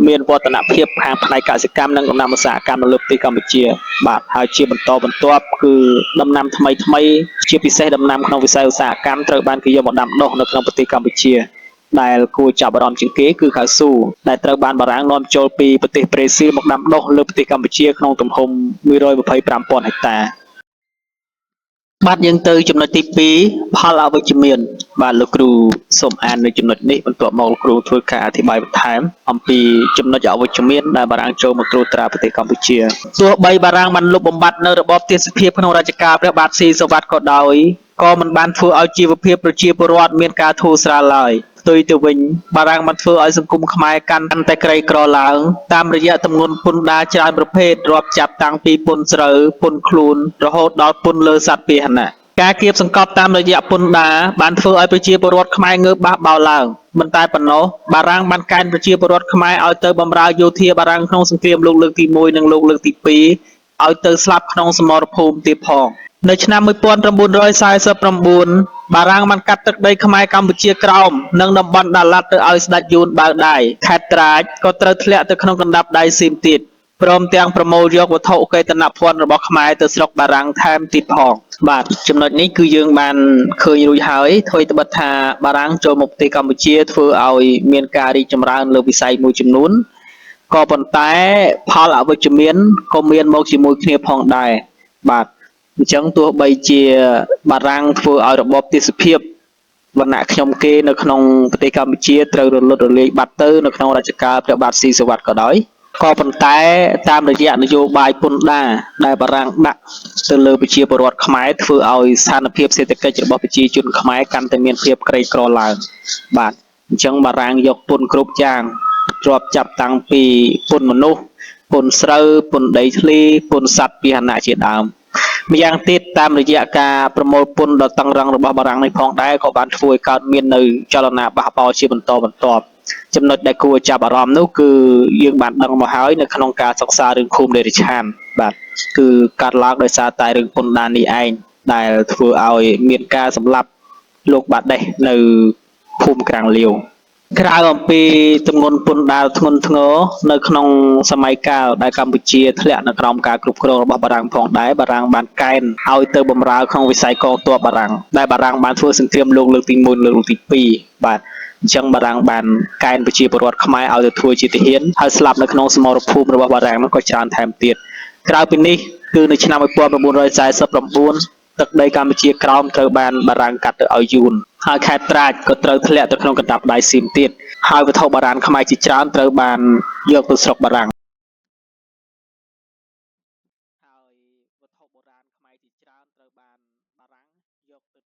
មានវឌ្ឍនភាពខាងផ្នែកកសិកម្មនិងដំណាំឧស្សាហកម្មនៅលើប្រទេសកម្ពុជាបាទហើយជាបន្តបន្ទាប់គឺដំណាំថ្មីថ្មីជាពិសេសដំណាំក្នុងវិស័យឧស្សាហកម្មត្រូវបានគេយកមកដាំដុះនៅក្នុងប្រទេសកម្ពុជាដែលគួរចាប់អារម្មណ៍ជាងគេគឺកៅស៊ូដែលត្រូវបានបារាំងនាំចូលពីប្រទេសប្រេស៊ីលមកដាំដុះលើប្រទេសកម្ពុជាក្នុងទំហំ125,000ហិកតាបាទយើងទៅចំណុចទី2ផលអវិជ្ជមានបាទលោកគ្រូសូមអាននៅចំណុចនេះបន្ទាប់មកលោកគ្រូធ្វើការអធិប្បាយបន្ថែមអំពីចំណុចអវិជ្ជមានដែលបារាំងចូលមកត្រួតត្រាប្រទេសកម្ពុជាទោះបីបារាំងបានលុបបំបាត់នៅរបបទាសភាពក្នុងរជ្ជកាលព្រះបាទស៊ីសុវត្ថិក៏ដោយក៏មិនបានធ្វើឲ្យជីវភាពប្រជាពលរដ្ឋមានការធូរស្រាលឡើយផ្ទុយទៅវិញបារាំងបានធ្វើឲ្យសង្គមខ្មែរកាន់តែក្រីក្រឡើងតាមរយៈទម្ងន់ពន្ធដារច្រើនប្រភេទរាប់ចាប់តាំងពីពន្ធស្រូវពន្ធខ្លួនរហូតដល់ពន្ធលើសត្វពាហនៈការគៀបសង្កត់តាមរយៈពន្ធដារបានធ្វើឲ្យប្រជាពលរដ្ឋខ្មែរងើបបះបោរឡើងមិនតែប៉ុណ្ណោះបារាំងបានកេណ្ឌប្រជាពលរដ្ឋខ្មែរឲ្យទៅបម្រើយោធាបារាំងក្នុងសង្គ្រាមលោកលើកទី1និងលោកលើកទី2ឲ្យទៅស្លាប់ក្នុងសមរភូមិទៀតផងនៅឆ្នាំ1949បារាំងបានកាត់ទឹកដីខ្មែរកម្ពុជាក្រោមនិងតំបន់ដាឡាត់ទៅឲ្យស្ដេចយួនបើកដៃខេត្តត្រាចក៏ត្រូវធ្លាក់ទៅក្នុងកណ្ដាប់ដៃសៀមទៀតព្រមទាំងប្រមូលយកវត្ថុកេតនភ័ណ្ឌរបស់ខ្មែរទៅស្រុកបារាំងថែមទៀតផងបាទចំណុចនេះគឺយើងបានឃើញរួចហើយថ្វីត្បិតថាបារាំងចូលមកប្រទេសកម្ពុជាធ្វើឲ្យមានការរីកចម្រើនលើវិស័យមួយចំនួនក៏ប៉ុន្តែផលអវិជ្ជមានក៏មានមកជាមួយគ្នាផងដែរបាទអញ្ចឹងទោះបីជាបារាំងធ្វើឲ្យរបបទេសភាពវណ្ណៈខ្ញុំគេនៅក្នុងប្រទេសកម្ពុជាត្រូវរលត់រលាយបាត់ទៅនៅក្នុងរជ្ជកាលព្រះបាទស៊ីសុវត្ថិក៏ដោយក៏ប៉ុន្តែតាមរយៈនយោបាយពន្ធដារដែលបារាំងដាក់ទៅលើប្រជាពលរដ្ឋខ្មែរធ្វើឲ្យស្ថានភាពសេដ្ឋកិច្ចរបស់ប្រជាជនខ្មែរកាន់តែមានភាពក្រីក្រឡើងបាទអញ្ចឹងបារាំងយកពន្ធគ្រប់យ៉ាងរាប់ចាប់តាំងពីពន្ធមនុស្សពន្ធស្រូវពន្ធដីធ្លីពន្ធសត្វពាហនៈជាដើមម្យ៉ាងទៀតតាមរយៈការប្រមូលពន្ធដ៏តឹងរ៉ឹងរបស់បារាំងនេះផងដែរក៏បានធ្វើឲ្យកើតមាននៅចលនាបះបោរជាបន្តបន្ទាប់ចំណុចដែលគួរចាប់អារម្មណ៍នោះគឺយើងបានដឹងមកហើយនៅក្នុងការសិក្សារឿងឃុំដេរិឆានបាទគឺកើតឡើងដោយសារតែរឿងពន្ធដារនេះឯងដែលធ្វើឲ្យមានការសម្លាប់លោកបាដេសនៅភូមិក្រាំងលាវក្រៅអំពីទម្ងន់ពន្ធដារធ្ងន់ធ្ងរនៅក្នុងសម័យកាលដែលកម្ពុជាធ្លាក់នៅក្រោមការគ្រប់គ្រងរបស់បារាំងផងដែរបារាំងបានកេណ្ឌឲ្យទៅបម្រើក្នុងវិស័យកងទ័ពបារាំងដែលបារាំងបានធ្វើសង្គ្រាមលោកលើកទី1លើកទី2បាទអញ្ចឹងបារាំងបានកេណ្ឌប្រជាពលរដ្ឋខ្មែរឲ្យទៅធ្វើជាទាហានហើយស្លាប់នៅក្នុងសមរភូមិរបស់បារាំងនោះក៏ច្រើនថែមទៀតក្រៅពីនេះគឺនៅឆ្នាំ1949ទឹកដីកម្ពុជាក្រោមត្រូវបានបារាំងកាត់ទៅឲ្យយួនហើយខេត្តត្រាចក៏ត្រូវធ្លាក់ទៅក្នុងកណ្ដាប់ដៃសៀមទៀតហើយវត្ថុបុរាណខ្មែរជាច្រើនត្រូវបានយកទៅស្រុកបារាំងហើយវត្ថុបុរាណខ្មែរជាច្រើនត្រូវបានបារាំងយកទៅ